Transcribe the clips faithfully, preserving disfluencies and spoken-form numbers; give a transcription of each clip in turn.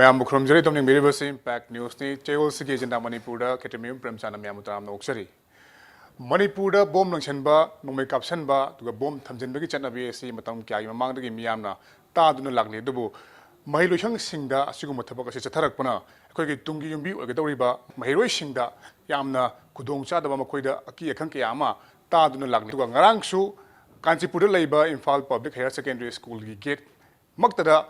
ꯃꯌꯥꯝꯕꯨ ꯈꯨꯔꯨꯝꯖꯔꯤ꯫ ꯑꯗꯣꯝ ꯌꯦꯡꯕꯤꯔꯤꯕꯁꯤ impact ꯅ꯭ꯌꯨꯁꯅꯤ꯫ ꯆꯌꯣꯜꯁꯤꯒꯤ agenda ꯃꯅꯤꯄꯨꯔꯗ ꯈꯦꯇ꯭ꯔꯤꯃꯌꯨꯝ ꯄ꯭ꯔꯦꯝꯆꯥꯟꯅ ꯃꯌꯥꯝꯕꯨ ꯇꯔꯥꯝꯅ ꯑꯣꯛꯆꯔꯤ꯫ ꯃꯅꯤꯄꯨꯔꯗ ꯕꯣꯝ ꯂꯪꯁꯟꯕ, ꯅꯣꯡꯃꯩ ꯀꯥꯞꯁꯟꯕ, ꯑꯗꯨꯒ ꯕꯣꯝ ꯊꯝꯖꯤꯟꯕꯒꯤ ꯆꯠꯅꯕꯤ ꯑꯁꯤ ꯃꯇꯝ ꯀꯌꯥꯒꯤ ꯃꯃꯥꯡꯗꯒꯤ ꯃꯤꯌꯥꯝꯅ ꯇꯥꯗꯨꯅ ꯂꯥꯛꯂꯤ꯫ ꯑꯗꯨꯕꯨ ꯃꯍꯩꯂꯣꯏꯁꯪꯁꯤꯡꯗ ꯑꯁꯤꯒꯨꯝꯕ ꯊꯕꯛ ꯑꯁꯤ ꯆꯠꯊꯔꯛꯄꯅ ꯑꯩꯈꯣꯏꯒꯤ ꯇꯨꯡꯒꯤ ꯌꯨꯝꯕꯤ ꯑꯣꯏꯒꯗꯧꯔꯤꯕ ꯃꯍꯩꯔꯣꯏꯁꯤꯡꯗ ꯌꯥꯝꯅ ꯈꯨꯗꯣꯡꯆꯥꯗꯕ, ꯃꯈꯣꯏꯗ ꯑꯀꯤ ꯑꯈꯪ ꯀꯌꯥ ꯑꯃ ꯇꯥꯗꯨꯅ ꯂꯥꯛꯂꯤ꯫ ꯑꯗꯨꯒ ꯉꯔꯥꯡꯁꯨ ꯀꯥꯟꯆꯤꯄꯨꯔꯗ ꯂꯩꯕ ꯏꯝꯐꯥꯜ ꯄꯕ꯭ꯂꯤꯛ ꯍꯥꯌꯔ ꯁꯦꯀꯦꯟꯗꯔꯤ ꯁ꯭ꯀꯨꯜꯒꯤ ꯒꯦꯠ ꯃꯛꯇꯗ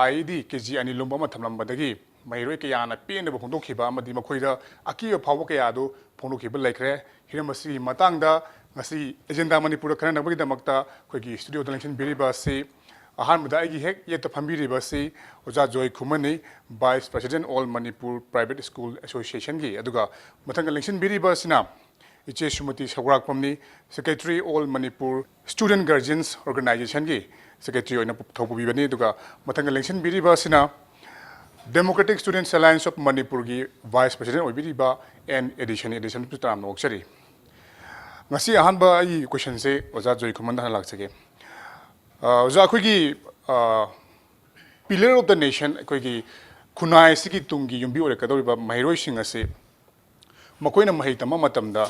ꯑꯥꯏꯏꯗꯤ ꯀꯦ ꯖꯤ ꯑꯅꯤ ꯂꯨꯝꯕ ꯑꯃ ꯊꯝꯂꯝꯕꯗꯒꯤ ꯃꯍꯩꯔꯣꯏ ꯀꯌꯥꯅ ꯄꯦꯟꯗꯕ ꯐꯣꯡꯗꯣꯛꯈꯤꯕ ꯑꯃꯗꯤ ꯃꯈꯣꯏꯗ ꯑꯀꯤꯕ ꯐꯥꯎꯕ ꯀꯌꯥ ꯑꯗꯨ ꯐꯣꯡꯗꯣꯛꯈꯤꯕ ꯂꯩꯈ꯭ꯔꯦ꯫ ꯍꯤꯔꯝ ꯑꯁꯤꯒꯤ ꯃꯇꯥꯡꯗ ꯉꯁꯤ ꯑꯦꯖꯦꯟꯗꯥ ꯃꯅꯤꯄꯨꯔꯗ ꯈꯟꯅꯅꯕꯒꯤꯗꯃꯛꯇ ꯑꯩꯈꯣꯏꯒꯤ ꯁ꯭ꯇꯨꯗꯤꯑꯣꯗ ꯂꯦꯡꯁꯤꯟꯕꯤꯔꯤꯕ ꯑꯁꯤ, ꯑꯍꯥꯟꯕꯗ ꯑꯩꯒꯤ ꯍꯦꯛ ꯌꯦꯠꯇ ꯐꯝꯕꯤꯔꯤꯕ ꯑꯁꯤ ꯑꯣꯖꯥ ꯖꯣꯏ ꯈꯨꯃꯟꯅꯤ, vice president all Manipur private school ꯑꯦꯁꯣꯁꯤꯌꯦꯁꯟꯒꯤ꯫ ꯑꯗꯨꯒ ꯃꯊꯪꯗ ꯂꯦꯡꯁꯤꯟꯕꯤꯔꯤꯕ ꯑꯁꯤꯅ ꯏꯆꯦ ꯁꯨꯃꯇꯤ ꯁꯧꯒ꯭ꯔꯥꯛꯄꯝꯅꯤ, secretary all Manipur student guardians ꯑꯣꯔꯒꯅꯥꯏꯖꯦꯁꯟꯒꯤ ꯁꯦꯀ꯭ꯔꯦꯇꯔꯤ ꯑꯣꯏꯅ ꯊꯧ ꯄꯨꯕꯤꯕꯅꯤ꯫ ꯑꯗꯨꯒ ꯃꯊꯪꯗ ꯂꯦꯡꯁꯤꯟꯕꯤꯔꯤꯕ ꯑꯁꯤꯅ ꯗꯦꯃꯣꯀ꯭ꯔꯦꯇꯤꯛ ꯁ꯭ꯇꯨꯗꯦꯟꯠꯁ ꯑꯦꯂꯥꯏꯟꯁ ꯑꯣꯐ ꯃꯅꯤꯄꯨꯔꯒꯤ ꯚꯥꯏꯁ ꯄ꯭ꯔꯦꯁꯤꯗꯦꯟꯠ ꯑꯣꯏꯕꯤꯔꯤꯕ ꯑꯦꯟ ꯑꯦꯗꯤꯁꯟ, ꯑꯦꯗꯤꯁꯟꯕꯨꯁꯨ ꯇꯔꯥꯝꯅ ꯑꯣꯛꯆꯔꯤ꯫ ꯉꯁꯤ ꯑꯍꯥꯟꯕ ꯑꯩꯒꯤ ꯀꯣꯏꯁꯟꯁꯦ ꯑꯣꯖꯥ ꯖꯣꯏ ꯈꯨꯃꯟꯗ ꯍꯥꯟꯅ ꯂꯥꯛꯆꯒꯦ꯫ ꯑ, ꯑꯣꯖꯥ, ꯑꯩꯈꯣꯏꯒꯤ, ꯑ, pillar of the nation, ꯑꯩꯈꯣꯏꯒꯤ ꯈꯨꯟꯅꯥꯏ ꯑꯁꯤꯒꯤ ꯇꯨꯡꯒꯤ ꯌꯨꯝꯕꯤ ꯑꯣꯏꯔꯛꯀꯗꯧꯔꯤꯕ ꯃꯍꯩꯔꯣꯏꯁꯤꯡ ꯑꯁꯤ ꯃꯈꯣꯏꯅ ꯃꯍꯩ ꯇꯝꯕ ꯃꯇꯝꯗ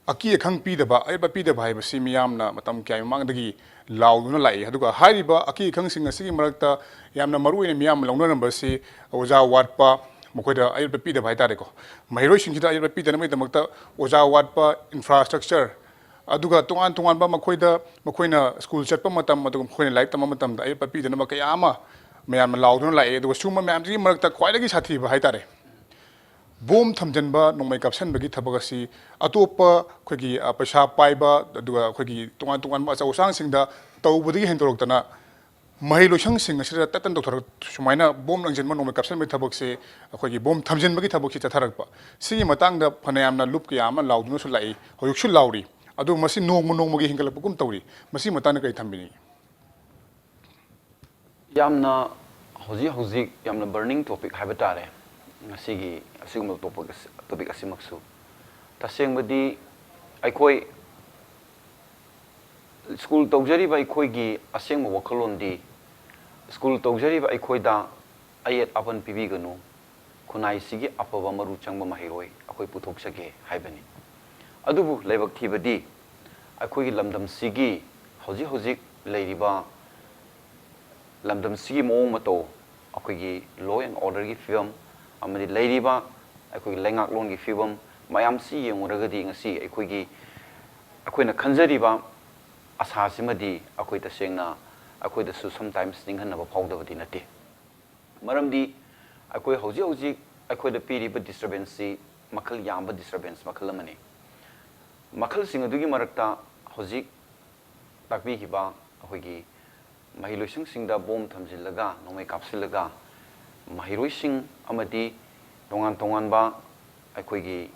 ꯑꯀꯤ ꯑꯈꯪ ꯄꯤꯗꯕ, ꯑꯌꯦꯠꯄ ꯄꯤꯗꯕ ꯍꯥꯏꯕꯁꯤ ꯃꯤꯌꯥꯝꯅ ꯃꯇꯝ ꯀꯌꯥꯒꯤ ꯃꯃꯥꯡꯗꯒꯤ ꯂꯥꯎꯗꯨꯅ ꯂꯥꯛꯏ꯫ ꯑꯗꯨꯒ ꯍꯥꯏꯔꯤꯕ ꯑꯀꯤ ꯑꯈꯪꯁꯤꯡ ꯑꯁꯤꯒꯤ ꯃꯔꯛꯇ ꯌꯥꯝꯅ ꯃꯔꯨꯑꯣꯏꯅ ꯃꯤꯌꯥꯝꯅ ꯂꯧꯅꯔꯝꯕꯁꯤ ꯑꯣꯖꯥ ꯋꯥꯠꯄ, ꯃꯈꯣꯏꯗ ꯑꯌꯦꯠꯄ ꯄꯤꯗꯕ ꯍꯥꯏꯇꯥꯔꯦꯀꯣ꯫ ꯃꯍꯩꯔꯣꯏꯁꯤꯡꯁꯤꯗ ꯑꯌꯦꯠꯄ ꯄꯤꯗꯅꯕꯒꯤꯗꯃꯛꯇ ꯑꯣꯖꯥ ꯋꯥꯠꯄ, ꯏꯟꯐ꯭ꯔꯥꯁ꯭ꯇ꯭ꯔꯛꯆꯔ, ꯑꯗꯨꯒ ꯇꯣꯉꯥꯟ ꯇꯣꯉꯥꯟꯕ ꯃꯈꯣꯏꯗ, ꯃꯈꯣꯏꯅ ꯁ꯭ꯀꯨꯜ ꯆꯠꯄ ꯃꯇꯝ, ꯑꯗꯨꯒ ꯃꯈꯣꯏꯅ ꯂꯥꯏꯔꯤꯛ ꯇꯝꯕ ꯃꯇꯝꯗ ꯑꯌꯦꯠꯄ ꯄꯤꯗꯅꯕ ꯀꯌꯥ ꯑꯃ ꯃꯌꯥꯝꯅ ꯂꯥꯎꯗꯨꯅ ꯂꯥꯛꯑꯦ꯫ ꯑꯗꯨꯒ ꯁꯤꯒꯨꯝꯕ ꯃꯌꯥꯝꯁꯤꯒꯤ ꯃꯔꯛꯇ ꯈ꯭ꯋꯥꯏꯗꯒꯤ ꯁꯥꯊꯤꯕ ꯍꯥꯏꯇꯥꯔꯦ, ꯕꯣꯝ ꯊꯝꯖꯤꯟꯕ, ꯅꯣꯡꯃꯩ ꯀꯥꯞꯁꯤꯟꯕꯒꯤ ꯊꯕꯛ ꯑꯁꯤ ꯑꯇꯣꯞꯄ ꯑꯩꯈꯣꯏꯒꯤ, ꯑ, ꯄꯩꯁꯥ ꯄꯥꯏꯕ, ꯑꯗꯨꯒ ꯑꯩꯈꯣꯏꯒꯤ ꯇꯣꯉꯥꯟ ꯇꯣꯉꯥꯟꯕ ꯑꯆꯧ ꯑꯁꯥꯡꯁꯤꯡꯗ ꯇꯧꯕꯗꯒꯤ ꯍꯦꯟꯗꯣꯔꯛꯇꯅ ꯃꯍꯩ ꯂꯣꯏꯁꯪꯁꯤꯡ ꯑꯁꯤꯗ ꯇꯠꯇꯅ ꯇꯧꯊꯣꯔꯛ-, ꯁꯨꯃꯥꯏꯅ ꯕꯣꯝ ꯂꯪꯁꯤꯟꯕ, ꯅꯣꯡꯃꯩ ꯀꯥꯞꯁꯤꯟꯕꯒꯤ ꯊꯕꯛꯁꯦ, ꯑꯩꯈꯣꯏꯒꯤ ꯕꯣꯝ ꯊꯝꯖꯤꯟꯕꯒꯤ ꯊꯕꯛꯁꯤ ꯆꯠꯊꯔꯛꯄ꯫ ꯁꯤꯒꯤ ꯃꯇꯥꯡꯗ ꯐꯅꯌꯥꯝꯅ ꯂꯨꯞ ꯀꯌꯥ ꯑꯃ ꯂꯥꯎꯗꯨꯅꯁꯨ ꯂꯥꯛꯏ, ꯍꯧꯖꯤꯛꯁꯨ ꯂꯥꯎꯔꯤ꯫ ꯑꯗꯨ ꯃꯁꯤ ꯅꯣꯡꯃ ꯅꯣꯡꯃꯒꯤ ꯍꯦꯟꯒꯠꯂꯛꯄꯒꯨꯝ ꯇꯧꯔꯤ꯫ ꯃꯁꯤꯒꯤ ꯃꯇꯥꯡꯗ ꯀꯔꯤ ꯊꯝꯕꯤꯅꯤꯡꯉꯤ? ꯌꯥꯝꯅ ꯍꯧꯖꯤꯛ ꯍꯧꯖꯤꯛ ꯌꯥꯝꯅ ꯕꯔꯅꯤꯡ ꯇꯣꯄꯤꯛ ꯍꯥꯏꯕ ꯇꯥꯔꯦ꯫ ꯉꯁꯤꯒꯤ ꯑꯁꯤꯒꯨꯝꯕ ꯇꯣꯄꯤꯛ ꯑꯁꯤ, ꯇꯣꯄꯤꯛ ꯑꯁꯤꯃꯛꯁꯨ ꯇꯁꯦꯡꯕꯗꯤ ꯑꯩꯈꯣꯏ ꯁ꯭ꯀꯨꯜ ꯇꯧꯖꯔꯤꯕ ꯑꯩꯈꯣꯏꯒꯤ ꯑꯁꯦꯡꯕ ꯋꯥꯈꯜꯂꯣꯟꯗꯤ ꯁ꯭ꯀꯨꯜ ꯇꯧꯖꯔꯤꯕ ꯑꯩꯈꯣꯏꯗ ꯑꯌꯦꯠ ꯑꯄꯟ ꯄꯤꯕꯤꯒꯅꯨ, ꯈꯨꯟꯅꯥꯏꯁꯤꯒꯤ ꯑꯐꯕ ꯃꯔꯨ ꯆꯪꯕ ꯃꯍꯩꯔꯣꯏ ꯑꯩꯈꯣꯏ ꯄꯨꯊꯣꯛꯆꯒꯦ ꯍꯥꯏꯕꯅꯤ꯫ ꯑꯗꯨꯕꯨ ꯂꯥꯏꯕꯛ ꯊꯤꯕꯗꯤ ꯑꯩꯈꯣꯏꯒꯤ ꯂꯝꯗꯝꯁꯤꯒꯤ ꯍꯧꯖꯤꯛ ꯍꯧꯖꯤꯛ ꯂꯩꯔꯤꯕ ꯂꯝꯗꯝꯁꯤꯒꯤ ꯃꯑꯣꯡ ꯃꯇꯧ, ꯑꯩꯈꯣꯏꯒꯤ law and orderꯒꯤ ꯐꯤꯕꯝ ꯑꯃꯗꯤ ꯂꯩꯔꯤꯕ ꯑꯩꯈꯣꯏꯒꯤ ꯂꯩꯉꯥꯛꯂꯣꯟꯒꯤ ꯐꯤꯕꯝ ꯃꯌꯥꯝꯁꯤ ꯌꯦꯡꯉꯨꯔꯒꯗꯤ ꯉꯁꯤ ꯑꯩꯈꯣꯏꯒꯤ, ꯑꯩꯈꯣꯏꯅ ꯈꯟꯖꯔꯤꯕ ꯑꯁꯥꯁꯤꯃꯗꯤ ꯑꯩꯈꯣꯏ ꯇꯁꯦꯡꯅ ꯑꯩꯈꯣꯏꯗꯁꯨ sometimes ꯅꯤꯡꯍꯟꯅꯕ ꯐꯥꯎꯗꯕꯗꯤ ꯅꯠꯇꯦ꯫ ꯃꯔꯝꯗꯤ ꯑꯩꯈꯣꯏ ꯍꯧꯖꯤꯛ ꯍꯧꯖꯤꯛ ꯑꯩꯈꯣꯏꯗ ꯄꯤꯔꯤꯕ disturbanceꯁꯤ ꯃꯈꯜ ꯌꯥꯝꯕ disturbance ꯃꯈꯜ ꯑꯃꯅꯤ꯫ ꯃꯈꯜꯁꯤꯡ ꯑꯗꯨꯒꯤ ꯃꯔꯛꯇ ꯍꯧꯖꯤꯛ ꯇꯥꯛꯄꯤꯈꯤꯕ ꯑꯩꯈꯣꯏꯒꯤ ꯃꯍꯩꯂꯣꯏꯁꯪꯁꯤꯡꯗ ꯕꯣꯝ ꯊꯝꯖꯤꯜꯂꯒ, ꯅꯣꯡꯃꯩ ꯀꯥꯞꯁꯤꯜꯂꯒ, ꯃꯍꯩꯔꯣꯏꯁꯤꯡ ꯑꯃꯗꯤ ꯇꯣꯉꯥꯟ ꯇꯣꯉꯥꯟꯕ ꯑꯩꯈꯣꯏꯒꯤ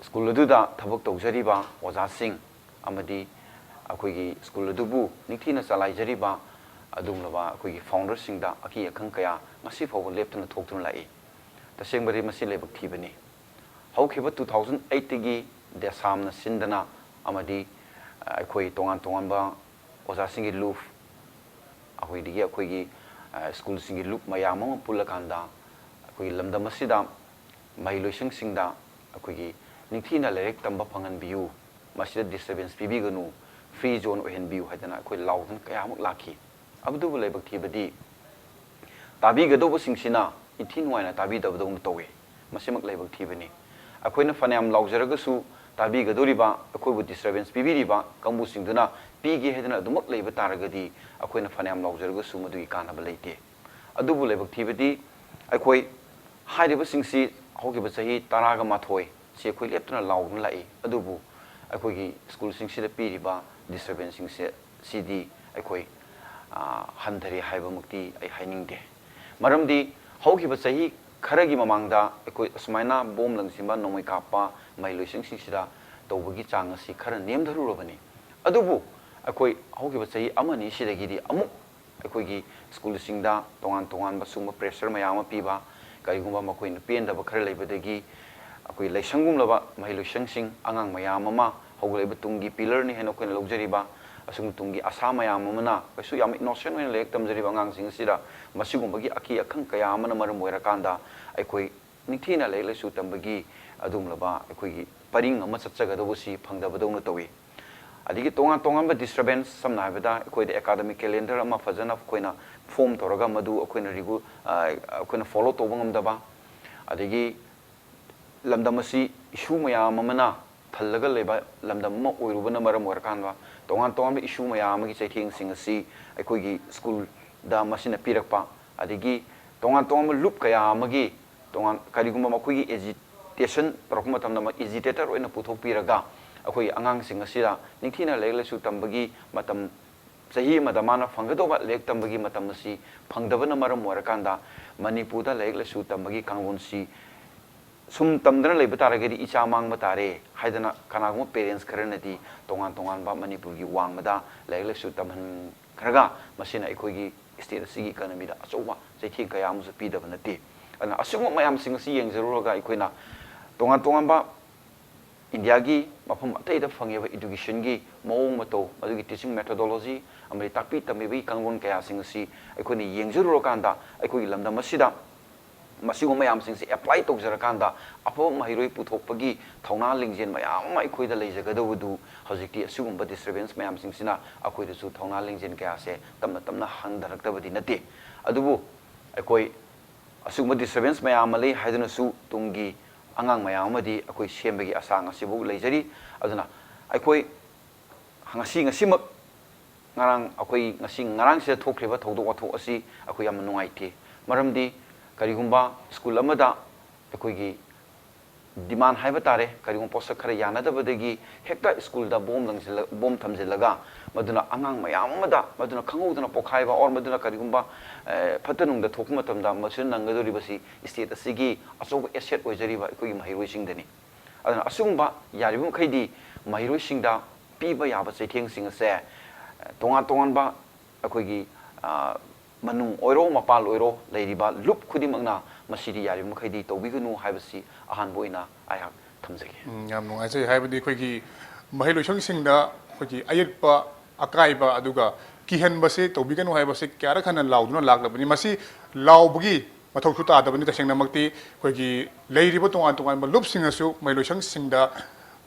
ꯁ꯭ꯀꯨꯜ ꯑꯗꯨꯗ ꯊꯕꯛ ꯇꯧꯖꯔꯤꯕ ꯑꯣꯖꯥꯁꯤꯡ ꯑꯃꯗꯤ ꯑꯩꯈꯣꯏꯒꯤ ꯁ꯭ꯀꯨꯜ ꯑꯗꯨꯕꯨ ꯅꯤꯡꯊꯤꯅ ꯆꯂꯥꯏꯖꯔꯤꯕ ꯑꯗꯨꯒꯨꯝꯂꯕ ꯑꯩꯈꯣꯏꯒꯤ founderꯁꯤꯡꯗ ꯑꯀꯤ ꯑꯈꯪ ꯀꯌꯥ ꯉꯁꯤ ꯐꯥꯎꯕ ꯂꯦꯞꯇꯅ ꯊꯣꯛꯇꯨꯅ ꯂꯥꯛꯏ꯫ ꯇꯁꯦꯡꯕꯗꯤ ꯃꯁꯤ ꯂꯥꯏꯕꯛ ꯊꯤꯕꯅꯤ꯫ ꯍꯧꯈꯤꯕ two thousand eightꯇꯒꯤ ꯗꯦꯁꯥꯝꯅ ꯁꯤꯟꯗꯅ ꯑꯃꯗꯤ ꯑꯩꯈꯣꯏ ꯇꯣꯉꯥꯟ ꯇꯣꯉꯥꯟꯕ ꯑꯣꯖꯥꯁꯤꯡꯒꯤ ꯂꯨꯞ, ꯑꯩꯈꯣꯏꯗꯒꯤ ꯑꯩꯈꯣꯏꯒꯤ, ꯑ, ꯁ꯭ꯀꯨꯜꯁꯤꯡꯒꯤ ꯂꯨꯞ ꯃꯌꯥꯝ ꯑꯃ ꯄꯨꯜꯂꯀꯥꯟꯗ ꯑꯩꯈꯣꯏꯒꯤ ꯂꯝꯗꯝ ꯑꯁꯤꯗ ꯃꯍꯩꯂꯣꯏꯁꯪꯁꯤꯡꯗ ꯑꯩꯈꯣꯏꯒꯤ ꯅꯤꯡꯊꯤꯅ ꯂꯥꯏꯔꯤꯛ ꯇꯝꯕ ꯐꯪꯍꯟꯕꯤꯌꯨ, ꯃꯁꯤꯗ disturbance ꯄꯤꯕꯤꯒꯅꯨ, free zone ꯑꯣꯏꯍꯟꯕꯤꯌꯨ ꯍꯥꯏꯗꯅ ꯑꯩꯈꯣꯏ ꯂꯥꯎꯗꯨꯅ ꯀꯌꯥꯃꯨꯛ ꯂꯥꯛꯈꯤ꯫ ꯑꯗꯨꯕꯨ ꯂꯥꯏꯕꯛ ꯊꯤꯕꯗꯤ ꯇꯥꯕꯤꯒꯗꯧꯕꯁꯤꯡꯁꯤꯅ ꯏꯟꯊꯤ ꯅꯨꯡꯉꯥꯏꯅ ꯇꯥꯕꯤꯗꯕꯗꯧꯅ ꯇꯧꯏ꯫ ꯃꯁꯤꯃꯛ ꯂꯥꯏꯕꯛ ꯊꯤꯕꯅꯤ꯫ ꯑꯩꯈꯣꯏꯅ ꯐꯅꯌꯥꯝ ꯂꯥꯎꯖꯔꯒꯁꯨ ꯇꯥꯕꯤꯒꯗꯧꯔꯤꯕ, ꯑꯩꯈꯣꯏꯕꯨ disturbance ꯄꯤꯕꯤꯔꯤꯕ ꯀꯥꯡꯕꯨꯁꯤꯡꯗꯨꯅ ꯄꯤꯒꯦ ꯍꯥꯏꯗꯅ ꯑꯗꯨꯃꯛ ꯂꯩꯕ ꯇꯥꯔꯒꯗꯤ ꯑꯩꯈꯣꯏꯅ ꯐꯅꯌꯥꯝ ꯂꯥꯎꯖꯔꯒꯁꯨ ꯃꯗꯨꯒꯤ ꯀꯥꯟꯅꯕ ꯂꯩꯇꯦ꯫ ꯑꯗꯨꯕꯨ ꯂꯥꯏꯕꯛ ꯊꯤꯕꯗꯤ ꯑꯩꯈꯣꯏ ꯍꯥꯏꯔꯤꯕꯁꯤꯡꯁꯤ ꯍꯧꯈꯤꯕ ꯆꯍꯤ ꯇꯔꯥꯒ ꯃꯥꯊꯣꯏ ꯁꯤ ꯑꯩꯈꯣꯏ ꯂꯦꯞꯇꯅ ꯂꯥꯎꯗꯨꯅ ꯂꯥꯛꯏ꯫ ꯑꯗꯨꯕꯨ ꯑꯩꯈꯣꯏꯒꯤ ꯁ꯭ꯀꯨꯜꯁꯤꯡꯁꯤꯗ ꯄꯤꯔꯤꯕ disturbanceꯁꯤꯡꯁꯦ, ꯁꯤꯗꯤ ꯑꯩꯈꯣꯏ, ꯑ, ꯍꯟꯊꯔꯦ ꯍꯥꯏꯕꯃꯛꯇꯤ ꯑꯩ ꯍꯥꯏꯅꯤꯡꯗꯦ꯫ ꯃꯔꯝꯗꯤ ꯍꯧꯈꯤꯕ ꯆꯍꯤ ꯈꯔꯒꯤ ꯃꯃꯥꯡꯗ ꯑꯩꯈꯣꯏ ꯑꯁꯨꯃꯥꯏꯅ ꯕꯣꯝ ꯂꯪꯁꯤꯟꯕ, ꯅꯣꯡꯃꯩ ꯀꯥꯞꯄ ꯃꯍꯩꯂꯣꯏꯁꯪꯁꯤꯡꯁꯤꯗ ꯇꯧꯕꯒꯤ ꯆꯥꯡ ꯑꯁꯤ ꯈꯔ ꯅꯦꯝꯊꯔꯨꯔꯕꯅꯤ꯫ ꯑꯗꯨꯕꯨ ꯑꯩꯈꯣꯏ ꯍꯧꯈꯤꯕ ꯆꯍꯤ ꯑꯃꯅꯤ ꯁꯤꯗꯒꯤꯗꯤ ꯑꯃꯨꯛ ꯑꯩꯈꯣꯏꯒꯤ ꯁ꯭ꯀꯨꯜꯁꯤꯡꯗ ꯇꯣꯉꯥꯟ ꯇꯣꯉꯥꯟꯕ ꯁꯤꯒꯨꯝꯕ pressure ꯃꯌꯥꯝ ꯑꯃ ꯄꯤꯕ, ꯀꯔꯤꯒꯨꯝꯕ ꯃꯈꯣꯏꯅ ꯄꯦꯟꯗꯕ ꯈꯔ ꯂꯩꯕꯗꯒꯤ ꯑꯩꯈꯣꯏ ꯂꯥꯏꯁꯪꯒꯨꯝꯂꯕ ꯃꯍꯩꯂꯣꯏꯁꯪꯁꯤꯡ, ꯑꯉꯥꯡ ꯃꯌꯥꯝ ꯑꯃ ꯍꯧꯒꯠꯂꯛꯏꯕ ꯇꯨꯡꯒꯤ pillarꯅꯤ ꯍꯥꯏꯅ ꯑꯩꯈꯣꯏꯅ ꯂꯧꯖꯔꯤꯕ ꯑꯁꯨꯝ ꯇꯨꯡꯒꯤ ꯑꯁꯥ ꯃꯌꯥꯝ ꯑꯃꯅ, ꯀꯩꯁꯨ ꯌꯥꯝ ꯏꯅꯣꯁꯦꯟ ꯑꯣꯏꯅ ꯂꯥꯏꯔꯤꯛ ꯇꯝꯖꯔꯤꯕ ꯑꯉꯥꯡꯁꯤꯡ ꯑꯁꯤꯗ ꯃꯁꯤꯒꯨꯝꯕꯒꯤ ꯑꯀꯤ ꯑꯈꯪ ꯀꯌꯥ ꯑꯃꯅ ꯃꯔꯝ ꯑꯣꯏꯔꯀꯥꯟꯗ ꯑꯩꯈꯣꯏ ꯅꯤꯡꯊꯤꯅ ꯂꯥꯏꯔꯤꯛ ꯂꯥꯏꯁꯨ ꯇꯝꯕꯒꯤ ꯑꯗꯨꯒꯨꯝꯂꯕ ꯑꯩꯈꯣꯏꯒꯤ ꯄꯔꯤꯡ ꯑꯃ ꯆꯠꯆꯒꯗꯧꯕꯁꯤ ꯐꯪꯗꯕꯗꯧꯅ ꯇꯧꯏ꯫ ꯑꯗꯒꯤ ꯇꯣꯉꯥꯟ ꯇꯣꯉꯥꯟꯕ disturbance, ꯁꯝꯅ ꯍꯥꯏꯔꯕꯗ ꯑꯩꯈꯣꯏꯗ academic calendar ꯑꯃ ꯐꯖꯅ ꯑꯩꯈꯣꯏꯅ form ꯇꯧꯔꯒ ꯃꯗꯨ ꯑꯩꯈꯣꯏꯅ ꯔꯤꯒꯨ-, ꯑ, ꯑꯩꯈꯣꯏꯅ follow ꯇꯧꯕ ꯉꯝꯗꯕ, ꯑꯗꯒꯤ ꯂꯝꯗꯝ ꯑꯁꯤ issue ꯃꯌꯥꯝ ꯑꯃꯅ ꯊꯜꯂꯒ ꯂꯩꯕ ꯂꯝꯗꯝ ꯑꯃ ꯑꯣꯏꯔꯨꯕꯅ ꯃꯔꯝ ꯑꯣꯏꯔꯀꯥꯟꯗ ꯇꯣꯉꯥꯟ ꯇꯣꯉꯥꯟꯕ issue ꯃꯌꯥꯝ ꯑꯃꯒꯤ ꯆꯩꯊꯦꯡꯁꯤꯡ ꯑꯁꯤ ꯑꯩꯈꯣꯏꯒꯤ schoolꯗ ꯃꯁꯤꯅ ꯄꯤꯔꯛꯄ, ꯑꯗꯒꯤ ꯇꯣꯉꯥꯟ ꯇꯣꯉꯥꯟꯕ ꯂꯨꯞ ꯀꯌꯥ ꯑꯃꯒꯤ ꯇꯣꯉꯥꯟ, ꯀꯔꯤꯒꯨꯝꯕ ꯃꯈꯣꯏꯒꯤ agitation ꯇꯧꯔꯛꯄ ꯃꯇꯝꯗ ꯃ-, agitator ꯑꯣꯏꯅ ꯄꯨꯊꯣꯛꯄꯤꯔꯒ ꯑꯩꯈꯣꯏꯒꯤ ꯑꯉꯥꯡꯁꯤꯡ ꯑꯁꯤꯗ ꯅꯤꯡꯊꯤꯅ ꯂꯥꯏꯔꯤꯛ ꯂꯥꯏꯁꯨ ꯇꯝꯕꯒꯤ ꯃꯇꯝ, ꯆꯍꯤ ꯑꯃꯗ ꯃꯥꯅ ꯐꯪꯒꯗꯧꯕ ꯂꯥꯏꯔꯤꯛ ꯇꯝꯕꯒꯤ ꯃꯇꯝ ꯑꯁꯤ ꯐꯪꯗꯕꯅ ꯃꯔꯝ ꯑꯣꯏꯔꯀꯥꯟꯗ ꯃꯅꯤꯄꯨꯔꯗ ꯂꯥꯏꯔꯤꯛ ꯂꯥꯏꯁꯨ ꯇꯝꯕꯒꯤ ꯀꯥꯡꯂꯣꯟꯁꯤ ꯁꯨꯝ ꯇꯝꯗꯅ ꯂꯩꯕ ꯇꯥꯔꯒꯗꯤ ꯏꯆꯥ ꯃꯥꯡꯕ ꯇꯥꯔꯦ ꯍꯥꯏꯗꯅ ꯀꯅꯥꯒꯨꯝꯕ parents ꯈꯔꯅꯗꯤ ꯇꯣꯉꯥꯟ ꯇꯣꯉꯥꯟꯕ ꯃꯅꯤꯄꯨꯔꯒꯤ ꯋꯥꯡꯃꯗ ꯂꯥꯏꯔꯤꯛ ꯂꯥꯏꯁꯨ ꯇꯝꯍꯟꯈ꯭ꯔꯒ ꯃꯁꯤꯅ ꯑꯩꯈꯣꯏꯒꯤ state ꯑꯁꯤꯒꯤ economyꯗ ꯑꯆꯧꯕ ꯆꯩꯊꯦꯡ ꯀꯌꯥ ꯑꯃꯁꯨ ꯄꯤꯗꯕ ꯅꯠꯇꯦ꯫ ꯑꯗꯨꯅ ꯑꯁꯤꯒꯨꯝꯕ ꯃꯌꯥꯝꯁꯤꯡ ꯑꯁꯤ ꯌꯦꯡꯖꯔꯨꯔꯒ ꯑꯩꯈꯣꯏꯅ ꯇꯣꯉꯥꯟ ꯇꯣꯉꯥꯟꯕ ꯏꯟꯗꯤꯌꯥꯒꯤ ꯃꯐꯝ ꯑꯇꯩꯗ ꯐꯪꯉꯤꯕ educationꯒꯤ ꯃꯑꯣꯡ ꯃꯇꯧ, ꯃꯗꯨꯒꯤ teaching methodology ꯑꯃꯗꯤ ꯇꯥꯛꯄꯤ ꯇꯝꯕꯤꯕꯒꯤ ꯀꯥꯡꯂꯣꯟ ꯀꯌꯥꯁꯤꯡ ꯑꯁꯤ ꯑꯩꯈꯣꯏꯅ ꯌꯦꯡꯖꯔꯨꯔꯀꯥꯟꯗ ꯑꯩꯈꯣꯏꯒꯤ ꯂꯝꯗꯝ ꯑꯁꯤꯗ ꯃꯁꯤꯒꯨꯝꯕ ꯃꯌꯥꯝꯁꯤꯡꯁꯤ apply ꯇꯧꯖꯔꯀꯥꯟꯗ ꯑꯐꯕ ꯃꯍꯩꯔꯣꯏ ꯄꯨꯊꯣꯛꯄꯒꯤ ꯊꯧꯅꯥ ꯂꯤꯡꯖꯦꯜ ꯃꯌꯥꯝ ꯑꯃ ꯑꯩꯈꯣꯏꯗ ꯂꯩꯖꯒꯗꯧꯕꯗꯨ ꯍꯧꯖꯤꯛꯇꯤ ꯑꯁꯤꯒꯨꯝꯕ disturbance ꯃꯌꯥꯝꯁꯤꯡꯁꯤꯅ ꯑꯩꯈꯣꯏꯗꯁꯨ ꯊꯧꯅꯥ ꯂꯤꯡꯖꯦꯜ ꯀꯌꯥꯁꯦ ꯇꯞꯅ ꯇꯞꯅ ꯍꯟꯊꯔꯛꯇꯕꯗꯤ ꯅꯠꯇꯦ꯫ ꯑꯗꯨꯕꯨ ꯑꯩꯈꯣꯏ ꯑꯁꯤꯒꯨꯝꯕ disturbance ꯃꯌꯥꯝ ꯑꯃ ꯂꯩ ꯍꯥꯏꯗꯨꯅꯁꯨ ꯇꯨꯡꯒꯤ ꯑꯉꯥꯡ ꯃꯌꯥꯝ ꯑꯃꯗꯤ ꯑꯩꯈꯣꯏ ꯁꯦꯝꯕꯒꯤ ꯑꯁꯥ ꯉꯁꯤꯐꯥꯎ ꯂꯩꯖꯔꯤ꯫ ꯑꯗꯨꯅ ꯑꯩꯈꯣꯏ ꯉꯁꯤ, ꯉꯁꯤꯃꯛ, ꯉꯔꯥꯡ, ꯑꯩꯈꯣꯏ ꯉꯁꯤ ꯉꯔꯥꯡꯁꯤꯗ ꯊꯣꯛꯈ꯭ꯔꯤꯕ ꯊꯧꯗꯣꯛ ꯋꯥꯊꯣꯛ ꯑꯁꯤ ꯑꯩꯈꯣꯏ ꯌꯥꯝꯅ ꯅꯨꯡꯉꯥꯏꯇꯦ꯫ ꯃꯔꯝꯗꯤ ꯀꯔꯤꯒꯨꯝꯕ school ꯑꯃꯗ ꯑꯩꯈꯣꯏꯒꯤ demand ꯍꯥꯏꯕ ꯇꯥꯔꯦ, ꯀꯔꯤꯒꯨꯝꯕ ꯄꯣꯠꯁꯛ ꯈꯔ ꯌꯥꯅꯗꯕꯗꯒꯤ ꯍꯦꯛꯇ schoolꯗ bomb ꯂꯪꯁꯤꯜꯂ-, bomb ꯊꯝꯖꯤꯜꯂꯒ ꯃꯗꯨꯅ ꯑꯉꯥꯡ ꯃꯌꯥꯝ ꯑꯃꯗ ꯃꯗꯨꯅ ꯈꯪꯍꯧꯗꯅ ꯄꯣꯛꯈꯥꯏꯕ or ꯃꯗꯨꯅ ꯀꯔꯤꯒꯨꯝꯕ, ꯑꯦ, ꯐꯠꯇ ꯅꯨꯡꯗ ꯊꯣꯛꯄ ꯃꯇꯝꯗ ꯃꯁꯤꯗ ꯅꯪꯒꯗꯧꯔꯤꯕꯁꯤ state ꯑꯁꯤꯒꯤ ꯑꯆꯧꯕ asset ꯑꯣꯏꯖꯔꯤꯕ ꯑꯩꯈꯣꯏꯒꯤ ꯃꯍꯩꯔꯣꯏꯁꯤꯡꯗꯅꯤ꯫ ꯑꯗꯨꯅ ꯑꯁꯤꯒꯨꯝꯕ ꯌꯥꯔꯤꯕ ꯃꯈꯩꯗꯤ ꯃꯍꯩꯔꯣꯏꯁꯤꯡꯗ ꯄꯤꯕ ꯌꯥꯕ ꯆꯩꯊꯦꯡꯁꯤꯡ ꯑꯁꯦ, ꯑꯦ, ꯇꯣꯉꯥꯟ ꯇꯣꯉꯥꯟꯕ ꯑꯩꯈꯣꯏꯒꯤ, ꯑ, ꯃꯅꯨꯡ ꯑꯣꯏꯔꯣ ꯃꯄꯥꯟ ꯑꯣꯏꯔꯣ ꯂꯩꯔꯤꯕ ꯂꯨꯞ ꯈꯨꯗꯤꯡꯃꯛꯅ ꯃꯁꯤꯗꯤ ꯌꯥꯔꯤꯕ ꯃꯈꯩꯗꯤ ꯇꯧꯕꯤꯒꯅꯨ ꯍꯥꯏꯕꯁꯤ ꯑꯍꯥꯟꯕ ꯑꯣꯏꯅ ꯑꯩꯍꯥꯛ ꯊꯝꯖꯒꯦ꯫ ꯎꯝ, ꯌꯥꯝ ꯅꯨꯡꯉꯥꯏꯖꯩ꯫ ꯍꯥꯏꯕꯗꯤ ꯑꯩꯈꯣꯏꯒꯤ ꯃꯍꯩ ꯂꯣꯏꯁꯪꯁꯤꯡꯗ ꯑꯩꯈꯣꯏꯒꯤ ꯑꯌꯦꯠꯄ ꯑꯀꯥꯏꯕ ꯑꯗꯨꯒ ꯀꯤꯍꯟꯕꯁꯤ ꯇꯧꯕꯤꯒꯅꯨ ꯍꯥꯏꯕꯁꯤ ꯀꯌꯥꯔꯛ ꯍꯟꯅ ꯂꯥꯎꯗꯨꯅ ꯂꯥꯛꯂꯕꯅꯤ꯫ ꯃꯁꯤ ꯂꯥꯎꯕꯒꯤ ꯃꯊꯧꯁꯨ ꯇꯥꯗꯕꯅꯤ꯫ ꯇꯁꯦꯡꯅꯃꯛꯇꯤ ꯑꯩꯈꯣꯏꯒꯤ ꯂꯩꯔꯤꯕ ꯇꯣꯉꯥꯟ ꯇꯣꯉꯥꯟꯕ ꯂꯨꯞꯁꯤꯡꯅꯁꯨ ꯃꯍꯩꯂꯣꯏꯁꯪꯁꯤꯡꯗ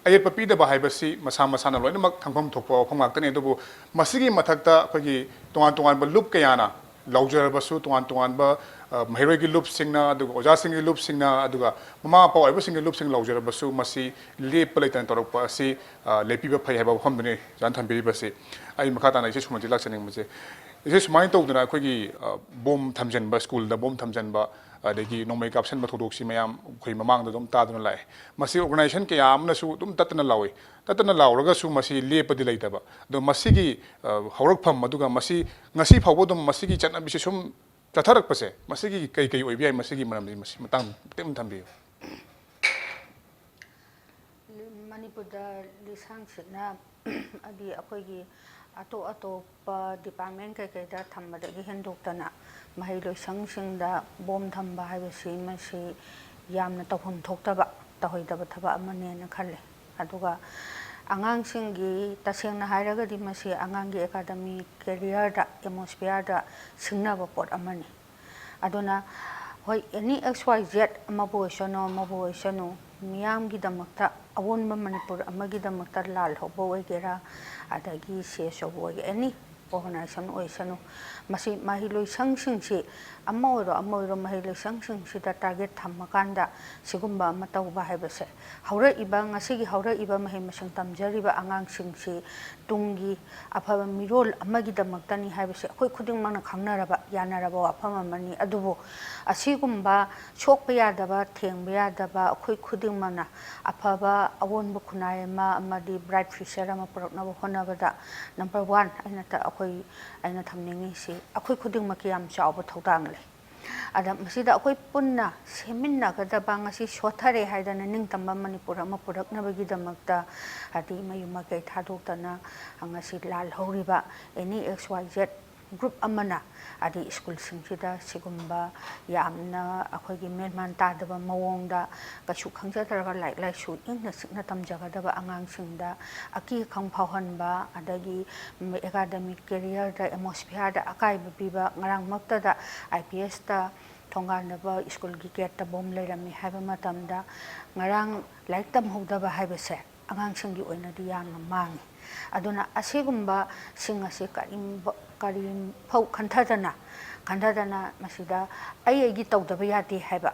ꯑꯌꯦꯠꯄ ꯄꯤꯗꯕ ꯍꯥꯏꯕꯁꯤ ꯃꯁꯥ ꯃꯁꯥꯅ ꯂꯣꯏꯅꯃꯛ ꯈꯪꯐꯝ ꯊꯣꯛꯄ ꯋꯥꯐꯝ ꯉꯥꯛꯇꯅꯤ꯫ ꯑꯗꯨꯕꯨ ꯃꯁꯤꯒꯤ ꯃꯊꯛꯇ ꯑꯩꯈꯣꯏꯒꯤ ꯇꯣꯉꯥꯟ ꯇꯣꯉꯥꯟꯕ ꯂꯨꯞ ꯀꯌꯥꯅ ꯂꯥꯎꯖꯔꯕꯁꯨ, ꯇꯣꯉꯥꯟ ꯇꯣꯉꯥꯟꯕ, ꯑ, ꯃꯍꯩꯔꯣꯏꯒꯤ ꯂꯨꯞꯁꯤꯡꯅ, ꯑꯗꯨꯒ ꯑꯣꯖꯥꯁꯤꯡꯒꯤ ꯂꯨꯞꯁꯤꯡꯅ, ꯑꯗꯨꯒ ꯃꯃꯥ ꯃꯄꯥ ꯑꯣꯏꯕꯁꯤꯡꯒꯤ ꯂꯨꯞꯁꯤꯡ ꯂꯥꯎꯖꯔꯕꯁꯨ, ꯃꯁꯤ ꯂꯦꯞꯄ ꯂꯩꯇꯅ ꯇꯧꯔꯛꯄ ꯑꯁꯤ, ꯑ, ꯂꯦꯞꯄꯤꯕ ꯐꯩ ꯍꯥꯏꯕ ꯋꯥꯐꯝꯗꯨꯅꯤ ꯑꯣꯖꯥꯅ ꯊꯝꯕꯤꯔꯤꯕꯁꯤ꯫ ꯑꯩ ꯃꯈꯥ ꯇꯥꯅ ꯏꯆꯦ ꯁꯨꯃꯟꯁꯤ ꯂꯥꯛꯆꯅꯤꯡꯕꯁꯦ, ꯏꯆꯦ, ꯁꯨꯃꯥꯏꯅ ꯇꯧꯗꯅ ꯑꯩꯈꯣꯏꯒꯤ, ꯑ, ꯕꯣꯝ ꯊꯝꯖꯤꯟꯕ, ꯁ꯭ꯀꯨꯜꯗ ꯕꯣꯝ ꯊꯝꯖꯤꯟꯕ, ꯑꯗꯒꯤ ꯅꯣꯡꯃꯩ ꯀꯥꯞꯁꯤꯟꯕ ꯊꯧꯗꯣꯛꯁꯤ ꯃꯌꯥꯝ ꯑꯩꯈꯣꯏ ꯃꯃꯥꯡꯗ ꯑꯗꯨꯝ ꯇꯥꯗꯨꯅ ꯂꯥꯛꯑꯦ꯫ ꯃꯁꯤ ꯑꯣꯔꯒꯅꯥꯏꯖꯦꯁꯟ ꯀꯌꯥ ꯑꯃꯅꯁꯨ ꯑꯗꯨꯝ ꯇꯠꯇꯅ ꯂꯥꯎꯏ꯫ ꯇꯠꯇꯅ ꯂꯥꯎꯔꯒꯁꯨ ꯃꯁꯤ ꯂꯦꯞꯄꯗꯤ ꯂꯩꯇꯕ꯫ ꯑꯗꯣ ꯃꯁꯤꯒꯤ, ꯑ, ꯍꯧꯔꯛꯐꯝ, ꯑꯗꯨꯒ ꯃꯁꯤ ꯉꯁꯤ ꯐꯥꯎꯕ ꯑꯗꯨꯝ ꯃꯁꯤꯒꯤ ꯆꯠꯅꯕꯤꯁꯤ ꯁꯨꯝ ꯆꯠꯊꯔꯛꯄꯁꯦ, ꯃꯁꯤꯒꯤ ꯀꯩ ꯀꯩ ꯑꯣꯏꯕ ꯌꯥꯏ? ꯃꯁꯤꯒꯤ ꯃꯔꯝꯗꯤ, ꯃꯁꯤ ꯃꯇꯥꯡ ꯈꯤꯇꯪ ꯊꯝꯕꯤꯌꯨ꯫ ꯃꯅꯤꯄꯨꯔꯗ ꯂꯤꯁꯥꯡ ꯁꯤꯠꯅ ꯍꯥꯏꯗꯤ ꯑꯩꯈꯣꯏꯒꯤ ꯑꯇꯣꯞ ꯑꯇꯣꯞꯄ ꯗꯤꯄꯥꯔꯠꯃꯦꯟ ꯀꯩꯀꯩꯗ ꯊꯝꯕꯗꯒꯤ ꯍꯦꯟꯗꯣꯛꯇꯅ ꯃꯍꯩ ꯂꯣꯏꯁꯪꯁꯤꯡꯗ ꯕꯣꯝ ꯊꯝꯕ ꯍꯥꯏꯕꯁꯤ ꯃꯁꯤ ꯌꯥꯝꯅ ꯇꯧꯐꯝ ꯊꯣꯛꯇꯕ, ꯇꯧꯍꯩꯗꯕ ꯊꯕꯛ ꯑꯃꯅꯦꯅ ꯈꯜꯂꯦ꯫ ꯑꯗꯨꯒ ꯑꯉꯥꯡꯁꯤꯡꯒꯤ, ꯇꯁꯦꯡꯅ ꯍꯥꯏꯔꯒꯗꯤ ꯃꯁꯤ ꯑꯉꯥꯡꯒꯤ ꯑꯦꯀꯥꯗꯃꯤꯛ ꯀꯦꯔꯤꯌꯔꯗ, ꯑꯦꯠꯃꯣꯁꯐꯤꯌꯔꯗ ꯁꯤꯡꯅꯕ ꯄꯣꯠ ꯑꯃꯅꯤ꯫ ꯑꯗꯨꯅ ꯍꯣꯏ, ꯑꯦꯅꯤ ꯑꯦꯛꯁ ꯋꯥꯏ ꯖꯦꯠ ꯑꯃꯕꯨ ꯑꯣꯏꯁꯅꯨ, ꯑꯃꯕꯨ ꯑꯣꯏꯁꯅꯨ, ꯃꯤꯌꯥꯝꯒꯤꯗꯃꯛꯇ, ꯑꯑꯣꯟꯕ ꯃꯅꯤꯄꯨꯔ ꯑꯃꯒꯤꯗꯃꯛꯇ ꯂꯥꯜꯍꯧꯕ ꯑꯣꯏꯒꯦꯔꯥ, ꯑꯗꯒꯤ ꯁꯤ ꯑꯦꯁ ꯑꯣꯕꯨ ꯑꯣꯏꯒꯦꯔꯥ, ꯑꯦꯅꯤ ꯑꯣꯔꯒꯅꯥꯏꯖꯦꯁꯟ ꯑꯣꯏꯁꯅꯨ, ꯃꯁꯤ ꯃꯍꯩꯂꯣꯏꯁꯪꯁꯤꯡꯁꯤ, ꯑꯃ ꯑꯣꯏꯔꯣ ꯑꯃ ꯑꯣꯏꯔꯣ, ꯃꯍꯩꯂꯣꯏꯁꯪꯁꯤꯡꯁꯤꯗ ꯇꯥꯔꯒꯦꯠ ꯊꯝꯃꯀꯥꯟꯗ ꯁꯤꯒꯨꯝꯕ ꯑꯃ ꯇꯧꯕ ꯍꯥꯏꯕꯁꯦ, ꯍꯧꯔꯛꯏꯕ, ꯉꯁꯤꯒꯤ ꯍꯧꯔꯛꯏꯕ ꯃꯍꯩ ꯃꯁꯤꯡ ꯇꯝꯖꯔꯤꯕ ꯑꯉꯥꯡꯁꯤꯡꯁꯤ ꯇꯨꯡꯒꯤ ꯑꯐꯕ ꯃꯤꯔꯣꯜ ꯑꯃꯒꯤꯗꯃꯛꯇꯅꯤ ꯍꯥꯏꯕꯁꯤ ꯑꯩꯈꯣꯏ ꯈꯨꯗꯤꯡꯃꯛꯅ ꯈꯪꯅꯔꯕ, ꯌꯥꯅꯔꯕ ꯋꯥꯐꯝ ꯑꯃꯅꯤ꯫ ꯑꯗꯨꯕꯨ ꯑꯁꯤꯒꯨꯝꯕ ꯁꯣꯛꯄ ꯌꯥꯗꯕ, ꯊꯦꯡꯕ ꯌꯥꯗꯕ, ꯑꯩꯈꯣꯏ ꯈꯨꯗꯤꯡꯃꯛꯅ ꯑꯐꯕ ꯑꯑꯣꯟꯕ ꯈꯨꯟꯅꯥꯏ ꯑꯃ ꯑꯃꯗꯤ ꯕ꯭ꯔꯥꯏꯠ ꯐ꯭ꯌꯨꯆꯔ ꯑꯃ ꯄꯨꯔꯛꯅꯕ ꯍꯣꯠꯅꯕꯗ ꯅꯝꯕꯔ ꯋꯥꯟ ꯑꯩꯅ ꯇ-, ꯑꯩꯈꯣꯏ, ꯑꯩꯅ ꯊꯝꯅꯤꯡꯉꯤꯁꯤ ꯑꯩꯈꯣꯏ ꯈꯨꯗꯤꯡꯃꯛꯀꯤ ꯌꯥꯝ ꯆꯥꯎꯕ ꯊꯧꯗꯥꯡ ꯂꯩ꯫ ꯑꯗ ꯃꯁꯤꯗ ꯑꯩꯈꯣꯏ ꯄꯨꯟꯅ ꯁꯦꯝꯃꯤꯟꯅꯒꯗꯕ, ꯉꯁꯤ ꯁꯣꯠꯊꯔꯦ ꯍꯥꯏꯗꯅ ꯅꯤꯡꯇꯝꯕ ꯃꯅꯤꯄꯨꯔ ꯑꯃ ꯄꯨꯔꯛꯅꯕꯒꯤꯗꯃꯛꯇ, ꯍꯥꯏꯗꯤ ꯃꯌꯨꯝ ꯃꯀꯩ ꯊꯥꯗꯣꯛꯇꯅ ꯉꯁꯤ ꯂꯥꯜꯍꯧꯔꯤꯕ ꯑꯦꯅꯤ ꯑꯦꯛꯁ ꯋꯥꯏ ꯖꯦꯠ ꯒ꯭ꯔꯨꯞ ꯑꯃꯅ ꯍꯥꯏꯗꯤ ꯁ꯭ꯀꯨꯜꯁꯤꯡꯁꯤꯗ ꯁꯤꯒꯨꯝꯕ ꯌꯥꯝꯅ ꯑꯩꯈꯣꯏꯒꯤ ꯃꯦꯟꯃꯥꯟ ꯇꯥꯗꯕ ꯃꯑꯣꯡꯗ ꯀꯩꯁꯨ ꯈꯪꯖꯗ꯭ꯔꯒ ꯂꯥꯏꯔꯤꯛ ꯂꯥꯏꯁꯨ ꯏꯪꯅ ꯆꯤꯛꯅ ꯇꯝꯖꯒꯗꯕ ꯑꯉꯥꯡꯁꯤꯡꯗ ꯑꯀꯤ ꯑꯈꯪ ꯐꯥꯎꯍꯟꯕ, ꯑꯗꯒꯤ ꯑꯦꯀꯥꯗꯃꯤꯛ ꯀꯦꯔꯤꯌꯔꯗ, ꯑꯦꯠꯃꯣꯁꯐꯤꯌꯥꯔꯗ ꯑꯀꯥꯏꯕ ꯄꯤꯕ, ꯉꯔꯥꯡꯃꯛꯇꯗ ꯑꯥꯏ ꯄꯤ ꯑꯦꯁꯇ ꯊꯣꯡꯒꯥꯟꯗꯕ ꯁ꯭ꯀꯨꯜꯒꯤ ꯒꯦꯠꯇ ꯕꯣꯝ ꯂꯩꯔꯝꯃꯤ ꯍꯥꯏꯕ ꯃꯇꯝꯗ ꯉꯔꯥꯡ ꯂꯥꯏꯔꯤꯛ ꯇꯝꯍꯧꯗꯕ ꯍꯥꯏꯕꯁꯦ ꯑꯉꯥꯡꯁꯤꯡꯒꯤ ꯑꯣꯏꯅꯗꯤ ꯌꯥꯝꯅ ꯃꯥꯡꯉꯤ꯫ ꯑꯗꯨꯅ ꯑꯁꯤꯒꯨꯝꯕꯁꯤꯡ ꯑꯁꯤ ꯀꯔꯤꯝꯕ-, ꯀꯔꯤꯝꯐꯧ ꯈꯟꯊꯗꯅ, ꯈꯟꯊꯗꯅ ꯃꯁꯤꯗ ꯑꯩ ꯑꯩꯒꯤ ꯇꯧꯗꯕ ꯌꯥꯗꯦ ꯍꯥꯏꯕ,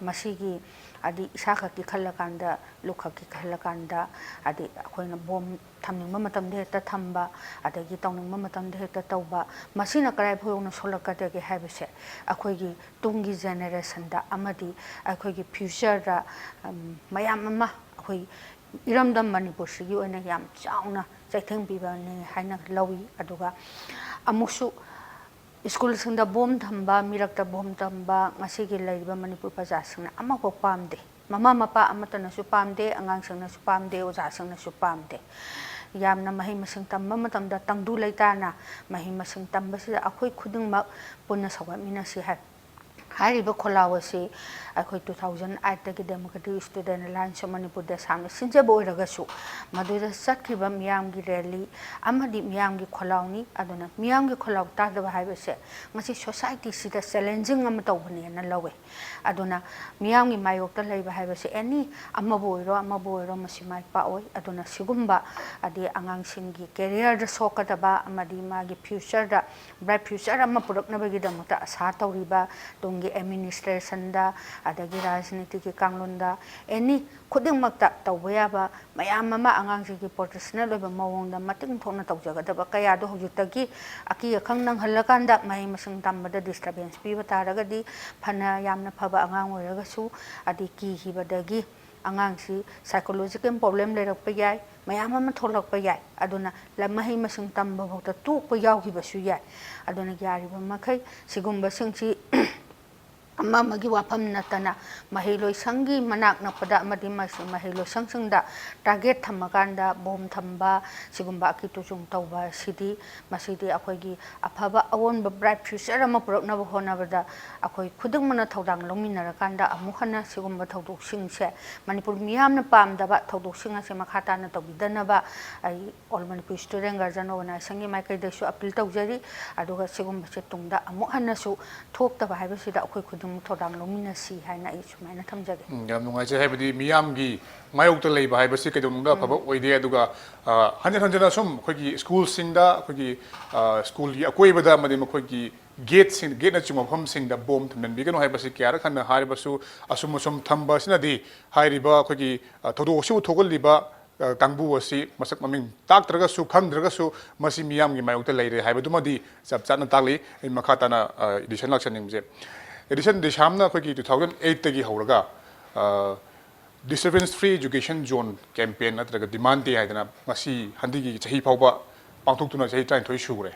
ꯃꯁꯤꯒꯤ ꯍꯥꯏꯗꯤ ꯏꯁꯥꯈꯛꯀꯤ ꯈꯜꯂꯀꯥꯟꯗ, ꯂꯨꯛꯈꯛꯀꯤ ꯈꯜꯂꯀꯥꯟꯗ, ꯍꯥꯏꯗꯤ ꯑꯩꯈꯣꯏꯅ ꯕꯣꯝ ꯊꯝꯅꯤꯡꯕ ꯃꯇꯝꯗ ꯍꯦꯛꯇ ꯊꯝꯕ, ꯑꯗꯒꯤ ꯇꯧꯅꯤꯡꯕ ꯃꯇꯝꯗ ꯍꯦꯛꯇ ꯇꯧꯕ, ꯃꯁꯤꯅ ꯀꯗꯥꯏ ꯐꯥꯎ ꯌꯧꯅ ꯁꯣꯛꯂꯛꯀꯗꯒꯦ ꯍꯥꯏꯕꯁꯦ ꯑꯩꯈꯣꯏꯒꯤ ꯇꯨꯡꯒꯤ ꯖꯦꯅꯦꯔꯦꯁꯟꯗ ꯑꯃꯗꯤ ꯑꯩꯈꯣꯏꯒꯤ ꯐ꯭ꯌꯨꯆꯔꯗ, ꯎꯝ, ꯃꯌꯥꯝ ꯑꯃ ꯑꯩꯈꯣꯏ ꯏꯔꯝꯗꯝ ꯃꯅꯤꯄꯨꯔꯁꯤꯒꯤ ꯑꯣꯏꯅ ꯌꯥꯝ ꯆꯥꯎꯅ ꯆꯩꯊꯦꯡ ꯄꯤꯕꯅꯤ ꯍꯥꯏꯅ ꯂꯧꯏ꯫ ꯑꯗꯨꯒ ꯑꯃꯨꯛꯁꯨ ꯁ꯭ꯀꯨꯜꯁꯤꯡꯗ ꯕꯣꯝ ꯊꯝꯕ, ꯃꯤꯔꯛꯇ ꯕꯣꯝ ꯊꯝꯕ, ꯉꯁꯤꯒꯤ ꯂꯩꯔꯤꯕ ꯃꯅꯤꯄꯨꯔ ꯄ꯭ꯔꯖꯥꯁꯤꯡꯅ ꯑꯃꯐꯥꯎ ꯄꯥꯝꯗꯦ꯫ ꯃꯃꯥ ꯃꯄꯥ ꯑꯃꯠꯇꯅꯁꯨ ꯄꯥꯝꯗꯦ, ꯑꯉꯥꯡꯁꯤꯡꯅꯁꯨ ꯄꯥꯝꯗꯦ, ꯑꯣꯖꯥꯁꯤꯡꯅꯁꯨ ꯄꯥꯝꯗꯦ꯫ ꯌꯥꯝꯅ ꯃꯍꯩ ꯃꯁꯤꯡ ꯇꯝꯕ ꯃꯇꯝꯗ ꯇꯪꯗꯨ ꯂꯩꯇꯥꯅ ꯃꯍꯩ ꯃꯁꯤꯡ ꯇꯝꯕꯁꯤꯗ ꯑꯩꯈꯣꯏ ꯈꯨꯗꯤꯡꯃꯛ ꯄꯨꯟꯅ ꯁꯧꯒꯠꯃꯤꯟꯅꯁꯤ ꯍꯥꯏ꯫ ꯍꯥꯏꯔꯤꯕ ꯈꯣꯜꯂꯥꯎ ꯑꯁꯤ ꯑꯩꯈꯣꯏ two thousand eight ꯇꯒꯤ Democratic Student Alliance of Manipur, ꯗꯦꯁꯥꯝꯅ ꯁꯤꯟꯖꯕ ꯑꯣꯏꯔꯒꯁꯨ, ꯃꯗꯨꯗ ꯆꯠꯈꯤꯕ ꯃꯤꯌꯥꯝꯒꯤ ꯔꯦꯂꯤ ꯑꯃꯗꯤ ꯃꯤꯌꯥꯝꯒꯤ ꯈꯣꯜꯂꯥꯎꯅꯤ꯫ ꯑꯗꯨꯅ ꯃꯤꯌꯥꯝꯒꯤ ꯈꯣꯜꯂꯥꯎ ꯇꯥꯗꯕ ꯍꯥꯏꯕꯁꯦ ꯉꯁꯤ ꯁꯣꯁꯥꯏꯇꯤꯁꯤꯗ ꯆꯦꯂꯦꯟꯖꯤꯡ ꯑꯃ ꯇꯧꯕꯅꯦꯅ ꯂꯧꯋꯦ꯫ ꯑꯗꯨꯅ ꯃꯤꯌꯥꯝꯒꯤ ꯃꯥꯌꯣꯛꯇ ꯂꯩꯕ ꯍꯥꯏꯕꯁꯦ ꯑꯦꯅꯤ ꯑꯃꯕꯨ ꯑꯣꯏꯔꯣ, ꯑꯃꯕꯨ ꯑꯣꯏꯔꯣ, ꯃꯁꯤ ꯃꯥꯏ ꯄꯥꯛꯑꯣꯏ꯫ ꯑꯗꯨꯅ ꯁꯤꯒꯨꯝꯕ ꯍꯥꯏꯗꯤ ꯑꯉꯥꯡꯁꯤꯡꯒꯤ ꯀꯦꯔꯤꯌꯔꯗ ꯁꯣꯛꯀꯗꯕ ꯑꯃꯗꯤ ꯃꯥꯒꯤ ꯐ꯭ꯌꯨꯆꯔꯗ ꯕ꯭ꯔꯥꯏꯠ ꯐ꯭ꯌꯨꯆꯔ ꯑꯃ ꯄꯨꯔꯛꯅꯕꯒꯤꯗꯃꯛꯇ ꯑꯁꯥ ꯇꯧꯔꯤꯕ ꯇꯨꯡꯒꯤ ꯑꯦꯗꯃꯤꯅꯤꯁꯇ꯭ꯔꯦꯁꯟꯗ, ꯑꯗꯒꯤ ꯔꯥꯖꯅꯤꯇꯤꯒꯤ ꯀꯥꯡꯂꯣꯟꯗ, ꯑꯦꯅꯤ ꯈꯨꯗꯤꯡꯃꯛꯇ ꯇꯧꯕ ꯌꯥꯕ ꯃꯌꯥꯝ ꯑꯃ ꯑꯉꯥꯡꯁꯤꯡꯒꯤ ꯄ꯭ꯔꯣꯐꯦꯁꯅꯦꯜ ꯑꯣꯏꯕ ꯃꯑꯣꯡꯗ ꯃꯇꯤꯡ ꯊꯣꯛꯅ ꯇꯧꯖꯒꯗꯕ ꯀꯌꯥꯗꯣ ꯍꯧꯖꯤꯛꯇꯒꯤ ꯑꯀꯤ ꯑꯈꯪ ꯅꯪꯍꯜꯂꯀꯥꯟꯗ ꯃꯍꯩ ꯃꯁꯤꯡ ꯇꯝꯕꯗ ꯗꯤꯁꯇꯔꯕꯦꯟꯁ ꯄꯤꯕ ꯇꯥꯔꯒꯗꯤ, ꯐꯅ ꯌꯥꯝꯅ ꯐꯕ ꯑꯉꯥꯡ ꯑꯣꯏꯔꯒꯁꯨ, ꯑꯗꯤ ꯀꯤꯈꯤꯕꯗꯒꯤ ꯑꯉꯥꯡꯁꯤ ꯁꯥꯏꯀꯣꯂꯣꯖꯤꯀꯦꯜ ꯄ꯭ꯔꯣꯕ꯭ꯂꯦꯝ ꯂꯩꯔꯛꯄ ꯌꯥꯏ, ꯃꯌꯥꯝ ꯑꯃ ꯊꯣꯛꯂꯛꯄ ꯌꯥꯏ꯫ ꯑꯗꯨꯅ ꯂ-, ꯃꯍꯩ ꯃꯁꯤꯡ ꯇꯝꯕ ꯐꯥꯎꯗ ꯇꯣꯛꯄ ꯌꯥꯎꯈꯤꯕꯁꯨ ꯌꯥꯏ꯫ ꯑꯗꯨꯅ ꯌꯥꯔꯤꯕ ꯃꯈꯩ ꯁꯤꯒꯨꯝꯕꯁꯤꯡꯁꯤ ꯑꯃ ꯑꯃꯒꯤ ꯋꯥꯐꯝ ꯅꯠꯇꯅ ꯃꯍꯩꯂꯣꯏꯁꯪꯒꯤ ꯃꯅꯥꯛ ꯅꯛꯄꯗ ꯑꯃꯗꯤ ꯃꯍꯩꯂꯣꯏꯁꯪꯁꯤꯡꯗ ꯇꯥꯔꯒꯦꯠ ꯊꯝꯃꯀꯥꯟꯗ ꯕꯣꯝ ꯊꯝꯕ, ꯁꯤꯒꯨꯝꯕ ꯑꯀꯤ ꯇꯨꯖꯨꯡ ꯇꯧꯕ ꯑꯁꯤꯗꯤ, ꯃꯁꯤꯗꯤ ꯑꯩꯈꯣꯏꯒꯤ ꯑꯐꯕ ꯑꯑꯣꯟꯕ bright future ꯑꯃ ꯄꯨꯔꯛꯅꯕ ꯍꯣꯠꯅꯕꯗ ꯑꯩꯈꯣꯏ ꯈꯨꯗꯤꯡꯃꯛꯅ ꯊꯧꯗꯥꯡ ꯂꯧꯃꯤꯟꯅꯔꯀꯥꯟꯗ ꯑꯃꯨꯛ ꯍꯟꯅ ꯁꯤꯒꯨꯝꯕ ꯊꯧꯗꯣꯛꯁꯤꯡꯁꯦ, ꯃꯅꯤꯄꯨꯔ ꯃꯤꯌꯥꯝꯅ ꯄꯥꯝꯗꯕ ꯊꯧꯗꯣꯛꯁꯤꯡ ꯑꯁꯦ ꯃꯈꯥ ꯇꯥꯅ ꯇꯧꯕꯤꯗꯅꯕ ꯑꯩ All Manipur Student Guardian Organizationꯒꯤ ꯃꯥꯏꯀꯩꯗꯒꯤꯁꯨ ꯑꯄꯤꯜ ꯇꯧꯖꯔꯤ꯫ ꯑꯗꯨꯒ ꯁꯤꯒꯨꯝꯕꯁꯦ ꯇꯨꯡꯗ ꯑꯃꯨꯛ ꯍꯟꯅꯁꯨ ꯊꯣꯛꯇꯕ ꯍꯥꯏꯕꯁꯤꯗ ꯑꯩꯈꯣꯏ ꯈꯨꯗꯤꯡꯃꯛ ꯊꯧꯗꯥꯡ ꯂꯧꯃꯤꯟꯅꯁꯤ ꯍꯥꯏꯅ ꯑꯩ ꯁꯨꯃꯥꯏꯅ ꯊꯝꯖꯒꯦ꯫ ꯎꯝ, ꯌꯥꯝ ꯅꯨꯡꯉꯥꯏꯖꯩ꯫ ꯍꯥꯏꯕꯗꯤ ꯃꯤꯌꯥꯝꯒꯤ ꯃꯥꯌꯣꯛꯇ ꯂꯩꯕ ꯍꯥꯏꯕꯁꯤ ꯀꯩꯗꯧꯅꯨꯡꯗ ꯑꯐꯕ ꯑꯣꯏꯗꯦ꯫ ꯑꯗꯨꯒ, ꯑ, ꯍꯟꯖꯤꯟ ꯍꯟꯖꯤꯟꯅ ꯁꯨꯝ ꯑꯩꯈꯣꯏꯒꯤ ꯁ꯭ꯀꯨꯜꯁꯤꯡꯗ, ꯑꯩꯈꯣꯏꯒꯤ, ꯑ, ꯁ꯭ꯀꯨꯜꯒꯤ ꯑꯀꯣꯏꯕꯗ ꯑꯃꯗꯤ ꯃꯈꯣꯏꯒꯤ ꯒꯦꯠꯁꯤꯡ, ꯒꯦꯠꯅꯆꯤꯡꯕ ꯃꯐꯝꯁꯤꯡꯗ ꯕꯣꯝ ꯊꯝꯖꯤꯟꯕꯤꯒꯅꯨ ꯍꯥꯏꯕꯁꯤ ꯀꯌꯥꯔꯛ ꯍꯟꯅ ꯍꯥꯏꯔꯕꯁꯨ, ꯑꯁꯨꯝ ꯑꯁꯨꯝ ꯊꯝꯕ ꯑꯁꯤꯅꯗꯤ ꯍꯥꯏꯔꯤꯕ ꯑꯩꯈꯣꯏꯒꯤ, ꯑ, ꯊꯧꯗꯣꯛ ꯑꯁꯤꯕꯨ ꯊꯣꯛꯍꯜꯂꯤꯕ, ꯑ, ꯀꯥꯡꯕꯨ ꯑꯁꯤ ꯃꯁꯛ ꯃꯃꯤꯡ ꯇꯥꯛꯇ꯭ꯔꯒꯁꯨ, ꯈꯪꯗ꯭ꯔꯒꯁꯨ, ꯃꯁꯤ ꯃꯤꯌꯥꯝꯒꯤ ꯃꯥꯌꯣꯛꯇ ꯂꯩꯔꯦ ꯍꯥꯏꯕꯗꯨꯃꯗꯤ ꯆꯞ ꯆꯥꯅ ꯇꯥꯛꯂꯤ꯫ ꯑꯩ ꯃꯈꯥ ꯇꯥꯅ, ꯑ, ꯑꯦꯗꯤꯁꯟ ꯂꯥꯛꯆꯅꯤꯡꯕꯁꯦ, ꯑꯦꯗꯤꯁꯟ ꯗꯦꯁꯥꯝꯅ ꯑꯩꯈꯣꯏꯒꯤ two thousand eightꯇꯒꯤ ꯍꯧꯔꯒ, ꯑ, Disturbance Free Education Zone campaign ꯅꯠꯇ꯭ꯔꯒ Demand Day ꯍꯥꯏꯗꯅ ꯉꯁꯤ ꯍꯟꯗꯛꯀꯤ ꯆꯍꯤ ꯐꯥꯎꯕ ꯄꯥꯡꯊꯣꯛꯇꯨꯅ ꯆꯍꯤ ꯇꯔꯥꯅꯤꯊꯣꯏ ꯁꯨꯈ꯭ꯔꯦ꯫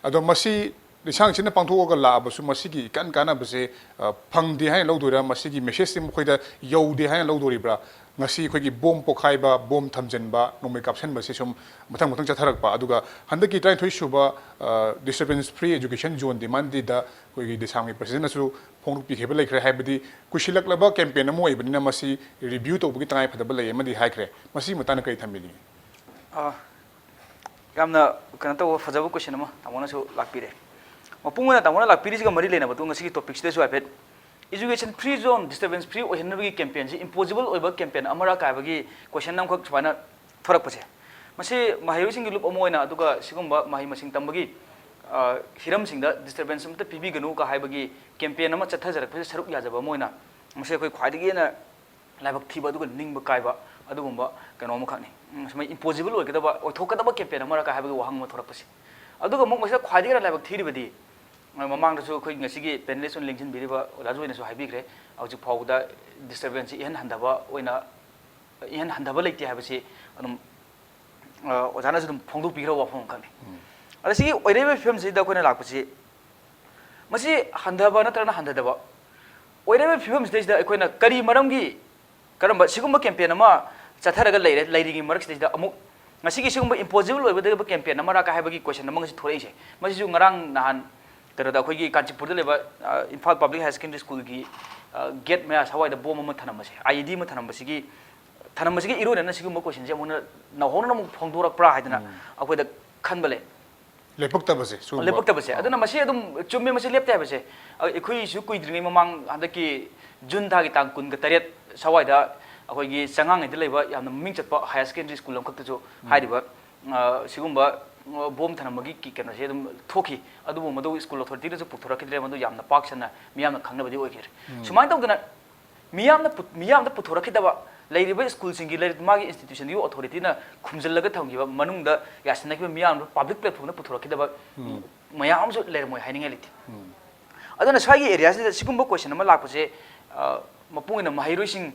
ꯑꯗꯣ ꯃꯁꯤ ꯂꯤꯁꯥꯡꯁꯤꯠꯅ ꯄꯥꯡꯊꯣꯛꯑꯒ ꯂꯥꯛꯑꯕꯁꯨ ꯃꯁꯤꯒꯤ ꯏꯀꯥꯟ ꯀꯥꯟꯅꯕꯁꯦ, ꯑ, ꯐꯪꯗꯦ ꯍꯥꯏꯅ ꯂꯧꯗꯣꯏꯔꯥ, ꯃꯁꯤꯒꯤ messageꯁꯤ ꯃꯈꯣꯏꯗ ꯌꯧꯗꯦ ꯍꯥꯏꯅ ꯂꯧꯗꯣꯔꯤꯕ꯭ꯔꯥ? ꯉꯁꯤ ꯑꯩꯈꯣꯏꯒꯤ ꯕꯣꯝ ꯄꯣꯈꯥꯏꯕ, ꯕꯣꯝ ꯊꯝꯖꯤꯟꯕ, ꯅꯣꯡꯃꯩ ꯀꯥꯞꯁꯤꯟꯕꯁꯤ ꯁꯨꯝ ꯃꯊꯪ ꯃꯊꯪ ꯆꯠꯊꯔꯛꯄ, ꯑꯗꯨꯒ ꯍꯟꯗꯛꯀꯤ ꯇꯔꯥꯅꯤꯊꯣꯏ ꯁꯨꯕ, ꯑ, Disturbance Free Education Zone Demand Dayꯗ ꯑꯩꯈꯣꯏꯒꯤ ꯗꯦꯁꯥꯝꯒꯤ ꯄ꯭ꯔꯁꯤꯗꯦꯟꯅꯁꯨ ꯐꯣꯡꯗꯣꯛꯄꯤꯈꯤꯕ ꯂꯩꯈ꯭ꯔꯦ꯫ ꯍꯥꯏꯕꯗꯤ ꯀꯨꯏꯁꯤꯜꯂꯛꯂꯕ campaign ꯑꯃ ꯑꯣꯏꯕꯅꯤꯅ ꯃꯁꯤ review ꯇꯧꯕꯒꯤ ꯇꯉꯥꯏꯐꯗꯕ ꯂꯩ ꯑꯃꯗꯤ ꯍꯥꯏꯈ꯭ꯔꯦ꯫ ꯃꯁꯤꯒꯤ ꯃꯇꯥꯡꯗ ꯀꯔꯤ ꯊꯝꯕꯤꯅꯤꯡꯉꯤ? ꯑ, ꯌꯥꯝꯅ ꯀꯩꯅꯣ ꯇꯧꯕ ꯐꯖꯕ question ꯑꯃ ꯇꯥꯃꯣꯅꯁꯨ ꯂꯥꯛꯄꯤꯔꯦ꯫ ꯃꯄꯨꯡ ꯑꯣꯏꯅ ꯇꯥꯃꯣꯅ ꯂꯥꯛꯄꯤꯔꯤꯁꯤꯒ ꯃꯔꯤ ꯂꯩꯅꯕ ꯑꯗꯨ ꯉꯁꯤꯒꯤ topicꯁꯤꯗꯁꯨ ꯍꯥꯏꯐꯦꯠ education free zone, disturbance free ꯑꯣꯏꯍꯟꯅꯕꯒꯤ campaignꯁꯤ impossible ꯑꯣꯏꯕ campaign ꯑꯃꯔ ꯀꯥꯏ ꯍꯥꯏꯕꯒꯤ question ꯑꯃꯈꯛ ꯁꯨꯃꯥꯏꯅ ꯊꯣꯔꯛꯄꯁꯦ, ꯃꯁꯤ ꯃꯍꯩꯔꯣꯏꯁꯤꯡꯒꯤ ꯂꯨꯞ ꯑꯃ ꯑꯣꯏꯅ, ꯑꯗꯨꯒ ꯁꯤꯒꯨꯝꯕ ꯃꯍꯩ ꯃꯁꯤꯡ ꯇꯝꯕꯒꯤ, ꯑ, ꯍꯤꯔꯝꯁꯤꯡꯗ disturbance ꯑꯃꯠꯇ ꯄꯤꯕꯤꯒꯅꯨ ꯀ ꯍꯥꯏꯕꯒꯤ campaign ꯑꯃ ꯆꯠꯊꯖꯔꯛꯄꯁꯤꯗ ꯁꯔꯨꯛ ꯌꯥꯖꯕ ꯑꯃ ꯑꯣꯏꯅ, ꯃꯁꯤ ꯑꯩꯈꯣꯏ ꯈ꯭ꯋꯥꯏꯗꯒꯤ ꯍꯦꯟꯅ ꯂꯥꯏꯕꯛ ꯊꯤꯕ ꯑꯗꯨꯒ ꯅꯤꯡꯕ ꯀꯥꯏꯕ ꯑꯗꯨꯒꯨꯝꯕ ꯀꯩꯅꯣ ꯑꯃꯈꯛꯅꯤ꯫ ꯎꯝ, ꯁꯨꯃꯥꯏꯅ impossible ꯑꯣꯏꯒꯗꯕ, ꯑꯣꯏꯊꯣꯛꯀꯗꯕ campaign ꯑꯃꯔ ꯀꯥꯏ ꯍꯥꯏꯕꯒꯤ ꯋꯥꯍꯪ ꯑꯃ ꯊꯣꯔꯛꯄꯁꯦ꯫ ꯑꯗꯨꯒ ꯑꯃꯨꯛ ꯃꯁꯤꯗ ꯈ꯭ꯋꯥꯏꯗꯒꯤ ꯍꯦꯟꯅ ꯂꯥꯏꯕꯛ ꯊꯤꯔꯤꯕꯗꯤ, ꯃꯃꯥꯡꯗꯁꯨ ꯑꯩꯈꯣꯏ ꯉꯁꯤꯒꯤ panelist ꯑꯣꯏꯅ ꯂꯦꯡꯁꯤꯟꯕꯤꯔꯤꯕ ꯑꯣꯖꯥꯁꯨ ꯑꯣꯏꯅꯁꯨ ꯍꯥꯏꯕꯤꯈ꯭ꯔꯦ, ꯍꯧꯖꯤꯛ ꯐꯥꯎꯕꯗ disturbanceꯁꯤ ꯏꯍꯟ ꯍꯟꯊꯕ ꯑꯣꯏꯅ, ꯏꯍꯟ ꯍꯟꯊꯕ ꯂꯩꯇꯦ ꯍꯥꯏꯕꯁꯤ ꯑꯗꯨꯝ, ꯑ, ꯑꯣꯖꯥꯅꯁꯨ ꯑꯗꯨꯝ ꯐꯣꯡꯗꯣꯛꯄꯤꯈ꯭ꯔꯕ ꯋꯥꯐꯝ ꯑꯃꯈꯛꯅꯤ꯫ ꯎꯝ꯫ ꯑꯗ ꯁꯤꯒꯤ ꯑꯣꯏꯔꯛꯏꯕ ꯐꯤꯕꯝꯁꯤꯗ ꯑꯩꯈꯣꯏꯅ ꯂꯥꯛꯄꯁꯤ, ꯃꯁꯤ ꯍꯟꯊꯕ ꯅꯠꯇ꯭ꯔꯒꯅ ꯍꯟꯊꯗꯕ, ꯑꯣꯏꯔꯤꯕ ꯐꯤꯕꯝꯁꯤꯗꯩꯁꯤꯗ ꯑꯩꯈꯣꯏꯅ ꯀꯔꯤ ꯃꯔꯝꯒꯤ, ꯀꯔꯝꯕ ꯁꯤꯒꯨꯝꯕ ꯀꯦꯝꯄꯦꯟ ꯑꯃ ꯆꯠꯊꯔꯒ ꯂꯩꯔꯦ, ꯂꯩꯔꯤꯉꯩ ꯃꯔꯛꯁꯤꯗꯩꯁꯤꯗ ꯑꯃꯨꯛ ꯉꯁꯤꯒꯤ ꯁꯤꯒꯨꯝꯕ ꯏꯝꯄꯣꯁꯤꯕꯜ ꯑꯣꯏꯒꯗꯕ ꯀꯦꯝꯄꯦꯟ ꯑꯃꯔꯥ ꯀ ꯍꯥꯏꯕꯒꯤ ꯀꯣꯏꯁꯟ ꯑꯃ ꯉꯁꯤ ꯊꯣꯔꯛꯏꯁꯦ꯫ ꯃꯁꯤꯁꯨ ꯉꯔꯥꯡ ꯅꯍꯥꯟ ꯀꯩꯅꯣꯗ ꯑꯩꯈꯣꯏꯒꯤ ꯀꯥꯟꯆꯤꯄꯨꯔꯗ ꯂꯩꯕ, ꯑ, ꯏꯝꯐꯥꯜ ꯄꯕ꯭ꯂꯤꯛ ꯍꯥꯌꯔ ꯁꯦꯀꯦꯟꯗꯔꯤ ꯁ꯭ꯀꯨꯜꯒꯤ, ꯑ, ꯒꯦꯠ ꯃꯌꯥ ꯁꯋꯥꯏꯗ ꯕꯣꯝ ꯑꯃ ꯊꯅꯝꯕꯁꯦ, ꯑꯥꯏ ꯏ ꯗꯤ ꯑꯃ ꯊꯅꯝꯕꯁꯤꯒꯤ, ꯊꯅꯝꯕꯁꯤꯒ ꯏꯔꯣꯏꯅꯅ ꯁꯤꯒꯨꯝꯕ ꯀꯣꯏꯁꯟꯁꯦ ꯑꯃꯨꯛ ꯍꯟꯅ ꯅꯧꯍꯧꯅꯅ ꯑꯃꯨꯛ ꯐꯣꯡꯗꯣꯔꯛꯄ꯭ꯔꯥ ꯍꯥꯏꯗꯅ ꯑꯩꯈꯣꯏꯗ ꯈꯟꯕ ꯂꯩ꯫ ꯂꯦꯞꯄꯛꯇꯕꯁꯦ ꯁꯤꯒꯨꯝꯕ꯫ ꯂꯦꯞꯄꯛꯇꯕꯁꯦ꯫ ꯑꯗꯨꯅ ꯃꯁꯤ ꯑꯗꯨꯝ ꯆꯨꯝꯃꯦ, ꯃꯁꯤ ꯂꯦꯞꯇꯦ ꯍꯥꯏꯕꯁꯦ꯫ ꯑ, ꯑꯩꯈꯣꯏꯁꯨ ꯀꯨꯏꯗ꯭ꯔꯤꯉꯩ ꯃꯃꯥꯡ ꯍꯟꯗꯛꯀꯤ ꯖꯨꯟ ꯊꯥꯒꯤ ꯇꯥꯡ ꯀꯨꯟꯒ ꯇꯔꯦꯠ ꯁꯋꯥꯏꯗ ꯑꯩꯈꯣꯏꯒꯤ ꯆꯉꯥꯡꯉꯩꯗ ꯂꯩꯕ ꯌꯥꯝꯅ ꯃꯃꯤꯡ ꯆꯠꯄ ꯍꯥꯌꯔ ꯁꯦꯀꯦꯟꯗꯔꯤ ꯁ꯭ꯀꯨꯜ ꯑꯃꯈꯛꯇꯁꯨ ꯍꯥꯏꯔꯤꯕ, ꯑ, ꯁꯤꯒꯨꯝꯕ, ꯑ, ꯕꯣꯝ ꯊꯅꯝꯕꯒꯤ ꯀꯤ-, ꯀꯩꯅꯣꯁꯦ ꯑꯗꯨꯝ ꯊꯣꯛꯈꯤ꯫ ꯑꯗꯨꯕꯨ ꯃꯗꯨ ꯁ꯭ꯀꯨꯜ ꯑꯣꯊꯣꯔꯤꯇꯤꯅꯁꯨ ꯄꯨꯊꯣꯔꯛꯈꯤꯗ꯭ꯔꯦ, ꯃꯗꯨ ꯌꯥꯝꯅ ꯄꯥꯛ ꯁꯟꯅ ꯃꯤꯌꯥꯝꯅ ꯈꯪꯅꯕꯗꯤ ꯑꯣꯏꯈꯤꯗ꯭ꯔꯦ꯫ ꯁꯨꯃꯥꯏꯅ ꯇꯧꯗꯅ ꯃꯤꯌꯥꯝꯅ ꯄꯨ-, ꯃꯤꯌꯥꯝꯗ ꯄꯨꯊꯣꯔꯛꯈꯤꯗꯕ, ꯂꯩꯔꯤꯕ ꯁ꯭ꯀꯨꯜꯁꯤꯡꯒꯤ ꯂꯩꯔꯤꯕ ꯃꯥꯒꯤ ꯏꯟꯁꯇꯤꯇ꯭ꯌꯨꯁꯟꯗꯨꯒꯤ ꯑꯣꯊꯣꯔꯤꯇꯤꯅ ꯈꯨꯝꯖꯤꯜꯂꯒ ꯊꯝꯈꯤꯕ, ꯃꯅꯨꯡꯗ ꯌꯥꯁꯤꯟꯅꯈꯤꯕ ꯃꯤꯌꯥꯝꯗꯨ ꯄꯕ꯭ꯂꯤꯛ ꯄ꯭ꯂꯦꯠꯐꯣꯝꯗ ꯄꯨꯊꯣꯔꯛꯈꯤꯗꯕ ꯃꯌꯥꯝ ꯑꯃꯁꯨ ꯂꯩꯔꯝꯃꯣꯏ ꯍꯥꯏꯅꯤꯡꯉꯥꯏ ꯂꯩꯇꯦ꯫ ꯑꯗꯨꯅ ꯁ꯭ꯋꯥꯏꯒꯤ ꯑꯦꯔꯤꯌꯥꯁꯤꯗ ꯁꯤꯒꯨꯝꯕ ꯀꯣꯏꯁꯟ ꯑꯃ ꯂꯥꯛꯄꯁꯦ, ꯑ, ꯃꯄꯨꯡ ꯑꯣꯏꯅ ꯃꯍꯩꯔꯣꯏꯁꯤꯡ,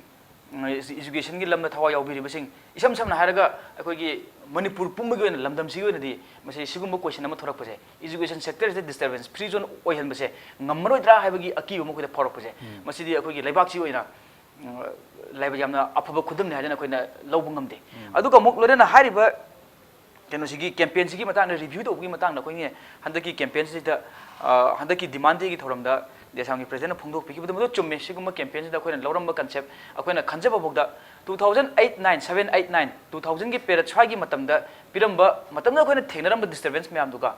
ꯎꯝ, ꯏꯖꯨꯀꯦꯁꯟꯒꯤ ꯂꯝꯗ ꯊꯋꯥꯏ ꯌꯥꯎꯕꯤꯔꯤꯕꯁꯤꯡ, ꯏꯁꯝ ꯁꯝꯅ ꯍꯥꯏꯔꯒ ꯑꯩꯈꯣꯏꯒꯤ ꯃꯅꯤꯄꯨꯔ ꯄꯨꯝꯕꯒꯤ ꯑꯣꯏꯅ, ꯂꯝꯗꯝꯁꯤꯒꯤ ꯑꯣꯏꯅꯗꯤ ꯃꯁꯤ ꯁꯤꯒꯨꯝꯕ ꯀꯣꯏꯁꯟ ꯑꯃ ꯊꯣꯔꯛꯄꯁꯦ, ꯏꯖꯨꯀꯦꯁꯟ ꯁꯦꯛꯇꯔꯁꯤꯗ ꯗꯤꯁꯇꯔꯕꯦꯟꯁ ꯐ꯭ꯔꯤ ꯖꯣꯟ ꯑꯣꯏꯍꯟꯕꯁꯦ ꯉꯝꯃꯔꯣꯏꯗ꯭ꯔꯥ ꯍꯥꯏꯕꯒꯤ ꯑꯀꯤꯕ ꯑꯃ ꯑꯩꯈꯣꯏꯗ ꯐꯥꯎꯔꯛꯄꯁꯦ, ꯃꯁꯤꯗꯤ ꯑꯩꯈꯣꯏꯒꯤ ꯂꯩꯕꯥꯛꯁꯤ ꯑꯣꯏꯅ, ꯎꯝ, ꯂꯥꯏꯕꯛ ꯌꯥꯝꯅ ꯑꯐꯕ ꯈꯨꯗꯝꯅꯤ ꯍꯥꯏꯗꯅ ꯑꯩꯈꯣꯏꯅ ꯂꯧꯕ ꯉꯝꯗꯦ꯫ ꯑꯗꯨꯒ ꯑꯃꯨꯛ ꯂꯣꯏꯅꯅ ꯍꯥꯏꯔꯤꯕ ꯀꯩꯅꯣꯁꯤꯒꯤ ꯀꯦꯝꯄꯦꯟꯁꯤꯒꯤ ꯃꯇꯥꯡꯗ ꯔꯤꯚ꯭ꯌꯨ ꯇꯧꯕꯒꯤ ꯃꯇꯥꯡꯗ ꯑꯩꯈꯣꯏꯒꯤ ꯍꯟꯗꯛꯀꯤ ꯀꯦꯝꯄꯦꯟꯁꯤꯗ, ꯑ, ꯍꯟꯗꯛꯀꯤ ꯗꯤꯃꯥꯟ ꯗꯦꯒꯤ ꯊꯧꯔꯝꯗ ꯗꯦꯁꯥꯝꯒꯤ ꯄ꯭ꯔꯦꯁꯤꯗꯦꯟꯠꯅ ꯐꯣꯡꯗꯣꯛꯄꯤꯈꯤꯕꯗꯨ ꯃꯗꯨ ꯆꯨꯝꯃꯦ꯫ ꯁꯤꯒꯨꯝꯕ ꯀꯦꯝꯄꯦꯟꯁꯤꯗ ꯑꯩꯈꯣꯏꯅ ꯂꯧꯔꯝꯕ ꯀꯟꯁꯦꯞ, ꯑꯩꯈꯣꯏꯅ ꯈꯟꯖꯕ ꯐꯥꯎꯗ two thousand eight nine, seven, eight, nine, two thousandꯒꯤ ꯄꯦꯔꯠ ꯁ꯭ꯋꯥꯏꯒꯤ ꯃꯇꯝꯗ ꯄꯤꯔꯝꯕ, ꯃꯇꯝꯗꯨꯗ ꯑꯩꯈꯣꯏꯅ ꯊꯦꯡꯅꯔꯝꯕ ꯗꯤꯁꯇꯔꯕꯦꯟꯁ ꯃꯌꯥꯝꯗꯨꯒ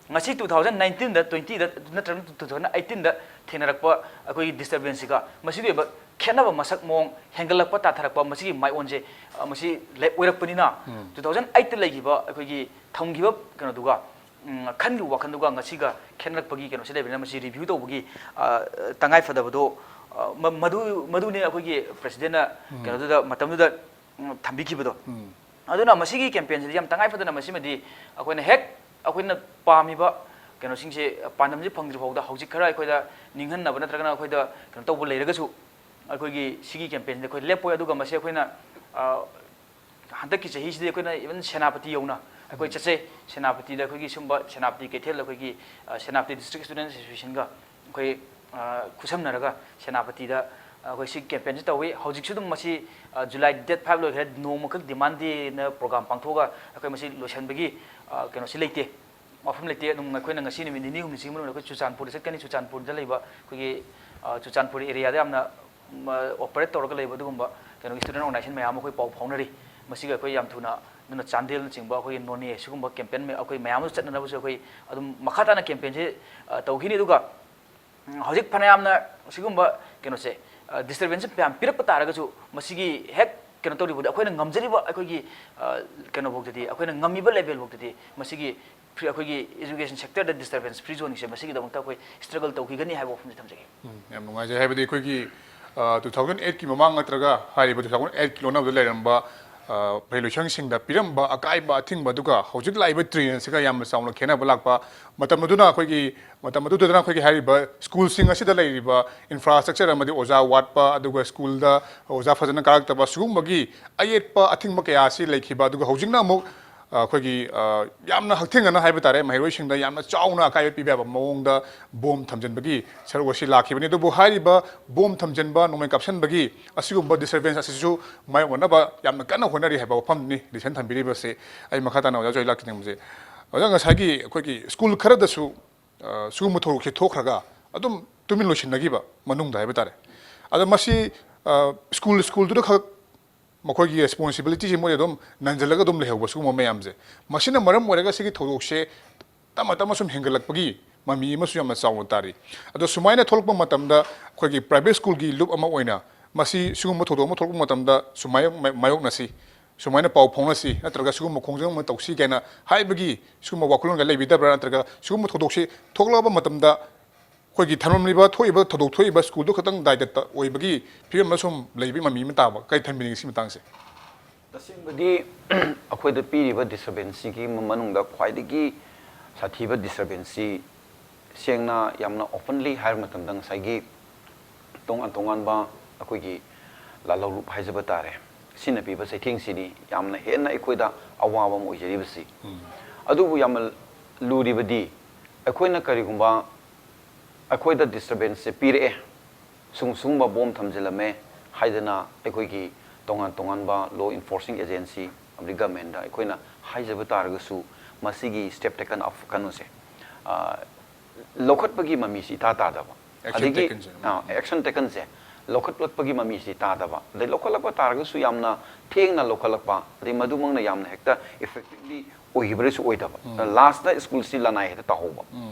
ꯉꯁꯤ two thousand nineteenꯗ, twentyꯗ ꯅꯠꯇ꯭ꯔꯒ two thousand eighteenꯗ ꯊꯦꯡꯅꯔꯛꯄ ꯑꯩꯈꯣꯏꯒꯤ ꯗꯤꯁꯇꯔꯕꯦꯟꯁꯁꯤꯒ ꯃꯁꯤꯒꯤ ꯑꯣꯏꯕ ꯈꯦꯠꯅꯕ ꯃꯁꯛ ꯃꯑꯣꯡ, ꯍꯦꯟꯒꯠꯂꯛꯄ ꯇꯥꯊꯔꯛꯄ ꯃꯁꯤꯒꯤ ꯃꯥꯏꯑꯣꯟꯁꯦ, ꯑ, ꯃꯁꯤ ꯂꯦꯞ ꯑꯣꯏꯔꯛꯄꯅꯤꯅ two thousand eightꯇ ꯂꯩꯈꯤꯕ ꯑꯩꯈꯣꯏꯒꯤ ꯊꯝꯈꯤꯕ ꯀꯩꯅꯣꯗꯨꯒ, ꯎꯝ, ꯈꯟꯈꯤꯕ ꯋꯥꯈꯜꯗꯨꯒ ꯉꯁꯤꯒ ꯈꯦꯠꯅꯔꯛꯄꯒꯤ ꯀꯩꯅꯣꯁꯤ ꯂꯩꯕꯅꯤꯅ ꯃꯁꯤ ꯔꯤꯚ꯭ꯌꯨ ꯇꯧꯕꯒꯤ, ꯑ, ꯇꯉꯥꯏ ꯐꯗꯕꯗꯣ, ꯑ, ꯃ-, ꯃꯗꯨ, ꯃꯗꯨꯅꯤ ꯑꯩꯈꯣꯏꯒꯤ ꯄ꯭ꯔꯦꯁꯤꯗꯦꯟꯠꯅ ꯀꯩꯅꯣꯗꯨꯗ, ꯃꯇꯝꯗꯨꯗ, ꯎꯝ, ꯊꯝꯕꯤꯈꯤꯕꯗꯣ꯫ ꯑꯗꯨꯅ ꯃꯁꯤꯒꯤ ꯀꯦꯝꯄꯦꯟꯁꯤꯗꯤ ꯌꯥꯝ ꯇꯉꯥꯏ ꯐꯗꯅ ꯃꯁꯤꯃꯗꯤ ꯑꯩꯈꯣꯏꯅ ꯍꯦꯛ ꯑꯩꯈꯣꯏꯅ ꯄꯥꯝꯃꯤꯕ ꯀꯩꯅꯣꯁꯤꯡꯁꯦ, ꯄꯥꯟꯗꯝꯁꯦ ꯐꯪꯗ꯭ꯔꯤ ꯐꯥꯎꯗ ꯍꯧꯖꯤꯛ ꯈꯔ ꯑꯩꯈꯣꯏꯗ ꯅꯤꯡꯍꯟꯅꯕ ꯅꯠꯇ꯭ꯔꯒꯅ ꯑꯩꯈꯣꯏꯗ ꯀꯩꯅꯣ ꯇꯧꯕ ꯂꯩꯔꯒꯁꯨ ꯑꯩꯈꯣꯏꯒꯤ ꯁꯤꯒꯤ ꯀꯦꯝꯄꯦꯟꯁꯤꯗ ꯑꯩꯈꯣꯏ ꯂꯦꯞꯄꯣꯏ꯫ ꯑꯗꯨꯒ ꯃꯁꯤ ꯑꯩꯈꯣꯏꯅ, ꯑ, ꯍꯟꯗꯛꯀꯤ ꯆꯍꯤꯁꯤꯗꯤ ꯑꯩꯈꯣꯏꯅ even ꯁꯦꯅꯥꯄꯇꯤ ꯌꯧꯅ ꯑꯩꯈꯣꯏ ꯆꯠꯆꯩ꯫ ꯁꯦꯅꯥꯄꯇꯤꯗ ꯑꯩꯈꯣꯏꯒꯤ ꯁꯨꯝꯕ ꯁꯦꯅꯥꯄꯇꯤ ꯀꯩꯊꯦꯜꯗ ꯑꯩꯈꯣꯏꯒꯤ, ꯑ, ꯁꯦꯅꯥꯄꯇꯤ ꯗꯤꯁꯇ꯭ꯔꯤꯛ ꯁ꯭ꯇꯨꯗꯦꯟꯠ ꯑꯦꯁꯣꯁꯤꯌꯦꯁꯟꯒ ꯑꯩꯈꯣꯏ ꯑ, ꯈꯨꯠꯁꯝꯅꯔꯒ ꯁꯦꯅꯥꯄꯇꯤꯗ ꯑꯩꯈꯣꯏ ꯁꯤ ꯀꯦꯝꯄꯦꯟꯁꯤ ꯇꯧꯏ꯫ ꯍꯧꯖꯤꯛꯁꯨ ꯑꯗꯨꯝ ꯃꯁꯤ, ꯑ, ꯖꯨꯂꯥꯏ ꯗꯦꯠ ꯐꯥꯏꯚ ꯂꯣꯏꯈ꯭ꯔꯦ, ꯅꯣꯡꯃꯈꯛ ꯗꯤꯃꯥꯟ ꯗꯦꯅ ꯄ꯭ꯔꯣꯒ꯭ꯔꯥꯝ ꯄꯥꯡꯊꯣꯛꯑꯒ ꯑꯩꯈꯣꯏ ꯃꯁꯤ ꯂꯣꯏꯁꯤꯟꯕꯒꯤ, ꯑ, ꯀꯩꯅꯣꯁꯤ ꯂꯩꯇꯦ, ꯋꯥꯐꯝ ꯂꯩꯇꯦ꯫ ꯑꯗꯨꯝ ꯑꯩꯈꯣꯏꯅ ꯉꯁꯤ ꯅꯨꯃꯤꯠ ꯅꯤꯅꯤ ꯍꯨꯝꯅꯤꯁꯤꯒꯤ ꯃꯅꯨꯡꯗ ꯑꯩꯈꯣꯏ ꯆꯨꯔꯆꯥꯟꯄꯨꯔꯗ ꯆꯠꯀꯅꯤ꯫ ꯆꯨꯔꯆꯥꯟꯄꯨꯔꯗ ꯂꯩꯕ ꯑꯩꯈꯣꯏꯒꯤ, ꯑ, ꯆꯨꯔꯆꯥꯟꯄꯨꯔ ꯑꯦꯔꯤꯌꯥꯗ ꯌꯥꯝꯅ, ꯎꯝ, ꯑ, ꯑꯣꯄꯔꯦꯠ ꯇꯧꯔꯒ ꯂꯩꯕ ꯑꯗꯨꯒꯨꯝꯕ ꯀꯩꯅꯣꯒꯤ ꯁ꯭ꯇꯨꯗꯦꯟ ꯑꯣꯔꯒꯅꯥꯏꯖꯦꯁꯟ ꯃꯌꯥꯝ ꯑꯃ ꯑꯩꯈꯣꯏ ꯄꯥꯎ ꯐꯥꯎꯅꯔꯤ꯫ ꯃꯁꯤꯒ ꯑꯩꯈꯣꯏ ꯌꯥꯝ ꯊꯨꯅ ꯑꯗꯨꯅ ꯆꯥꯟꯗꯦꯜꯅꯆꯤꯡꯕ ꯑꯩꯈꯣꯏꯒꯤ ꯅꯣꯅꯦ ꯁꯤꯒꯨꯝꯕ ꯀꯦꯝꯄꯦꯟ ꯃꯌꯥ-, ꯑꯩꯈꯣꯏ ꯃꯌꯥꯝ ꯑꯃ ꯆꯠꯅꯅꯕꯁꯨ ꯑꯩꯈꯣꯏ ꯑꯗꯨꯝ ꯃꯈꯥ ꯇꯥꯅ ꯀꯦꯝꯄꯦꯟꯁꯤ, ꯑ, ꯇꯧꯈꯤꯅꯤ꯫ ꯑꯗꯨꯒ, ꯎꯝ, ꯍꯧꯖꯤꯛ ꯐꯅꯌꯥꯝꯅ ꯁꯤꯒꯨꯝꯕ ꯀꯩꯅꯣꯁꯦ, ꯑ, ꯗꯤꯁꯇꯔꯕꯦꯟꯁ ꯃꯌꯥꯝ ꯄꯤꯔꯛꯄ ꯇꯥꯔꯒꯁꯨ, ꯃꯁꯤꯒꯤ ꯍꯦꯛ ꯀꯩꯅꯣ ꯇꯧꯔꯤꯕꯗꯤ ꯑꯩꯈꯣꯏꯅ ꯉꯝꯖꯔꯤꯕ ꯑꯩꯈꯣꯏꯒꯤ, ꯑ, ꯀꯩꯅꯣꯐꯥꯎꯗꯗꯤ, ꯑꯩꯈꯣꯏꯅ ꯉꯝꯃꯤꯕ ꯂꯦꯚꯦꯜꯐꯥꯎꯗꯗꯤ ꯃꯁꯤꯒꯤ ꯐ꯭ꯔꯤ, ꯑꯩꯈꯣꯏꯒꯤ ꯏꯖꯨꯀꯦꯁꯟ ꯁꯦꯛꯇꯔꯗ ꯗꯤꯁꯇꯔꯕꯦꯟꯁ ꯐ꯭ꯔꯤ ꯖꯣꯟꯒꯤꯁꯦ ꯃꯁꯤꯒꯤꯗꯃꯛꯇ ꯑꯩꯈꯣꯏ ꯁ꯭ꯇ꯭ꯔꯒꯜ ꯇꯧꯈꯤꯒꯅꯤ ꯍꯥꯏꯕ ꯋꯥꯐꯝꯁꯦ ꯊꯝꯖꯒꯦ꯫ ꯎꯝ, ꯌꯥꯝ ꯅꯨꯡꯉꯥꯏꯖꯩ꯫ ꯍꯥꯏꯕꯗꯤ ꯑꯩꯈꯣꯏꯒꯤ, ꯑ, ꯇꯨ ꯊꯥꯎꯖꯟ ꯑꯩꯠꯀꯤ ꯃꯃꯥꯡ ꯅꯠꯇ꯭ꯔꯒ ꯍꯥꯏꯔꯤꯕ ꯇꯨ ꯊꯥꯎꯖꯟ ꯑꯩꯠꯀꯤ ꯂꯣꯟꯅꯕꯗ ꯂꯩꯔꯝꯕ, ꯑ, ꯃꯍꯩ ꯂꯣꯏꯁꯪꯁꯤꯡꯗ ꯄꯤꯔꯝꯕ ꯑꯀꯥꯏꯕ ꯑꯊꯤꯡꯕ ꯑꯗꯨꯒ ꯍꯧꯖꯤꯛ ꯂꯥꯛꯏꯕ ꯇ꯭ꯔꯦꯟꯁꯤꯒ ꯌꯥꯝꯅ ꯆꯥꯎꯅ ꯈꯦꯠꯅꯕ ꯂꯥꯛꯄ꯫ ꯃꯇꯝ ꯑꯗꯨꯅ ꯑꯩꯈꯣꯏꯒꯤ, ꯃꯇꯝ ꯑꯗꯨꯗꯅ ꯑꯩꯈꯣꯏꯒꯤ ꯍꯥꯏꯔꯤꯕ ꯁ꯭ꯀꯨꯜꯁꯤꯡ ꯑꯁꯤꯗ ꯂꯩꯔꯤꯕ ꯏꯟꯐ꯭ꯔꯥꯁ꯭ꯇ꯭ꯔꯛꯆꯔ ꯑꯃꯗꯤ ꯑꯣꯖꯥ ꯋꯥꯠꯄ, ꯑꯗꯨꯒ ꯁ꯭ꯀꯨꯜꯗ ꯑꯣꯖꯥ ꯐꯖꯅ ꯀꯥꯔꯛꯇꯕ, ꯁꯤꯒꯨꯝꯕꯒꯤ ꯑꯌꯦꯠꯄ ꯑꯊꯤꯡꯕ ꯀꯌꯥ ꯑꯁꯤ ꯂꯩꯈꯤꯕ꯫ ꯑꯗꯨꯒ ꯍꯧꯖꯤꯛꯅ ꯑꯃꯨꯛ, ꯑ, ꯑꯩꯈꯣꯏꯒꯤ, ꯑ, ꯌꯥꯝꯅ ꯍꯛꯊꯦꯡꯅꯅ ꯍꯥꯏꯕ ꯇꯥꯔꯦ, ꯃꯍꯩꯔꯣꯏꯁꯤꯡꯗ ꯌꯥꯝꯅ ꯆꯥꯎꯅ ꯑꯀꯥꯏꯕ ꯄꯤꯕ ꯌꯥꯕ ꯃꯑꯣꯡꯗ ꯕꯣꯝ ꯊꯝꯖꯤꯟꯕꯒꯤ ꯁꯔꯨꯛ ꯑꯁꯤ ꯂꯥꯛꯈꯤꯕꯅꯤ꯫ ꯑꯗꯨꯕꯨ ꯍꯥꯏꯔꯤꯕ ꯕꯣꯝ ꯊꯝꯖꯤꯟꯕ, ꯅꯣꯡꯃꯩ ꯀꯥꯞꯁꯤꯟꯕꯒꯤ ꯑꯁꯤꯒꯨꯝꯕ ꯗꯤꯁꯇꯔꯕꯦꯟꯁ ꯑꯁꯤꯁꯨ ꯃꯥꯌꯣꯛꯅꯅꯕ ꯌꯥꯝꯅ ꯀꯟꯅ ꯍꯣꯠꯅꯔꯤ ꯍꯥꯏꯕ ꯋꯥꯐꯝꯅꯤ ꯂꯤꯁꯟ ꯊꯝꯕꯤꯔꯤꯕꯁꯦ꯫ ꯑꯩ ꯃꯈꯥ ꯇꯥꯅ ꯑꯣꯖꯥ ꯖꯣꯏ ꯂꯥꯛꯀꯅꯤꯡꯕꯁꯦ, ꯑꯣꯖꯥ, ꯉꯁꯥꯏꯒꯤ ꯑꯩꯈꯣꯏꯒꯤ ꯁ꯭ꯀꯨꯜ ꯈꯔꯗꯁꯨ, ꯑ, ꯁꯤꯒꯨꯝꯕ ꯊꯧꯗꯣꯛꯁꯦ ꯊꯣꯛꯈ꯭ꯔꯒ ꯑꯗꯨꯝ ꯇꯨꯃꯤꯟ ꯂꯣꯏꯁꯤꯟꯅꯈꯤꯕ ꯃꯅꯨꯡꯗ ꯍꯥꯏꯕ ꯇꯥꯔꯦ꯫ ꯑꯗꯣ ꯃꯁꯤ, ꯑ, ꯁ꯭ꯀꯨꯜ, ꯁ꯭ꯀꯨꯜꯗꯨꯗ ꯈꯛ ꯃꯈꯣꯏꯒꯤ ꯔꯦꯁꯄꯣꯟꯁꯤꯕꯤꯂꯤꯇꯤꯁꯤ ꯃꯣꯏ ꯑꯗꯨꯝ ꯅꯟꯁꯤꯜꯂꯒ ꯑꯗꯨꯝ ꯂꯩꯍꯧꯕ ꯁꯤꯒꯨꯝꯕ ꯃꯌꯥꯝꯁꯦ, ꯃꯁꯤꯅ ꯃꯔꯝ ꯑꯣꯏꯔꯒ ꯁꯤꯒꯤ ꯊꯧꯗꯣꯛꯁꯦ ꯇꯞꯅ ꯇꯞꯅ ꯁꯨꯝ ꯍꯦꯟꯒꯠꯂꯛꯄꯒꯤ ꯃꯃꯤ ꯑꯃꯁꯨ ꯌꯥꯝꯅ ꯆꯥꯎꯅ ꯇꯥꯔꯤ꯫ ꯑꯗꯣ ꯁꯨꯃꯥꯏꯅ ꯊꯣꯛꯂꯛꯄ ꯃꯇꯝꯗ ꯑꯩꯈꯣꯏꯒꯤ ꯄ꯭ꯔꯥꯏꯚꯦꯠ ꯁ꯭ꯀꯨꯜꯒꯤ ꯂꯨꯞ ꯑꯃ ꯑꯣꯏꯅ ꯃꯁꯤ ꯁꯤꯒꯨꯝꯕ ꯊꯧꯗꯣꯛ ꯑꯃ ꯊꯣꯛꯂꯛꯄ ꯃꯇꯝꯗ ꯁꯨꯃꯥꯏꯅ ꯃꯥ-, ꯃꯥꯌꯣꯛꯅꯁꯤ, ꯁꯨꯃꯥꯏꯅ ꯄꯥꯎ ꯐꯥꯎꯅꯁꯤ, ꯅꯠꯇ꯭ꯔꯒ ꯁꯤꯒꯨꯝꯕ ꯈꯣꯡꯖꯪ ꯑꯃ ꯇꯧꯁꯤ ꯀꯥꯏꯅ ꯍꯥꯏꯕꯒꯤ ꯁꯤꯒꯨꯝꯕ ꯋꯥꯈꯜꯂꯣꯟꯒ ꯂꯩꯕꯤꯗꯕ꯭ꯔꯥ? ꯅꯠꯇ꯭ꯔꯒ ꯁꯤꯒꯨꯝꯕ ꯊꯧꯗꯣꯛꯁꯤ ꯊꯣꯛꯂꯛꯑꯕ ꯃꯇꯝꯗ ꯑꯩꯈꯣꯏꯒꯤ ꯊꯝꯂꯝꯂꯤꯕ ꯊꯣꯛꯏꯕ ꯊꯧꯗꯣꯛ ꯊꯣꯛꯏꯕ ꯁ꯭ꯀꯨꯜꯗꯨ ꯈꯛꯇꯪ ꯗꯥꯏꯗ ꯑꯣꯏꯕꯒꯤ ꯐꯤꯕꯝ ꯑꯃ ꯁꯨꯝ ꯂꯩꯕꯒꯤ ꯃꯃꯤ ꯑꯃ ꯇꯥꯕ, ꯀꯔꯤ ꯊꯝꯕꯤꯅꯤꯡꯉꯤ ꯁꯤ ꯃꯇꯥꯡꯁꯦ? ꯇꯁꯦꯡꯕꯗꯤ ꯑꯩꯈꯣꯏꯗ ꯄꯤꯔꯤꯕ ꯗꯤꯁꯇꯔꯕꯦꯟꯁꯁꯤꯒꯤ ꯃꯅꯨꯡꯗ ꯈ꯭ꯋꯥꯏꯗꯒꯤ ꯁꯥꯊꯤꯕ ꯗꯤꯁꯇꯔꯕꯦꯟꯁꯁꯤ ꯁꯦꯡꯅ ꯌꯥꯝꯅ ꯑꯣꯄꯟꯂꯤ ꯍꯥꯏꯕ ꯃꯇꯝꯗ ꯉꯁꯥꯏꯒꯤ ꯇꯣꯉꯥꯟ ꯇꯣꯉꯥꯟꯕ ꯑꯩꯈꯣꯏꯒꯤ ꯂꯥꯜꯍꯧꯂꯨꯞ ꯍꯥꯏꯖꯕ ꯇꯥꯔꯦ, ꯁꯤꯅ ꯄꯤꯕ ꯆꯩꯊꯦꯡꯁꯤꯅꯤ ꯌꯥꯝꯅ ꯍꯦꯟꯅ ꯑꯩꯈꯣꯏꯗ ꯑꯋꯥꯕ ꯑꯃ ꯑꯣꯏꯖꯔꯤꯕꯁꯤ꯫ ꯎꯝ꯫ ꯑꯗꯨꯕꯨ ꯌꯥꯝꯅ ꯂꯨꯔꯤꯕꯗꯤ ꯑꯩꯈꯣꯏꯅ ꯀꯔꯤꯒꯨꯝꯕ ꯑꯩꯈꯣꯏꯗ ꯗꯤꯁꯇꯔꯕꯦꯟꯁꯁꯦ ꯄꯤꯔꯛꯑꯦ, ꯁꯨꯝ ꯁꯨꯝꯕ ꯕꯣꯝ ꯊꯝꯖꯤꯜꯂꯝꯃꯦ ꯍꯥꯏꯗꯅ ꯑꯩꯈꯣꯏꯒꯤ ꯇꯣꯉꯥꯟ ꯇꯣꯉꯥꯟꯕ ꯂꯣ ꯏꯟꯐꯣꯔꯁꯤꯡ ꯑꯦꯖꯦꯟꯁꯤ ꯑꯃꯗꯤ ꯒꯃꯦꯟꯗ ꯑꯩꯈꯣꯏꯅ ꯍꯥꯏꯖꯕ ꯇꯥꯔꯒꯁꯨ, ꯃꯁꯤꯒꯤ ꯁ꯭ꯇꯦꯞ ꯇꯦꯀꯟ ꯑꯣꯐ ꯀꯩꯅꯣꯁꯦ, ꯑ, ꯂꯧꯈꯠꯄꯒꯤ ꯃꯃꯤꯁꯤ ꯏꯇꯥ ꯇꯥꯗꯕ꯫ ꯑꯗꯒꯤ ꯑꯦꯛꯁꯟ ꯇꯦꯀꯟꯁꯦ ꯂꯧꯈꯠꯂꯛꯄꯒꯤ ꯃꯃꯤꯁꯤ ꯇꯥꯗꯕ, ꯑꯗꯩ ꯂꯧꯈꯠꯂꯛꯄ ꯇꯥꯔꯒꯁꯨ ꯌꯥꯝꯅ ꯊꯦꯡꯅ ꯂꯧꯈꯠꯂꯛꯄ, ꯑꯗꯩ ꯃꯗꯨꯃꯛꯅ ꯌꯥꯝꯅ ꯍꯦꯛꯇ ꯏꯐꯦꯛꯇꯤꯚꯂꯤ ꯑꯣꯏꯈꯤꯕ꯭ꯔꯁꯨ ꯑꯣꯏꯗꯕ꯫ ꯂꯥꯁꯇ ꯁ꯭ꯀꯨꯜꯁꯤ ꯂꯅꯥꯏ ꯍꯦꯛꯇ ꯇꯥꯍꯧꯕ꯫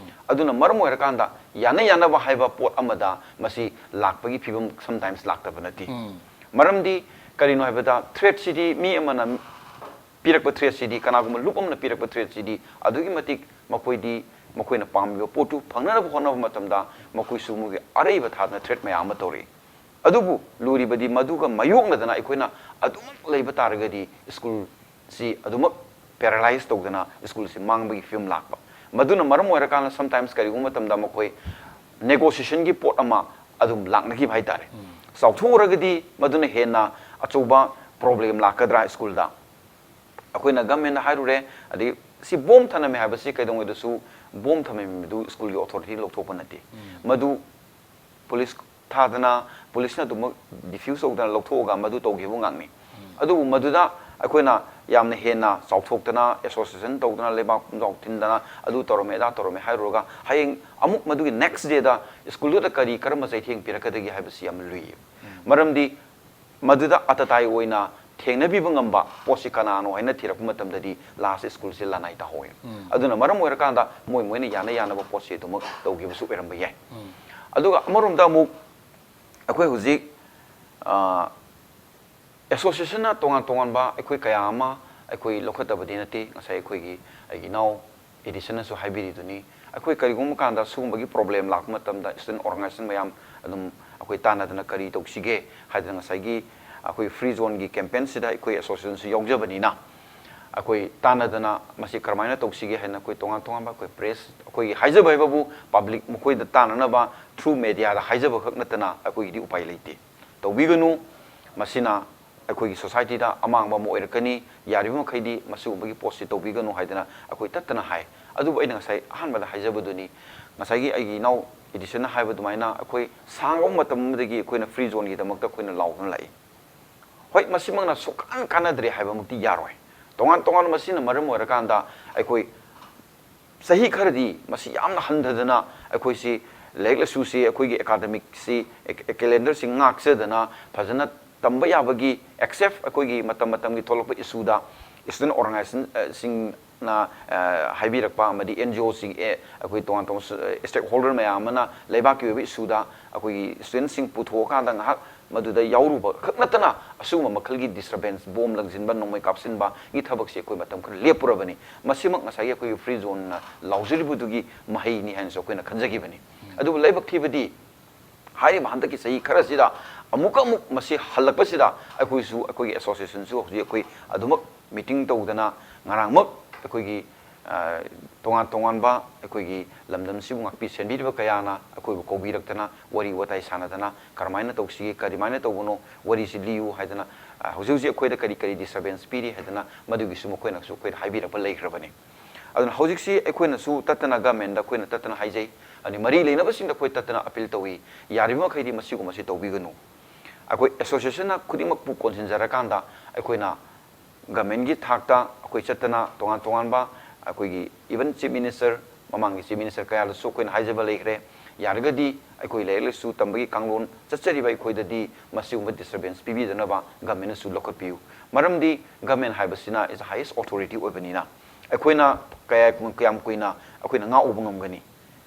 ꯑꯗꯨꯅ ꯃꯔꯝ ꯑꯣꯏꯔꯀꯥꯟꯗ ꯌꯥꯅ ꯌꯥꯅꯕ ꯍꯥꯏꯕ ꯄꯣꯠ ꯑꯃꯗ ꯃꯁꯤ ꯂꯥꯛꯄꯒꯤ ꯐꯤꯕꯝ ꯁꯝꯇꯥꯏꯝꯁ ꯂꯥꯛꯇꯕ ꯅꯠꯇꯦ꯫ ꯃꯔꯝꯗꯤ ꯀꯔꯤꯅꯣ ꯍꯥꯏꯕꯗ, ꯊ꯭ꯔꯦꯠꯁꯤꯗꯤ ꯃꯤ ꯑꯃꯅ ꯄꯤꯔꯛꯄ ꯊ꯭ꯔꯦꯠꯁꯤꯗꯤ, ꯀꯅꯥꯒꯨꯝꯕ ꯂꯨꯞ ꯑꯃꯅ ꯄꯤꯔꯛꯄ ꯊ꯭ꯔꯦꯠꯁꯤꯗꯤ ꯑꯗꯨꯛꯀꯤ ꯃꯇꯤꯛ ꯃꯈꯣꯏꯗꯤ, ꯃꯈꯣꯏꯅ ꯄꯥꯝꯃꯤꯕ ꯄꯣꯠꯇꯨ ꯐꯪꯅꯅꯕ ꯍꯣꯠꯅꯕ ꯃꯇꯝꯗ ꯃꯈꯣꯏꯁꯨ ꯃꯣꯏꯒꯤ ꯑꯔꯩꯕ ꯊꯥꯗꯅ ꯊ꯭ꯔꯦꯠ ꯃꯌꯥꯝ ꯑꯃ ꯇꯧꯔꯛꯏ꯫ ꯑꯗꯨꯕꯨ ꯂꯨꯔꯤꯕꯗꯤ ꯃꯗꯨꯒ ꯃꯥꯌꯣꯛꯅꯗꯅ ꯑꯩꯈꯣꯏꯅ ꯑꯗꯨꯃꯛ ꯂꯩꯕ ꯇꯥꯔꯒꯗꯤ ꯁ꯭ꯀꯨꯜꯁꯤ ꯑꯗꯨꯃꯛ ꯄꯦꯔꯥꯂꯥꯏꯁ ꯇꯧꯗꯅ ꯁ꯭ꯀꯨꯜꯁꯤ ꯃꯥꯡꯕꯒꯤ ꯐꯤꯕꯝ ꯂꯥꯛꯄ꯫ ꯃꯗꯨꯅ ꯃꯔꯝ ꯑꯣꯏꯔꯀꯥꯟꯗ ꯁꯝꯇꯥꯏꯝꯁ ꯀꯔꯤꯒꯨꯝꯕ ꯃꯇꯝꯗ ꯃꯈꯣꯏ ꯅꯦꯒꯣꯁꯤꯌꯦꯁꯟꯒꯤ ꯄꯣꯠ ꯑꯃ ꯑꯗꯨꯝ ꯂꯥꯛꯅꯈꯤꯕ ꯍꯥꯏꯇꯥꯔꯦ꯫ ꯆꯥꯎꯊꯣꯛꯎꯔꯒꯗꯤ ꯃꯗꯨꯅ ꯍꯦꯟꯅ ꯑꯆꯧꯕ ꯄ꯭ꯔꯣꯕ꯭ꯂꯦꯝ ꯂꯥꯛꯀꯗ꯭ꯔꯥ ꯁ꯭ꯀꯨꯜꯗ? ꯑꯩꯈꯣꯏꯅ ꯒꯃꯦꯟꯗ ꯍꯥꯏꯔꯨꯔꯦ, ꯑꯗꯩ ꯁꯤ ꯕꯣꯝ ꯊꯅꯝꯃꯦ ꯍꯥꯏꯕꯁꯤ ꯀꯩꯗꯧꯉꯩꯗꯁꯨ ꯕꯣꯝ ꯊꯝꯃꯤꯕꯗꯨ ꯁ꯭ꯀꯨꯜꯒꯤ ꯑꯣꯊꯣꯔꯤꯇꯤ ꯂꯧꯊꯣꯛꯄ ꯅꯠꯇꯦ꯫ ꯃꯗꯨ ꯄꯨꯂꯤꯁ ꯊꯥꯗꯅ, ꯄꯨꯂꯤꯁꯅ ꯑꯗꯨꯃꯛ ꯗꯤꯐ꯭ꯌꯨꯁ ꯇꯧꯗꯅ ꯂꯧꯊꯣꯛꯑꯒ ꯃꯗꯨ ꯇꯧꯈꯤꯕ ꯉꯥꯛꯅꯤ꯫ ꯑꯗꯨꯕꯨ ꯃꯗꯨꯗ ꯑꯩꯈꯣꯏꯅ ꯌꯥꯝꯅ ꯍꯦꯟꯅ ꯆꯥꯎꯊꯣꯛꯇꯅ, ꯑꯦꯁꯣꯁꯤꯌꯦꯁꯟ ꯇꯧꯗꯅ, ꯂꯩꯕꯥꯛ ꯄꯨꯝꯖꯥꯎ ꯊꯤꯟꯗꯅ, ꯑꯗꯨ ꯇꯧꯔꯝꯃꯦ, ꯑꯗꯥ ꯇꯧꯔꯝꯃꯦ ꯍꯥꯏꯔꯨꯔꯒ, ꯍꯌꯦꯡ ꯑꯃꯨꯛ ꯃꯗꯨꯒꯤ ꯅꯦꯛꯁ ꯗꯦꯗ ꯁ꯭ꯀꯨꯜꯗꯨꯗ ꯀꯔꯤ, ꯀꯔꯝꯕ ꯆꯩꯊꯦꯡ ꯄꯤꯔꯛꯀꯗꯒꯦ ꯍꯥꯏꯕꯁꯤ ꯌꯥꯝꯅ ꯂꯨꯏ꯫ ꯃꯔꯝꯗꯤ ꯃꯗꯨꯗ ꯑꯇꯇꯥꯏ ꯑꯣꯏꯅ ꯊꯦꯡꯅꯕꯤꯕ ꯉꯝꯕ ꯄꯣꯠꯁꯤ ꯀꯅꯥꯅꯣ ꯍꯥꯏꯅ ꯊꯤꯔꯛꯄ ꯃꯇꯝꯗꯗꯤ, ꯂꯥꯁ ꯁ꯭ꯀꯨꯜꯁꯤ ꯂꯅꯥꯏ ꯇꯥꯍꯧꯋꯦ꯫ ꯑꯗꯨꯅ ꯃꯔꯝ ꯑꯣꯏꯔꯀꯥꯟꯗ ꯃꯣꯏ ꯃꯣꯏꯅ ꯌꯥꯅ ꯌꯥꯅꯕ ꯄꯣꯠꯁꯤ ꯑꯗꯨꯃꯛ ꯇꯧꯈꯤꯕꯁꯨ ꯑꯣꯏꯔꯝꯕ ꯌꯥꯏ꯫ ꯑꯗꯨꯒ ꯑꯃꯔꯣꯝꯗ ꯑꯃꯨꯛ ꯑꯩꯈꯣꯏ ꯍꯧꯖꯤꯛ, ꯑ, ꯑꯦꯁꯣꯁꯤꯌꯦꯁꯟꯅ ꯇꯣꯉꯥꯟ ꯇꯣꯉꯥꯟꯕ ꯑꯩꯈꯣꯏ ꯀꯌꯥ ꯑꯃ ꯑꯩꯈꯣꯏ ꯂꯧꯈꯠꯇꯕꯗꯤ ꯅꯠꯇꯦ꯫ ꯉꯁꯥꯏ ꯑꯩꯈꯣꯏꯒꯤ, ꯑꯩꯒꯤ ꯏꯅꯥꯎ ꯏꯗꯤꯁꯟꯅꯁꯨ ꯍꯥꯏꯕꯤꯔꯤꯗꯨꯅꯤ, ꯑꯩꯈꯣꯏ ꯀꯔꯤꯒꯨꯝꯕ ꯀꯥꯟꯗ ꯁꯤꯒꯨꯝꯕꯒꯤ ꯄ꯭ꯔꯣꯕ꯭ꯂꯦꯝ ꯂꯥꯛꯄ ꯃꯇꯝꯗ ꯁ꯭ꯇꯨꯗꯦꯟꯠ ꯑꯣꯔꯒꯅꯥꯏꯖꯦꯁꯟ ꯃꯌꯥꯝ ꯑꯗꯨꯝ ꯑꯩꯈꯣꯏ ꯇꯥꯟꯅꯗꯅ ꯀꯔꯤ ꯇꯧꯁꯤꯒꯦ ꯍꯥꯏꯗꯅ, ꯉꯁꯥꯏꯒꯤ ꯑꯩꯈꯣꯏ ꯐ꯭ꯔꯤ ꯖꯣꯟꯒꯤ ꯀꯦꯝꯄꯦꯟꯁꯤꯗ ꯑꯩꯈꯣꯏ ꯑꯦꯁꯣꯁꯤꯌꯦꯁꯟꯁꯨ ꯌꯥꯎꯖꯕꯅꯤꯅ, ꯑꯩꯈꯣꯏ ꯇꯥꯟꯅꯗꯅ ꯃꯁꯤ ꯀꯔꯝꯍꯥꯏꯅ ꯇꯧꯁꯤꯒꯦ ꯍꯥꯏꯅ ꯑꯩꯈꯣꯏ ꯇꯣꯉꯥꯟ ꯇꯣꯉꯥꯟꯕ ꯑꯩꯈꯣꯏ ꯄ꯭ꯔꯦꯁ, ꯑꯩꯈꯣꯏꯒꯤ ꯍꯥꯏꯖꯕ ꯍꯥꯏꯕꯕꯨ ꯄꯕ꯭ꯂꯤꯛ ꯃꯈꯣꯏꯗ ꯇꯥꯟꯅꯅꯕ ꯊ꯭ꯔꯨ ꯃꯦꯗꯤꯌꯥꯗ ꯍꯥꯏꯖꯕ ꯈꯛ ꯅꯠꯇꯅ ꯑꯩꯈꯣꯏꯒꯤꯗꯤ ꯎꯄꯥꯏ ꯂꯩꯇꯦ꯫ ꯇꯧꯕꯤꯒꯅꯨ꯫ ꯃꯁꯤꯅ ꯑꯩꯈꯣꯏꯒꯤ ꯁꯣꯁꯥꯏꯇꯤꯗ ꯑꯃꯥꯡꯕ ꯑꯃ ꯑꯣꯏꯔꯛꯀꯅꯤ꯫ ꯌꯥꯔꯤꯕ ꯃꯈꯩꯗꯤ ꯃꯁꯤꯒꯨꯝꯕꯒꯤ ꯄꯣꯠꯁꯤ ꯇꯧꯕꯤꯒꯅꯨ ꯍꯥꯏꯗꯅ ꯑꯩꯈꯣꯏ ꯇꯠꯇꯅ ꯍꯥꯏ꯫ ꯑꯗꯨꯕꯨ ꯑꯩꯅ ꯉꯁꯥꯏ ꯑꯍꯥꯟꯕꯗ ꯍꯥꯏꯖꯕꯗꯨꯅꯤ, ꯉꯁꯥꯏꯒꯤ ꯑꯩꯒꯤ ꯏꯅꯥꯎ ꯏꯗꯤꯁꯟꯅ ꯍꯥꯏꯕ ꯑꯗꯨꯃꯥꯏꯅ ꯑꯩꯈꯣꯏ ꯁꯥꯡꯂꯕ ꯃꯇꯝ ꯑꯃꯗꯒꯤ ꯑꯩꯈꯣꯏꯅ ꯐ꯭ꯔꯤ ꯖꯣꯟꯒꯤꯗꯃꯛꯇ ꯑꯩꯈꯣꯏꯅ ꯂꯥꯎꯗꯨꯅ ꯂꯥꯛꯏ꯫ ꯍꯣꯏ, ꯃꯁꯤꯃꯛꯅ ꯁꯨꯡꯀꯥꯟ ꯀꯥꯟꯅꯗ꯭ꯔꯦ ꯍꯥꯏꯕꯃꯛꯇꯤ ꯌꯥꯔꯣꯏ꯫ ꯇꯣꯉꯥꯟ ꯇꯣꯉꯥꯟꯕ ꯃꯁꯤꯅ ꯃꯔꯝ ꯑꯣꯏꯔꯀꯥꯟꯗ ꯑꯩꯈꯣꯏ ꯆꯍꯤ ꯈꯔꯗꯤ ꯃꯁꯤ ꯌꯥꯝꯅ ꯍꯟꯊꯗꯅ ꯑꯩꯈꯣꯏꯁꯤ ꯂꯥꯏꯔꯤꯛ ꯂꯥꯏꯁꯨꯁꯤ, ꯑꯩꯈꯣꯏꯒꯤ ꯑꯦꯀꯥꯗꯃꯤꯛꯁꯤ, ꯀꯦꯂꯦꯟꯗꯔꯁꯤ ꯉꯥꯛꯆꯗꯅ ꯐꯖꯅ ꯇꯝꯕ ꯌꯥꯕꯒꯤ, ꯑꯦꯛꯁꯦꯞ ꯑꯩꯈꯣꯏꯒꯤ ꯃꯇꯝ ꯃꯇꯝꯒꯤ ꯊꯣꯛꯂꯛꯄ ꯏꯁꯨꯗ ꯁ꯭ꯇꯨꯗꯦꯟ ꯑꯣꯔꯒꯅꯥꯏꯖꯦꯁꯟꯁꯤꯡꯅ ꯍꯥꯏꯕꯤꯔꯛꯄ ꯑꯃꯗꯤ ꯑꯦꯟ ꯖꯤ ꯑꯣꯁꯤꯡ, ꯑꯩꯈꯣꯏ ꯇꯣꯉꯥꯟ ꯇꯣꯉꯥꯟꯕ ꯁ꯭ꯇꯦꯛ ꯍꯣꯜꯗꯔ ꯃꯌꯥꯝ ꯑꯃꯅ ꯂꯩꯕꯥꯛꯀꯤ ꯑꯣꯏꯕ ꯏꯁꯨꯗ ꯑꯩꯈꯣꯏꯒꯤ ꯁ꯭ꯇꯨꯗꯦꯟꯁꯤꯡ ꯄꯨꯊꯣꯛꯑꯀꯥꯟꯗ ꯉꯥꯏꯍꯥꯛ ꯃꯗꯨꯗ ꯌꯥꯎꯔꯨꯕ ꯈꯛ ꯅꯠꯇꯅ ꯑꯁꯤꯒꯨꯝꯕ ꯃꯈꯜꯒꯤ ꯗꯤꯁꯇꯔꯕꯦꯟꯁ, ꯕꯣꯝ ꯂꯪꯁꯤꯟꯕ, ꯅꯣꯡꯃꯩ ꯀꯥꯞꯁꯤꯟꯕꯒꯤ ꯊꯕꯛꯁꯤ ꯑꯩꯈꯣꯏ ꯃꯇꯝ ꯈꯔ ꯂꯦꯞꯄꯨꯔꯕꯅꯤ꯫ ꯃꯁꯤꯃꯛ ꯉꯁꯥꯏꯒꯤ ꯑꯩꯈꯣꯏꯒꯤ ꯐ꯭ꯔꯤ ꯖꯣꯟꯅ ꯂꯥꯎꯖꯔꯤꯕꯗꯨꯒꯤ ꯃꯍꯩꯅꯤ ꯍꯥꯏꯅꯁꯨ ꯑꯩꯈꯣꯏꯅ ꯈꯟꯖꯈꯤꯕꯅꯤ꯫ ꯑꯗꯨꯕꯨ ꯂꯥꯏꯕꯛ ꯊꯤꯕꯗꯤ ꯍꯥꯏꯔꯤꯕ ꯍꯟꯗꯛꯀꯤ ꯆꯍꯤ ꯈꯔꯁꯤꯗ ꯑꯃꯨꯛꯀ ꯑꯃꯨꯛ ꯃꯁꯤ ꯍꯜꯂꯛꯄꯁꯤꯗ ꯑꯩꯈꯣꯏꯁꯨ, ꯑꯩꯈꯣꯏꯒꯤ ꯑꯦꯁꯣꯁꯤꯌꯦꯁꯟꯁꯨ ꯍꯧꯖꯤꯛ ꯑꯩꯈꯣꯏ ꯑꯗꯨꯃꯛ ꯃꯤꯇꯤꯡ ꯇꯧꯗꯅ ꯉꯔꯥꯡꯃꯛ ꯑꯩꯈꯣꯏꯒꯤ, ꯑ, ꯇꯣꯉꯥꯟ ꯇꯣꯉꯥꯟꯕ ꯑꯩꯈꯣꯏꯒꯤ ꯂꯝꯗꯝꯁꯤꯕꯨ ꯉꯥꯛꯄꯤ ꯁꯦꯟꯕꯤꯔꯤꯕ ꯀꯌꯥꯅ ꯑꯩꯈꯣꯏꯕꯨ ꯀꯧꯕꯤꯔꯛꯇꯅ ꯋꯥꯔꯤ ꯋꯥꯇꯥꯏ ꯁꯥꯟꯅꯗꯅ ꯀꯔꯝꯍꯥꯏꯅ ꯇꯧꯁꯤꯒꯦ, ꯀꯔꯤꯃꯥꯏꯅ ꯇꯧꯕꯅꯣ, ꯋꯥꯔꯤꯁꯤ ꯂꯤꯌꯨ ꯍꯥꯏꯗꯅ, ꯑ, ꯍꯧꯖꯤꯛ ꯍꯧꯖꯤꯛ ꯑꯩꯈꯣꯏꯗ ꯀꯔꯤ ꯀꯔꯤ ꯗꯤꯁꯇꯔꯕꯦꯟꯁ ꯄꯤꯔꯤ ꯍꯥꯏꯗꯅ ꯃꯗꯨꯒꯤꯁꯨ ꯃꯈꯣꯏꯅꯁꯨ ꯑꯩꯈꯣꯏꯗ ꯍꯥꯏꯕꯤꯔꯛꯄ ꯂꯩꯈ꯭ꯔꯕꯅꯤ꯫ ꯑꯗꯨꯅ ꯍꯧꯖꯤꯛꯁꯤ ꯑꯩꯈꯣꯏꯅꯁꯨ ꯇꯠꯇꯅ ꯒꯃꯦꯟꯗ ꯑꯩꯈꯣꯏꯅ ꯇꯠꯇꯅ ꯍꯥꯏꯖꯩ, ꯑꯗꯨ ꯃꯔꯤ ꯂꯩꯅꯕꯁꯤꯡꯗ ꯑꯩꯈꯣꯏ ꯇꯠꯇꯅ ꯑꯄꯤꯜ ꯇꯧꯏ, ꯌꯥꯔꯤꯕ ꯃꯈꯩꯗꯤ ꯃꯁꯤꯒꯨꯝꯕꯁꯤ ꯇꯧꯕꯤꯒꯅꯨ꯫ ꯑꯩꯈꯣꯏ ꯑꯦꯁꯣꯁꯤꯌꯦꯁꯟꯅ ꯈꯨꯗꯤꯡꯃꯛꯄꯨ ꯀꯣꯟꯁꯤꯟꯖꯔꯀꯥꯟꯗ ꯑꯩꯈꯣꯏꯅ ꯒꯃꯦꯟꯒꯤ ꯊꯥꯛꯇ ꯑꯩꯈꯣꯏ ꯆꯠꯇꯅ ꯇꯣꯉꯥꯟ ꯇꯣꯉꯥꯟꯕ ꯑꯩꯈꯣꯏꯒꯤ even ꯆꯤꯐ ꯃꯤꯅꯤꯁꯇꯔ, ꯃꯃꯥꯡꯒꯤ ꯆꯤꯐ ꯃꯤꯅꯤꯁꯇꯔ ꯀꯌꯥꯗꯁꯨ ꯑꯩꯈꯣꯏꯅ ꯍꯥꯏꯖꯕ ꯂꯩꯈ꯭ꯔꯦ꯫ ꯌꯥꯔꯒꯗꯤ ꯑꯩꯈꯣꯏ ꯂꯥꯏꯔꯤꯛ ꯂꯥꯏꯁꯨ ꯇꯝꯕꯒꯤ ꯀꯥꯡꯂꯣꯟ ꯆꯠꯆꯔꯤꯕ ꯑꯩꯈꯣꯏꯗꯗꯤ ꯃꯁꯤꯒꯨꯝꯕ ꯗꯤꯁꯇꯔꯕꯦꯟꯁ ꯄꯤꯕꯤꯗꯅꯕ ꯒꯃꯦꯟꯅꯁꯨ ꯂꯧꯈꯠꯄꯤꯌꯨ꯫ ꯃꯔꯝꯗꯤ ꯒꯃꯦꯟ ꯍꯥꯏꯕꯁꯤꯅ is the highest authority ꯑꯣꯏꯕꯅꯤꯅ ꯑꯩꯈꯣꯏꯅ ꯀꯌꯥ, ꯀꯌꯥꯝ ꯀꯨꯏꯅ ꯑꯩꯈꯣꯏꯅ ꯉꯥꯛꯎꯕ ꯉꯝꯒꯅꯤ?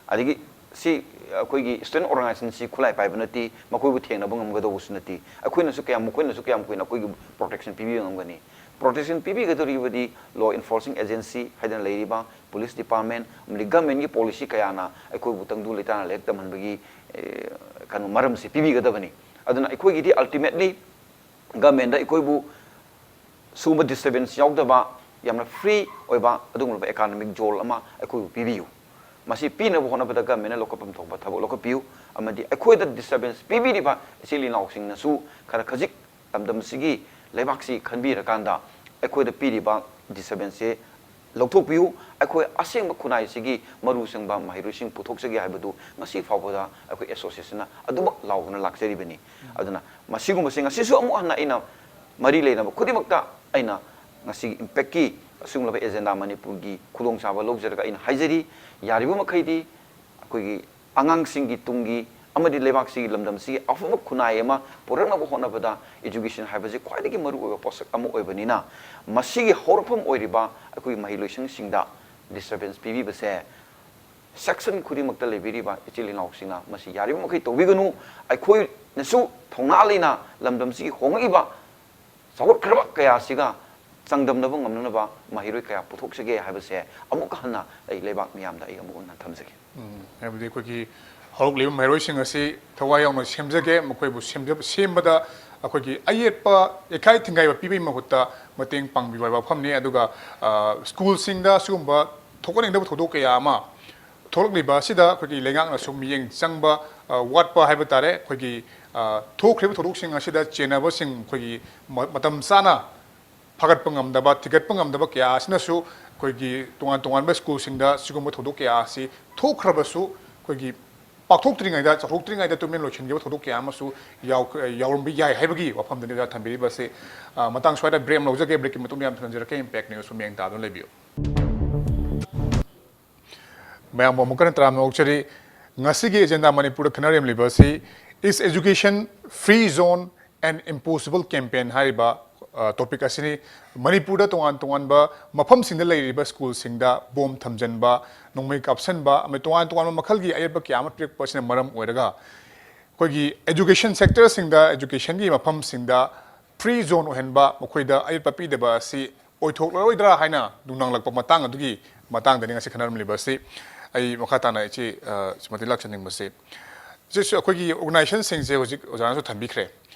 ꯑꯗꯒꯤ ꯁꯤ ꯑꯩꯈꯣꯏꯒꯤ ꯁ꯭ꯇꯨꯗꯦꯟ ꯑꯣꯔꯒꯅꯥꯏꯖꯦꯁꯟꯁꯤ ꯈꯨꯠꯂꯥꯏ ꯄꯥꯏꯕ ꯅꯠꯇꯦ, ꯃꯈꯣꯏꯕꯨ ꯊꯦꯡꯅꯕ ꯉꯝꯒꯗꯧꯕꯁꯨ ꯅꯠꯇꯦ꯫ ꯑꯩꯈꯣꯏꯅꯁꯨ ꯀꯌꯥꯝ, ꯃꯈꯣꯏꯅꯁꯨ ꯀꯌꯥꯝ ꯀꯨꯏꯅ ꯑꯩꯈꯣꯏꯒꯤ ꯄ꯭ꯔꯣꯇꯦꯛꯁꯟ ꯄꯤꯕꯤꯕ ꯉꯝꯒꯅꯤ? ꯄ꯭ꯔꯣꯇꯦꯛꯁꯟ ꯄꯤꯕꯤꯒꯗꯧꯔꯤꯕꯗꯤ ꯂꯣ ꯏꯟꯐꯣꯔꯁꯤꯡ ꯑꯦꯖꯦꯟꯁꯤ ꯍꯥꯏꯗꯅ ꯂꯩꯔꯤꯕ ꯄꯨꯂꯤꯁ ꯗꯤꯄꯥꯔꯠꯃꯦꯟ ꯑꯃꯗꯤ ꯒꯃꯦꯟꯒꯤ ꯄꯣꯂꯤꯁꯤ ꯀꯌꯥꯅ ꯑꯩꯈꯣꯏꯕꯨ ꯇꯪꯗꯨ ꯂꯩꯇꯥꯅ ꯂꯥꯏꯔꯤꯛ ꯇꯝꯍꯟꯕꯒꯤ, ꯑꯦ, ꯀꯩꯅꯣ, ꯃꯔꯝꯁꯤ ꯄꯤꯕꯤꯒꯗꯕꯅꯤ꯫ ꯑꯗꯨꯅ ꯑꯩꯈꯣꯏꯒꯤꯗꯤ ꯑꯜꯇꯤꯃꯦꯠꯂꯤ ꯒꯃꯦꯟꯗ ꯑꯩꯈꯣꯏꯕꯨ ꯁꯤꯒꯨꯝꯕ ꯗꯤꯁꯇꯔꯕꯦꯟꯁ ꯌꯥꯎꯗꯕ ꯌꯥꯝꯅ ꯐ꯭ꯔꯤ ꯑꯣꯏꯕ ꯑꯗꯨꯒꯨꯝꯂꯕ ꯑꯦꯀꯥꯗꯃꯤꯛ ꯖꯣꯟ ꯑꯃ ꯑꯩꯈꯣꯏꯕꯨ ꯄꯤꯕꯤꯌꯨ꯫ ꯃꯁꯤ ꯄꯤꯅꯕ ꯍꯣꯠꯅꯕꯗ ꯒꯃꯦꯟꯅ ꯂꯧꯈꯠꯐꯝ ꯊꯣꯛꯄ ꯊꯕꯛ ꯂꯧꯈꯠꯄꯤꯌꯨ꯫ ꯑꯃꯗꯤ ꯑꯩꯈꯣꯏꯗ ꯗꯤꯁꯇꯔꯕꯦꯟꯁ ꯄꯤꯕꯤꯔꯤꯕ ꯏꯆꯤꯜ ꯏꯅꯥꯎꯁꯤꯡꯅꯁꯨ ꯈꯔ ꯈꯖꯤꯛ ꯂꯝꯗꯝꯁꯤꯒꯤ, ꯂꯩꯕꯥꯛꯁꯤ ꯈꯟꯕꯤꯔꯀꯥꯟꯗ ꯑꯩꯈꯣꯏꯗ ꯄꯤꯔꯤꯕ ꯗꯤꯁꯇꯔꯕꯦꯟꯁꯁꯦ ꯂꯧꯊꯣꯛꯄꯤꯌꯨ꯫ ꯑꯩꯈꯣꯏ ꯑꯁꯦꯡꯕ ꯈꯨꯟꯅꯥꯏꯁꯤꯒꯤ ꯃꯔꯨ ꯆꯪꯕ ꯃꯍꯩꯔꯣꯏꯁꯤꯡ ꯄꯨꯊꯣꯛꯆꯒꯦ ꯍꯥꯏꯕꯗꯨ ꯉꯁꯤ ꯐꯥꯎꯕꯗ ꯑꯩꯈꯣꯏ ꯑꯦꯁꯣꯁꯤꯌꯦꯁꯟꯅ ꯑꯗꯨꯃꯛ ꯂꯥꯎꯗꯨꯅ ꯂꯥꯛꯆꯔꯤꯕꯅꯤ꯫ ꯑꯗꯨꯅ ꯃꯁꯤꯒꯨꯝꯕꯁꯦ ꯉꯁꯤꯁꯨ ꯑꯃꯨꯛ ꯍꯟꯅ ꯑꯩꯅ ꯃꯔꯤ ꯂꯩꯅꯕ ꯈꯨꯗꯤꯡꯃꯛꯇ ꯑꯩꯅ ꯉꯁꯤꯒꯤ ꯏꯝꯄꯦꯛꯀꯤ ꯑꯁꯤꯒꯨꯝꯂꯕ ꯑꯦꯖꯦꯟꯗꯥ ꯃꯅꯤꯄꯨꯔꯒꯤ ꯈꯨꯗꯣꯡꯆꯥꯕ ꯂꯧꯖꯔꯒ ꯑꯩꯅ ꯍꯥꯏꯖꯔꯤ, ꯌꯥꯔꯤꯕ ꯃꯈꯩꯗꯤ ꯑꯩꯈꯣꯏꯒꯤ ꯑꯉꯥꯡꯁꯤꯡꯒꯤ ꯇꯨꯡꯒꯤ ꯑꯃꯗꯤ ꯂꯩꯕꯥꯛꯁꯤꯒꯤ ꯂꯝꯗꯝꯁꯤꯒꯤ ꯑꯐꯕ ꯈꯨꯟꯅꯥꯏ ꯑꯃ ꯄꯨꯔꯛꯅꯕ ꯍꯣꯠꯅꯕꯗ education ꯍꯥꯏꯕꯁꯤ ꯈ꯭ꯋꯥꯏꯗꯒꯤ ꯃꯔꯨꯑꯣꯏꯕ ꯄꯣꯠꯁꯛ ꯑꯃ ꯑꯣꯏꯕꯅꯤꯅ, ꯃꯁꯤꯒꯤ ꯍꯧꯔꯛꯐꯝ ꯑꯣꯏꯔꯤꯕ ꯑꯩꯈꯣꯏꯒꯤ ꯃꯍꯩꯂꯣꯏꯁꯪꯁꯤꯡꯗ disturbance ꯄꯤꯕꯤꯕꯁꯦ section ꯈꯨꯗꯤꯡꯃꯛꯇ ꯂꯩꯕꯤꯔꯤꯕ ꯏꯆꯤꯜ ꯏꯅꯥꯎꯁꯤꯡꯅ ꯃꯁꯤ ꯌꯥꯔꯤꯕ ꯃꯈꯩ ꯇꯧꯕꯤꯒꯅꯨ꯫ ꯑꯩꯈꯣꯏꯅꯁꯨ ꯊꯧꯅꯥ ꯂꯩꯅ ꯂꯝꯗꯝꯁꯤꯒꯤ ꯍꯣꯡꯂꯛꯏꯕ ꯆꯥꯎꯈꯠꯈ꯭ꯔꯕ ꯀꯌꯥꯁꯤꯒ ꯆꯥꯡꯗꯝꯅꯕ ꯉꯝꯅꯅꯕ ꯃꯍꯩꯔꯣꯏ ꯀꯌꯥ ꯄꯨꯊꯣꯛꯆꯒꯦ ꯍꯥꯏꯕꯁꯦ ꯑꯃꯨꯛꯀ ꯍꯟꯅ ꯑꯩ ꯂꯩꯕꯥꯛ ꯃꯤꯌꯥꯝꯗ ꯑꯩ ꯑꯃꯨꯛ ꯍꯟꯅ ꯊꯝꯖꯒꯦ꯫ ꯎꯝ, ꯍꯥꯏꯕꯗꯤ ꯑꯩꯈꯣꯏꯒꯤ ꯍꯧꯔꯛꯂꯤꯕ ꯃꯍꯩꯔꯣꯏꯁꯤꯡ ꯑꯁꯤ ꯊꯋꯥꯏ ꯌꯥꯎꯅ ꯁꯦꯝꯖꯒꯦ, ꯃꯈꯣꯏꯕꯨ ꯁꯦꯝꯖ-, ꯁꯦꯝꯕꯗ ꯑꯩꯈꯣꯏꯒꯤ ꯑꯌꯦꯠꯄ ꯏꯀꯥꯏ ꯊꯤꯡꯒꯥꯏꯕ ꯄꯤꯕꯒꯤ ꯃꯍꯨꯠꯇ ꯃꯇꯦꯡ ꯄꯥꯡꯕꯤꯕ ꯍꯥꯏꯕ ꯋꯥꯐꯝꯅꯤ꯫ ꯑꯗꯨꯒ, ꯑ, ꯁ꯭ꯀꯨꯜꯁꯤꯡꯗ ꯁꯤꯒꯨꯝꯕ ꯊꯣꯛꯍꯟꯅꯤꯡꯗꯕ ꯊꯧꯗꯣꯛ ꯀꯌꯥ ꯑꯃ ꯊꯣꯛꯂꯛꯂꯤꯕ ꯑꯁꯤꯗ ꯑꯩꯈꯣꯏꯒꯤ ꯂꯩꯉꯥꯛꯅꯁꯨ ꯃꯤꯠꯌꯦꯡ ꯆꯪꯕ, ꯑ, ꯋꯥꯠꯄ ꯍꯥꯏꯕ ꯇꯥꯔꯦ꯫ ꯑꯩꯈꯣꯏꯒꯤ, ꯑ, ꯊꯣꯛꯈ꯭ꯔꯤꯕ ꯊꯧꯗꯣꯛꯁꯤꯡ ꯑꯁꯤꯗ ꯆꯦꯟꯅꯕꯁꯤꯡ ꯑꯩꯈꯣꯏꯒꯤ ꯃ-, ꯃꯇꯝ ꯆꯥꯅ ꯐꯒꯠꯄ ꯉꯝꯗꯕ, ꯊꯤꯒꯠꯄ ꯉꯝꯗꯕ ꯀꯌꯥ ꯑꯁꯤꯅꯁꯨ ꯑꯩꯈꯣꯏꯒꯤ ꯇꯣꯉꯥꯟ ꯇꯣꯉꯥꯟꯕ ꯁ꯭ꯀꯨꯜꯁꯤꯡꯗ ꯁꯤꯒꯨꯝꯕ ꯊꯧꯗꯣꯛ ꯀꯌꯥ ꯑꯁꯤ ꯊꯣꯛꯈ꯭ꯔꯕꯁꯨ ꯑꯩꯈꯣꯏꯒꯤ ꯄꯥꯛꯊꯣꯛꯇ꯭ꯔꯤꯉꯩꯗ, ꯆꯥꯎꯊꯣꯛꯇ꯭ꯔꯤꯉꯩꯗ ꯇꯨꯃꯤꯟ ꯂꯣꯏꯁꯤꯟꯈꯤꯕ ꯊꯧꯗꯣꯛ ꯀꯌꯥ ꯑꯃꯁꯨ ꯌꯥꯎ-, ꯌꯥꯎꯔꯝꯕ ꯌꯥꯏ ꯍꯥꯏꯕꯒꯤ ꯋꯥꯐꯝꯗꯨꯅꯤ ꯑꯣꯖꯥ ꯊꯝꯕꯤꯔꯤꯕꯁꯤ꯫ ꯑ, ꯃꯇꯥꯡ ꯁ꯭ꯋꯥꯏꯗ break ꯑꯃ ꯂꯧꯖꯒꯦ꯫ Breakꯀꯤ ꯃꯇꯨꯡꯗ ꯌꯥꯝ ꯊꯨꯅ ꯍꯟꯖꯔꯛꯀꯦ꯫ Impact News ꯁꯨꯝ ꯌꯦꯡ ꯇꯥꯗꯨꯅ ꯂꯩꯕꯤꯌꯨ꯫ ꯃꯌꯥꯝꯕꯨ ꯑꯃꯨꯛ ꯍꯟꯅ ꯇꯔꯥꯝꯅ ꯑꯣꯛꯆꯔꯤ꯫ ꯉꯁꯤꯒꯤ ꯑꯦꯖꯦꯟꯗꯥ ꯃꯅꯤꯄꯨꯔꯗ ꯈꯟꯅꯔꯤꯕ ꯑꯁꯤ Is Education Free Zone and Impossible Campaign ꯍꯥꯏꯔꯤꯕ, ꯑ, topic ꯑꯁꯤꯅꯤ꯫ ꯃꯅꯤꯄꯨꯔꯗ ꯇꯣꯉꯥꯟ ꯇꯣꯉꯥꯟꯕ ꯃꯐꯝꯁꯤꯡꯗ ꯂꯩꯔꯤꯕ ꯁ꯭ꯀꯨꯜꯁꯤꯡꯗ ꯕꯣꯝ ꯊꯝꯖꯤꯟꯕ, ꯅꯣꯡꯃꯩ ꯀꯥꯞꯁꯤꯟꯕ ꯑꯃꯗꯤ ꯇꯣꯉꯥꯟ ꯇꯣꯉꯥꯟꯕ ꯃꯈꯜꯒꯤ ꯑꯌꯦꯠꯄ ꯀꯌꯥ ꯑꯃ ꯄꯤꯔꯛꯄ ꯑꯁꯤꯅ ꯃꯔꯝ ꯑꯣꯏꯔꯒ ꯑꯩꯈꯣꯏꯒꯤ education sectorꯁꯤꯡꯗ, educationꯒꯤ ꯃꯐꯝꯁꯤꯡꯗ free zone ꯑꯣꯏꯍꯟꯕ, ꯃꯈꯣꯏꯗ ꯑꯌꯦꯠꯄ ꯄꯤꯗꯕ ꯑꯁꯤ ꯑꯣꯏꯊꯣꯛꯂꯔꯣꯏꯗ꯭ꯔꯥ ꯍꯥꯏꯅ ꯅꯨꯡꯅꯥꯡꯂꯛꯄ ꯃꯇꯥꯡ ꯑꯗꯨꯒꯤ ꯃꯇꯥꯡꯗꯅꯤ ꯉꯁꯤ ꯈꯟꯅꯔꯝꯂꯤꯕ ꯑꯁꯤ꯫ ꯑꯩ ꯃꯈꯥ ꯇꯥꯅ ꯏꯆꯦ, ꯑ, ꯁ꯭ꯔꯤꯃꯇꯤ ꯂꯥꯛꯆꯅꯤꯡꯕꯁꯤ, ꯏꯆꯦꯁꯨ ꯑꯩꯈꯣꯏꯒꯤ organizationꯁꯤꯡꯁꯦ ꯍꯧꯖꯤꯛ ꯑꯣꯖꯥꯅꯁꯨ ꯊꯝꯕꯤꯈ꯭ꯔꯦ꯫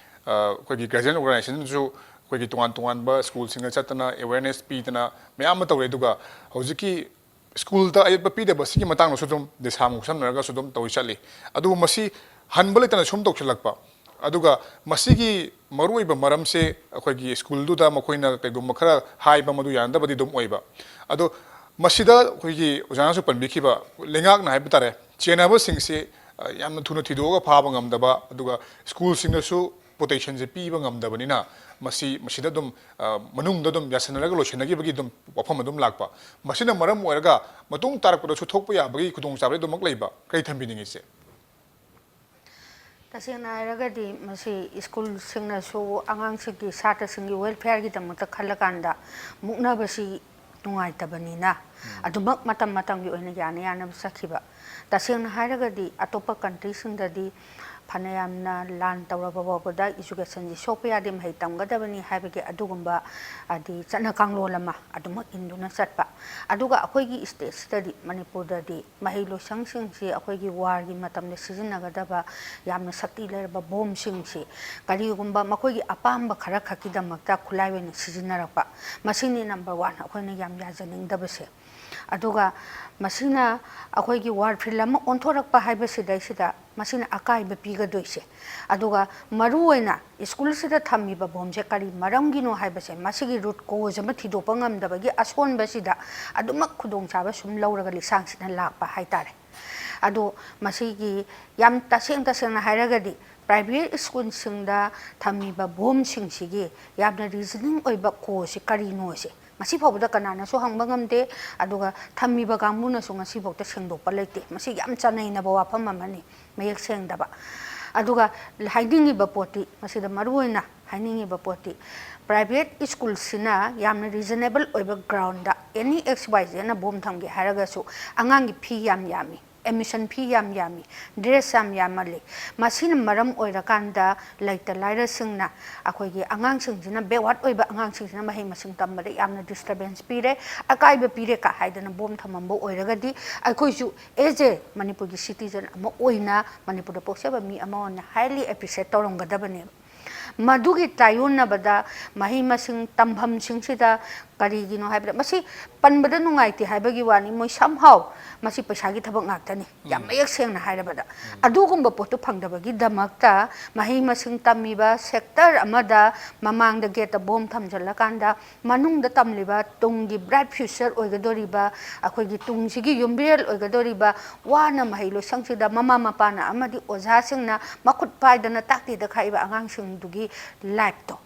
ꯑ, ꯑꯩꯈꯣꯏꯒꯤ grassroots organizationꯁꯨ ꯑꯩꯈꯣꯏꯒꯤ ꯇꯣꯉꯥꯟ ꯇꯣꯉꯥꯟꯕ ꯁ꯭ꯀꯨꯜꯁꯤꯡꯗ ꯆꯠꯇꯅ awareness ꯄꯤꯗꯅ ꯃꯌꯥꯝ ꯑꯃ ꯇꯧꯔꯦ꯫ ꯑꯗꯨꯒ ꯍꯧꯖꯤꯛꯀꯤ ꯁ꯭ꯀꯨꯜꯗ ꯑꯌꯦꯠꯄ ꯄꯤꯗꯕꯁꯤꯒꯤ ꯃꯇꯥꯡꯗꯁꯨ ꯑꯗꯨꯝ ꯗꯤꯁꯥ ꯈꯣꯝꯁꯝꯅꯔꯒꯁꯨ ꯑꯗꯨꯝ ꯇꯧꯔꯤ ꯆꯠꯂꯤ꯫ ꯑꯗꯨꯕꯨ ꯃꯁꯤ ꯍꯟꯕ ꯂꯩꯇꯅ ꯁꯨꯝ ꯇꯧꯁꯤꯜꯂꯛꯄ, ꯑꯗꯨꯒ ꯃꯁꯤꯒꯤ ꯃꯔꯨꯑꯣꯏꯕ ꯃꯔꯝꯁꯦ ꯑꯩꯈꯣꯏꯒꯤ ꯁ꯭ꯀꯨꯜꯗꯨꯗ ꯃꯈꯣꯏꯅ ꯀꯩꯒꯨꯝꯕ ꯈꯔ ꯍꯥꯏꯕ ꯃꯗꯨ ꯌꯥꯅꯗꯕꯗꯤ ꯑꯗꯨꯝ ꯑꯣꯏꯕ꯫ ꯑꯗꯣ ꯃꯁꯤꯗ ꯑꯩꯈꯣꯏꯒꯤ ꯑꯣꯖꯥꯅꯁꯨ ꯄꯟꯕꯤꯈꯤꯕ ꯂꯩꯉꯥꯛꯅ ꯍꯥꯏꯕ ꯇꯥꯔꯦ, ꯆꯦꯟꯅꯕꯁꯤꯡꯁꯦ, ꯑ, ꯌꯥꯝꯅ ꯊꯨꯅ ꯊꯤꯗꯣꯛꯑꯒ ꯐꯥꯕ ꯉꯝꯗꯕ, ꯑꯗꯨꯒ ꯁ꯭ꯀꯨꯜꯁꯤꯡꯅꯁꯨ ꯄ꯭ꯔꯣꯇꯦꯛꯁꯟꯁꯦ ꯄꯤꯕ ꯉꯝꯗꯕꯅꯤꯅ ꯃꯁꯤ, ꯃꯁꯤꯗ ꯑꯗꯨꯝ, ꯑ, ꯃꯅꯨꯡꯗ ꯑꯗꯨꯝ ꯌꯥꯁꯟꯅꯔꯒ ꯂꯣꯏꯁꯤꯟꯅꯈꯤꯕꯒꯤ ꯑꯗꯨꯝ ꯋꯥꯐꯝ ꯑꯗꯨꯝ ꯂꯥꯛꯄ꯫ ꯃꯁꯤꯅ ꯃꯔꯝ ꯑꯣꯏꯔꯒ ꯃꯇꯨꯡ ꯇꯥꯔꯛꯄꯗꯁꯨ ꯊꯣꯛꯄ ꯌꯥꯕꯒꯤ ꯈꯨꯗꯣꯡꯆꯥꯕꯗꯤ ꯑꯗꯨꯃꯛ ꯂꯩꯕ꯫ ꯀꯔꯤ ꯊꯝꯕꯤꯅꯤꯡꯉꯤ, ꯏꯆꯦ? ꯇꯁꯦꯡꯅ ꯍꯥꯏꯔꯒꯗꯤ ꯃꯁꯤ ꯁ꯭ꯀꯨꯜꯁꯤꯡꯅꯁꯨ ꯑꯉꯥꯡꯁꯤꯡꯒꯤ, ꯁꯥꯇ꯭ꯔꯁꯤꯡꯒꯤ ꯋꯦꯜꯐꯤꯌꯔꯒꯤꯗꯃꯛꯇ ꯈꯜꯂꯀꯥꯟꯗ ꯃꯨꯛꯅꯕꯁꯤ ꯅꯨꯡꯉꯥꯏꯇꯕꯅꯤꯅ ꯑꯗꯨꯃꯛ ꯃꯇꯝ ꯃꯇꯝꯒꯤ ꯑꯣꯏꯅ ꯌꯥꯅ ꯌꯥꯅꯕ ꯆꯠꯈꯤꯕ꯫ ꯇꯁꯦꯡꯅ ꯍꯥꯏꯔꯒꯗꯤ ꯑꯇꯣꯞꯄ ꯀꯟꯇ꯭ꯔꯤꯁꯤꯡꯗꯗꯤ ꯐꯅ ꯌꯥꯝꯅ ꯂꯥꯟ ꯇꯧꯔꯕ ꯐꯥꯎꯕꯗ ꯏꯖꯨꯀꯦꯁꯟꯁꯤ ꯁꯣꯛꯄ ꯌꯥꯗꯦ, ꯃꯍꯩ ꯇꯝꯒꯗꯕꯅꯤ ꯍꯥꯏꯕꯒꯤ ꯑꯗꯨꯒꯨꯝꯕ ꯍꯥꯏꯗꯤ ꯆꯠꯅ ꯀꯥꯡꯂꯣꯟ ꯑꯃ ꯑꯗꯨꯃꯛ ꯏꯟꯗꯨꯅ ꯆꯠꯄ꯫ ꯑꯗꯨꯒ ꯑꯩꯈꯣꯏꯒꯤ ꯁ꯭ꯇꯦꯠꯁꯤꯗꯗꯤ, ꯃꯅꯤꯄꯨꯔꯗꯗꯤ ꯃꯍꯩ ꯂꯣꯏꯁꯪꯁꯤꯡꯁꯤ ꯑꯩꯈꯣꯏꯒꯤ ꯋꯥꯔꯒꯤ ꯃꯇꯝꯗ ꯁꯤꯖꯤꯟꯅꯒꯗꯕ ꯌꯥꯝꯅ ꯁꯛꯇꯤ ꯂꯩꯔꯕ ꯕꯣꯝꯁꯤꯡꯁꯤ ꯀꯔꯤꯒꯨꯝꯕ ꯃꯈꯣꯏꯒꯤ ꯑꯄꯥꯝꯕ ꯈꯔ ꯈꯛꯀꯤꯗꯃꯛꯇ ꯈꯨꯠꯂꯥꯏ ꯑꯣꯏꯅ ꯁꯤꯖꯤꯟꯅꯔꯛꯄ, ꯃꯁꯤꯅꯤ ꯅꯝꯕꯔ ꯋꯥꯟ ꯑꯩꯈꯣꯏꯅ ꯌꯥꯝ ꯌꯥꯖꯅꯤꯡꯗꯕꯁꯦ꯫ ꯑꯗꯨꯒ ꯃꯁꯤꯅ ꯑꯩꯈꯣꯏꯒꯤ ꯋꯥꯔ ꯐꯤꯜ ꯑꯃ ꯑꯣꯟꯊꯣꯔꯛꯄ ꯍꯥꯏꯕꯁꯤꯗꯩꯁꯤꯗ ꯃꯁꯤꯅ ꯑꯀꯥꯏꯕ ꯄꯤꯒꯗꯣꯏꯁꯦ꯫ ꯑꯗꯨꯒ ꯃꯔꯨꯑꯣꯏꯅ ꯁ꯭ꯀꯨꯜꯁꯤꯗ ꯊꯝꯃꯤꯕ ꯕꯣꯝꯁꯦ ꯀꯔꯤ ꯃꯔꯝꯒꯤꯅꯣ ꯍꯥꯏꯕꯁꯦ, ꯃꯁꯤꯒꯤ ꯔꯨꯠ ꯀꯣꯖ ꯑꯃ ꯊꯤꯗꯣꯛꯄ ꯉꯝꯗꯕꯒꯤ ꯑꯁꯣꯟꯕꯁꯤꯗ ꯑꯗꯨꯃꯛ ꯈꯨꯗꯣꯡꯆꯥꯕ ꯁꯨꯝ ꯂꯧꯔꯒ ꯂꯤꯁꯥꯡꯁꯤꯠꯅ ꯂꯥꯛꯄ ꯍꯥꯏꯇꯥꯔꯦ꯫ ꯑꯗꯣ ꯃꯁꯤꯒꯤ ꯌꯥꯝ ꯇꯁꯦꯡ ꯇꯁꯦꯡꯅ ꯍꯥꯏꯔꯒꯗꯤ ꯄ꯭ꯔꯥꯏꯚꯦꯠ ꯁ꯭ꯀꯨꯜꯁꯤꯡꯗ ꯊꯝꯃꯤꯕ ꯕꯣꯝꯁꯤꯡꯁꯤꯒꯤ ꯌꯥꯝꯅ ꯔꯤꯖꯅꯤꯡ ꯑꯣꯏꯕ ꯀꯣꯖꯁꯤ ꯀꯔꯤꯅꯣꯁꯦ ꯉꯁꯤ ꯐꯥꯎꯕꯗ ꯀꯅꯥꯅꯁꯨ ꯍꯪꯕ ꯉꯝꯗꯦ, ꯑꯗꯨꯒ ꯊꯝꯃꯤꯕ ꯀꯥꯡꯕꯨꯅꯁꯨ ꯉꯁꯤꯐꯥꯎꯗ ꯁꯦꯡꯗꯣꯛꯄ ꯂꯩꯇꯦ꯫ ꯃꯁꯤ ꯌꯥꯝ ꯆꯥꯅꯩꯅꯕ ꯋꯥꯐꯝ ꯑꯃꯅꯤ, ꯃꯌꯦꯛ ꯁꯦꯡꯗꯕ꯫ ꯑꯗꯨꯒ ꯍꯥꯏꯅꯤꯡꯉꯤꯕ ꯄꯣꯠꯇꯤ, ꯃꯁꯤꯗ ꯃꯔꯨꯑꯣꯏꯅ ꯍꯥꯏꯅꯤꯡꯉꯤꯕ ꯄꯣꯠꯇꯤ, ꯄ꯭ꯔꯥꯏꯚꯦꯠ ꯁ꯭ꯀꯨꯜꯁꯤꯅ ꯌꯥꯝꯅ ꯔꯤꯖꯅꯦꯕꯜ ꯑꯣꯏꯕ ꯒ꯭ꯔꯥꯎꯟꯗ ꯑꯦꯅꯤ ꯑꯦꯛꯁ ꯋꯥꯏ ꯖꯦꯠꯅ ꯕꯣꯝ ꯊꯝꯒꯦ ꯍꯥꯏꯔꯒꯁꯨ ꯑꯉꯥꯡꯒꯤ ꯐꯤ ꯌꯥꯝ ꯌꯥꯝꯃꯤ, ꯑꯦꯗꯃꯤꯁꯟ ꯐꯤ ꯌꯥꯝ ꯌꯥꯝꯃꯤ, ꯗ꯭ꯔꯦꯁ ꯌꯥꯝ ꯌꯥꯝꯃꯜꯂꯤ꯫ ꯃꯁꯤꯅ ꯃꯔꯝ ꯑꯣꯏꯔꯀꯥꯟꯗ ꯂꯩꯇ ꯂꯥꯏꯔꯁꯤꯡꯅ, ꯑꯩꯈꯣꯏꯒꯤ ꯑꯉꯥꯡꯁꯤꯡꯁꯤꯅ, ꯕꯦꯛꯋꯥꯔꯗ ꯑꯣꯏꯕ ꯑꯉꯥꯡꯁꯤꯡꯁꯤꯅ ꯃꯍꯩ ꯃꯁꯤꯡ ꯇꯝꯕꯗ ꯌꯥꯝꯅ ꯗꯤꯁꯇꯔꯕꯦꯟꯁ ꯄꯤꯔꯦ, ꯑꯀꯥꯏꯕ ꯄꯤꯔꯦ ꯀ ꯍꯥꯏꯗꯅ ꯕꯣꯝ ꯊꯝꯃꯝꯕ ꯑꯣꯏꯔꯒꯗꯤ, ꯑꯩꯈꯣꯏꯁꯨ ꯑꯦꯖ ꯑꯦ ꯃꯅꯤꯄꯨꯔꯒꯤ ꯁꯤꯇꯤꯖꯟ ꯑꯃ ꯑꯣꯏꯅ, ꯃꯅꯤꯄꯨꯔꯗ ꯄꯣꯛꯆꯕ ꯃꯤ ꯑꯃ ꯑꯣꯏꯅ ꯍꯥꯏꯂꯤ ꯑꯦꯄ꯭ꯔꯤꯁꯤꯌꯦꯠ ꯇꯧꯔꯝꯒꯗꯕꯅꯦꯕ꯫ ꯃꯗꯨꯒꯤ ꯇꯥꯏꯌꯣꯟꯅꯕꯗ ꯃꯍꯩ ꯃꯁꯤꯡ ꯇꯝꯐꯝꯁꯤꯡꯁꯤꯗ ꯀꯔꯤꯒꯤꯅꯣ ꯍꯥꯏꯕꯗ, ꯃꯁꯤ ꯄꯟꯕꯗ ꯅꯨꯡꯉꯥꯏꯇꯦ ꯍꯥꯏꯕꯒꯤ ꯋꯥꯅꯤ, ꯃꯣꯏ somehow ꯃꯁꯤ ꯄꯩꯁꯥꯒꯤ ꯊꯕꯛ ꯉꯥꯛꯇꯅꯤ, ꯌꯥꯝ ꯃꯌꯦꯛ ꯁꯦꯡꯅ ꯍꯥꯏꯔꯕꯗ꯫ ꯑꯗꯨꯒꯨꯝꯕ ꯄꯣꯠꯇꯨ ꯐꯪꯗꯕꯒꯤꯗꯃꯛꯇ ꯃꯍꯩ ꯃꯁꯤꯡ ꯇꯝꯃꯤꯕ sector ꯑꯃꯗ ꯃꯃꯥꯡꯗ gateꯇ ꯕꯣꯝ ꯊꯝꯖꯤꯜꯂꯀꯥꯟꯗ, ꯃꯅꯨꯡꯗ ꯇꯝꯂꯤꯕ ꯇꯨꯡꯒꯤ bright future ꯑꯣꯏꯒꯗꯧꯔꯤꯕ, ꯑꯩꯈꯣꯏꯒꯤ ꯇꯨꯡꯁꯤꯒꯤ ꯌꯨꯝꯕꯤꯔꯦꯜ ꯑꯣꯏꯒꯗꯧꯔꯤꯕ, ꯋꯥꯅ ꯃꯍꯩ ꯂꯣꯏꯁꯪꯁꯤꯗ ꯃꯃꯥ ꯃꯄꯥꯅ ꯑꯃꯗꯤ ꯑꯣꯖꯥꯁꯤꯡꯅ ꯃꯈꯨꯠ ꯄꯥꯏꯗꯅ ꯇꯥꯛꯇꯤ ꯇꯥꯛꯈꯥꯏꯕ ꯑꯉꯥꯡꯁꯤꯡꯗꯨꯒꯤ lifeꯇꯣ,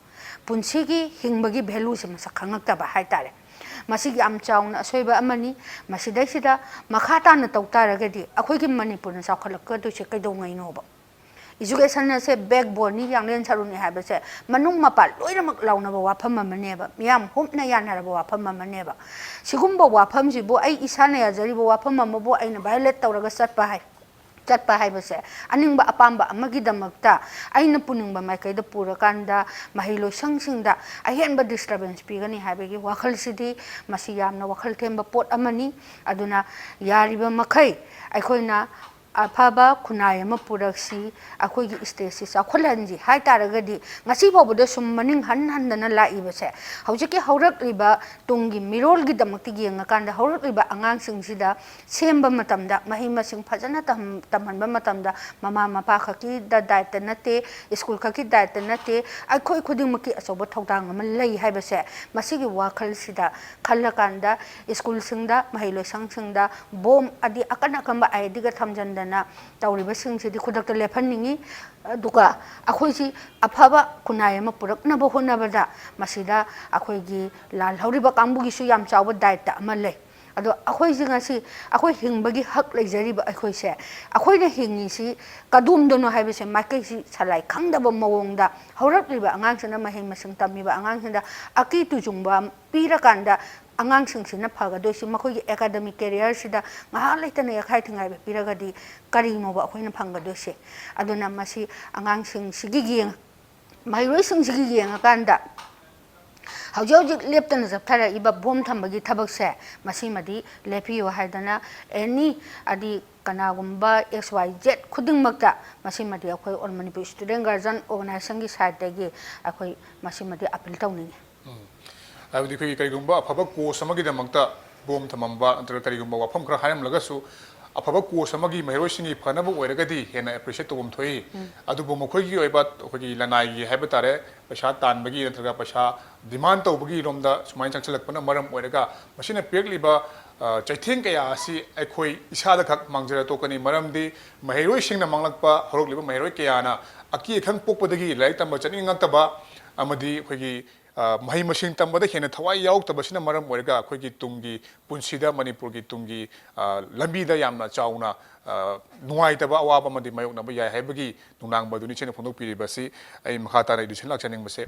ꯄꯨꯟꯁꯤꯒꯤ ꯍꯤꯡꯕꯒꯤ valueꯁꯦ ꯃꯁꯛ ꯈꯪꯉꯛꯇꯕ ꯍꯥꯏꯇꯥꯔꯦ꯫ ꯃꯁꯤ ꯌꯥꯝ ꯆꯥꯎꯅ ꯑꯁꯣꯏꯕ ꯑꯃꯅꯤ꯫ ꯃꯁꯤꯗꯩꯁꯤꯗ ꯃꯈꯥ ꯇꯥꯅ ꯇꯧ ꯇꯥꯔꯒꯗꯤ ꯑꯩꯈꯣꯏꯒꯤ ꯃꯅꯤꯄꯨꯔꯅ ꯆꯥꯎꯈꯠꯂꯛꯀꯗꯣꯏꯁꯦ ꯀꯩꯗꯧꯉꯩꯅꯣꯕ? Education ꯑꯁꯦ backboneꯅꯤ, ꯌꯥꯡꯂꯦꯟ ꯁꯔꯨꯅꯤ ꯍꯥꯏꯕꯁꯦ ꯃꯅꯨꯡ ꯃꯄꯥꯟ ꯂꯣꯏꯅꯃꯛ ꯂꯥꯎꯅꯕ ꯋꯥꯐꯝ ꯑꯃꯅꯦꯕ, ꯃꯤꯌꯥꯝ ꯍꯨꯞꯅ ꯌꯥꯅꯔꯕ ꯋꯥꯐꯝ ꯑꯃꯅꯦꯕ꯫ ꯁꯤꯒꯨꯝꯕ ꯋꯥꯐꯝꯁꯤꯕꯨ, ꯑꯩ ꯏꯁꯥꯅ ꯌꯥꯖꯔꯤꯕ ꯋꯥꯐꯝ ꯑꯃꯕꯨ ꯑꯩꯅ violate ꯇꯧꯔꯒ ꯆꯠꯄ ꯍꯥꯏ, ꯆꯠꯄ ꯍꯥꯏꯕꯁꯦ, ꯑꯅꯤꯡꯕ ꯑꯄꯥꯝꯕ ꯑꯃꯒꯤꯗꯃꯛꯇ ꯑꯩꯅ ꯄꯨꯅꯤꯡꯕ ꯃꯥꯏꯀꯩꯗ ꯄꯨꯔꯀꯥꯟꯗ ꯃꯍꯩ ꯂꯣꯏꯁꯪꯁꯤꯡꯗ ꯑꯍꯦꯟꯕ disturbance ꯄꯤꯒꯅꯤ ꯍꯥꯏꯕꯒꯤ ꯋꯥꯈꯜꯁꯤꯗꯤ, ꯃꯁꯤ ꯌꯥꯝꯅ ꯋꯥꯈꯜ ꯊꯦꯝꯕ ꯄꯣꯠ ꯑꯃꯅꯤ꯫ ꯑꯗꯨꯅ ꯌꯥꯔꯤꯕ ꯃꯈꯩ ꯑꯩꯈꯣꯏꯅ ꯑꯐꯕ ꯈꯨꯟꯅꯥꯏ ꯑꯃ ꯄꯨꯔꯛꯁꯤ, ꯑꯩꯈꯣꯏꯒꯤ stateꯁꯤ ꯆꯥꯎꯈꯠꯍꯟꯁꯤ ꯍꯥꯏ ꯇꯥꯔꯒꯗꯤ, ꯉꯁꯤ ꯐꯥꯎꯕꯗ ꯁꯨꯝ ꯃꯅꯤꯡ ꯍꯟ ꯍꯟꯗꯅ ꯂꯥꯛꯏꯕꯁꯦ, ꯍꯧꯖꯤꯛꯀꯤ ꯍꯧꯔꯛꯂꯤꯕ ꯇꯨꯡꯒꯤ ꯃꯤꯔꯣꯜꯒꯤꯗꯃꯛꯇ ꯌꯦꯡꯉꯀꯥꯟꯗ, ꯍꯧꯔꯛꯂꯤꯕ ꯑꯉꯥꯡꯁꯤꯡꯁꯤꯗ ꯁꯦꯝꯕ ꯃꯇꯝꯗ, ꯃꯍꯩ ꯃꯁꯤꯡ ꯐꯖꯅ ꯇꯝ-, ꯇꯝꯍꯟꯕ ꯃꯇꯝꯗ, ꯃꯃꯥ ꯃꯄꯥ ꯈꯛꯀꯤꯗ ꯗꯥꯏꯇ ꯅꯠꯇꯦ, ꯁ꯭ꯀꯨꯜ ꯈꯛꯀꯤ ꯗꯥꯏꯇ ꯅꯠꯇꯦ, ꯑꯩꯈꯣꯏ ꯈꯨꯗꯤꯡꯃꯛꯀꯤ ꯑꯆꯧꯕ ꯊꯧꯗꯥꯡ ꯑꯃ ꯂꯩ ꯍꯥꯏꯕꯁꯦ, ꯃꯁꯤꯒꯤ ꯋꯥꯈꯜꯁꯤꯗ ꯈꯜꯂꯀꯥꯟꯗ, ꯁ꯭ꯀꯨꯜꯁꯤꯡꯗ, ꯃꯍꯩ ꯂꯣꯏꯁꯪꯁꯤꯡꯗ ꯕꯣꯝ ꯑꯗꯤ ꯑꯀꯟ ꯑꯀꯟꯕ ꯑꯥꯏ ꯏ ꯗꯤꯒ ꯊꯝꯖꯤꯟꯗꯅ ꯇꯧꯔꯤꯕꯁꯤꯡꯁꯤꯗꯤ ꯈꯨꯗꯛꯇ ꯂꯦꯞꯍꯟꯅꯤꯡꯉꯤ꯫ ꯑꯗꯨꯒ ꯑꯩꯈꯣꯏꯁꯤ ꯑꯐꯕ ꯈꯨꯟꯅꯥꯏ ꯑꯃ ꯄꯨꯔꯛꯅꯕ ꯍꯣꯠꯅꯕꯗ, ꯃꯁꯤꯗ ꯑꯩꯈꯣꯏꯒꯤ ꯂꯥꯜꯍꯧꯔꯤꯕ ꯀꯥꯡꯕꯨꯒꯤꯁꯨ ꯌꯥꯝ ꯆꯥꯎꯕ ꯗꯥꯏꯇ ꯑꯃ ꯂꯩ꯫ ꯑꯗꯣ ꯑꯩꯈꯣꯏꯁꯤ ꯉꯁꯤ ꯑꯩꯈꯣꯏ ꯍꯤꯡꯕꯒꯤ ꯍꯛ ꯂꯩꯖꯔꯤꯕ ꯑꯩꯈꯣꯏꯁꯦ, ꯑꯩꯈꯣꯏꯅ ꯍꯤꯡꯉꯤꯁꯤ ꯀꯗꯣꯝꯗꯅꯣ ꯍꯥꯏꯕꯁꯦ ꯃꯥꯏꯀꯩꯁꯤ ꯁꯂꯥꯏ ꯈꯪꯗꯕ ꯃꯑꯣꯡꯗ, ꯍꯧꯔꯛꯂꯤꯕ ꯑꯉꯥꯡꯁꯤꯅ, ꯃꯍꯩ ꯃꯁꯤꯡ ꯇꯝꯃꯤꯕ ꯑꯉꯥꯡꯁꯤꯡꯗ ꯑꯀꯤ ꯇꯨꯖꯨꯡꯕ ꯄꯤꯔꯀꯥꯟꯗ, ꯑꯉꯥꯡꯁꯤꯡꯁꯤꯅ ꯐꯒꯗꯣꯏꯁꯤ ꯃꯈꯣꯏꯒꯤ academic careerꯁꯤꯗ ꯉꯥꯏꯍꯥꯛ ꯂꯩꯇꯅ ꯌꯥꯈꯥꯏ ꯊꯤꯡꯒꯥꯏꯕ ꯄꯤꯔꯒꯗꯤ ꯀꯔꯤꯅꯣꯕ ꯑꯩꯈꯣꯏꯅ ꯐꯪꯒꯗꯣꯏꯁꯦ? ꯑꯗꯨꯅ ꯃꯁꯤ ꯑꯉꯥꯡꯁꯤꯡꯁꯤꯒꯤ ꯌꯦꯡ-, ꯃꯍꯩꯔꯣꯏꯁꯤꯡꯁꯤꯒꯤ ꯌꯦꯡꯉꯀꯥꯟꯗ, ꯍꯧꯖꯤꯛ ꯍꯧꯖꯤꯛ ꯂꯦꯞꯇꯅ ꯆꯠꯊꯔꯛꯏꯕ ꯕꯣꯝ ꯊꯝꯕꯒꯤ ꯊꯕꯛꯁꯦ, ꯃꯁꯤꯃꯗꯤ ꯂꯦꯞꯄꯤꯌꯨ ꯍꯥꯏꯗꯅ, ꯑꯦꯅꯤ, ꯑꯗꯤ ꯀꯅꯥꯒꯨꯝꯕ X Y Z ꯈꯨꯗꯤꯡꯃꯛꯇ ꯃꯁꯤꯃꯗꯤ ꯑꯩꯈꯣꯏ All Manipur Student Guardian Organizationꯒꯤ sideꯇꯒꯤ ꯑꯩꯈꯣꯏ ꯃꯁꯤꯃꯗꯤ appeal ꯇꯧꯅꯤꯡꯉꯤ꯫ ꯎꯝ꯫ ꯍꯥꯏꯕꯗꯤ ꯑꯩꯈꯣꯏꯒꯤ ꯀꯔꯤꯒꯨꯝꯕ ꯑꯐꯕ ꯀꯣꯁ ꯑꯃꯒꯤꯗꯃꯛꯇ ꯕꯣꯝ ꯊꯝꯃꯝꯕ ꯅꯠꯇ꯭ꯔꯒ ꯀꯔꯤꯒꯨꯝꯕ ꯋꯥꯐꯝ ꯈꯔ ꯍꯥꯏꯔꯝꯂꯒꯁꯨ, ꯑꯐꯕ ꯀꯣꯁ ꯑꯃꯒꯤ ꯃꯍꯩꯔꯣꯏꯁꯤꯡꯒꯤ ꯐꯅꯕ ꯑꯣꯏꯔꯒꯗꯤ ꯍꯦꯟꯅ ꯑꯦꯄ꯭ꯔꯤꯁꯤꯌꯦꯠ ꯇꯧꯐꯝ ꯊꯣꯛꯏ꯫ ꯑꯗꯨꯕꯨ ꯃꯈꯣꯏꯒꯤ ꯑꯣꯏꯕ ꯑꯩꯈꯣꯏꯒꯤ ꯂꯅꯥꯏꯒꯤ ꯍꯥꯏꯕ ꯇꯥꯔꯦ, ꯄꯩꯁꯥ ꯇꯥꯟꯕꯒꯤ ꯅꯠꯇ꯭ꯔꯒ ꯄꯩꯁꯥ ꯗꯤꯃꯥꯟ ꯇꯧꯕꯒꯤ ꯂꯣꯝꯗ ꯁꯨꯃꯥꯏꯅ ꯆꯪꯁꯤꯜꯂꯛꯄꯅ ꯃꯔꯝ ꯑꯣꯏꯔꯒ ꯃꯁꯤꯅ ꯄꯤꯔꯛꯂꯤꯕ, ꯑ, ꯆꯩꯊꯦꯡ ꯀꯌꯥ ꯑꯁꯤ ꯑꯩꯈꯣꯏ ꯏꯁꯥꯗ ꯈꯛ ꯃꯥꯡꯖꯔ ꯇꯣꯛꯀꯅꯤ꯫ ꯃꯔꯝꯗꯤ ꯃꯍꯩꯔꯣꯏꯁꯤꯡꯅ ꯃꯥꯡꯂꯛꯄ, ꯍꯧꯔꯛꯂꯤꯕ ꯃꯍꯩꯔꯣꯏ ꯀꯌꯥꯅ ꯑꯀꯤ ꯑꯈꯪ ꯄꯣꯛꯄꯗꯒꯤ ꯂꯥꯏꯔꯤꯛ ꯇꯝꯕ ꯆꯠꯅꯤꯡꯉꯛꯇꯕ ꯑꯃꯗꯤ ꯑꯩꯈꯣꯏꯒꯤ, ꯑ, ꯃꯍꯩ ꯃꯁꯤꯡ ꯇꯝꯕꯗ ꯍꯦꯟꯅ ꯊꯋꯥꯏ ꯌꯥꯎꯔꯛꯇꯕꯁꯤꯅ ꯃꯔꯝ ꯑꯣꯏꯔꯒ ꯑꯩꯈꯣꯏꯒꯤ ꯇꯨꯡꯒꯤ ꯄꯨꯟꯁꯤꯗ, ꯃꯅꯤꯄꯨꯔꯒꯤ ꯇꯨꯡꯒꯤ, ꯑ, ꯂꯝꯕꯤꯗ ꯌꯥꯝꯅ ꯆꯥꯎꯅ, ꯑ, ꯅꯨꯡꯉꯥꯏꯇꯕ ꯑꯋꯥꯕ ꯑꯃꯗꯤ ꯃꯥꯌꯣꯛꯅꯕ ꯌꯥꯏ ꯍꯥꯏꯕꯒꯤ ꯅꯨꯡꯅꯥꯡꯕ ꯑꯗꯨꯅꯤ ꯏꯆꯦꯅ ꯐꯣꯡꯗꯣꯛꯄꯤꯔꯤꯕꯁꯤ꯫ ꯑꯩ ꯃꯈꯥ ꯇꯥꯅ ꯏꯗꯤꯁꯟ ꯂꯥꯛꯆꯅꯤꯡꯕꯁꯦ,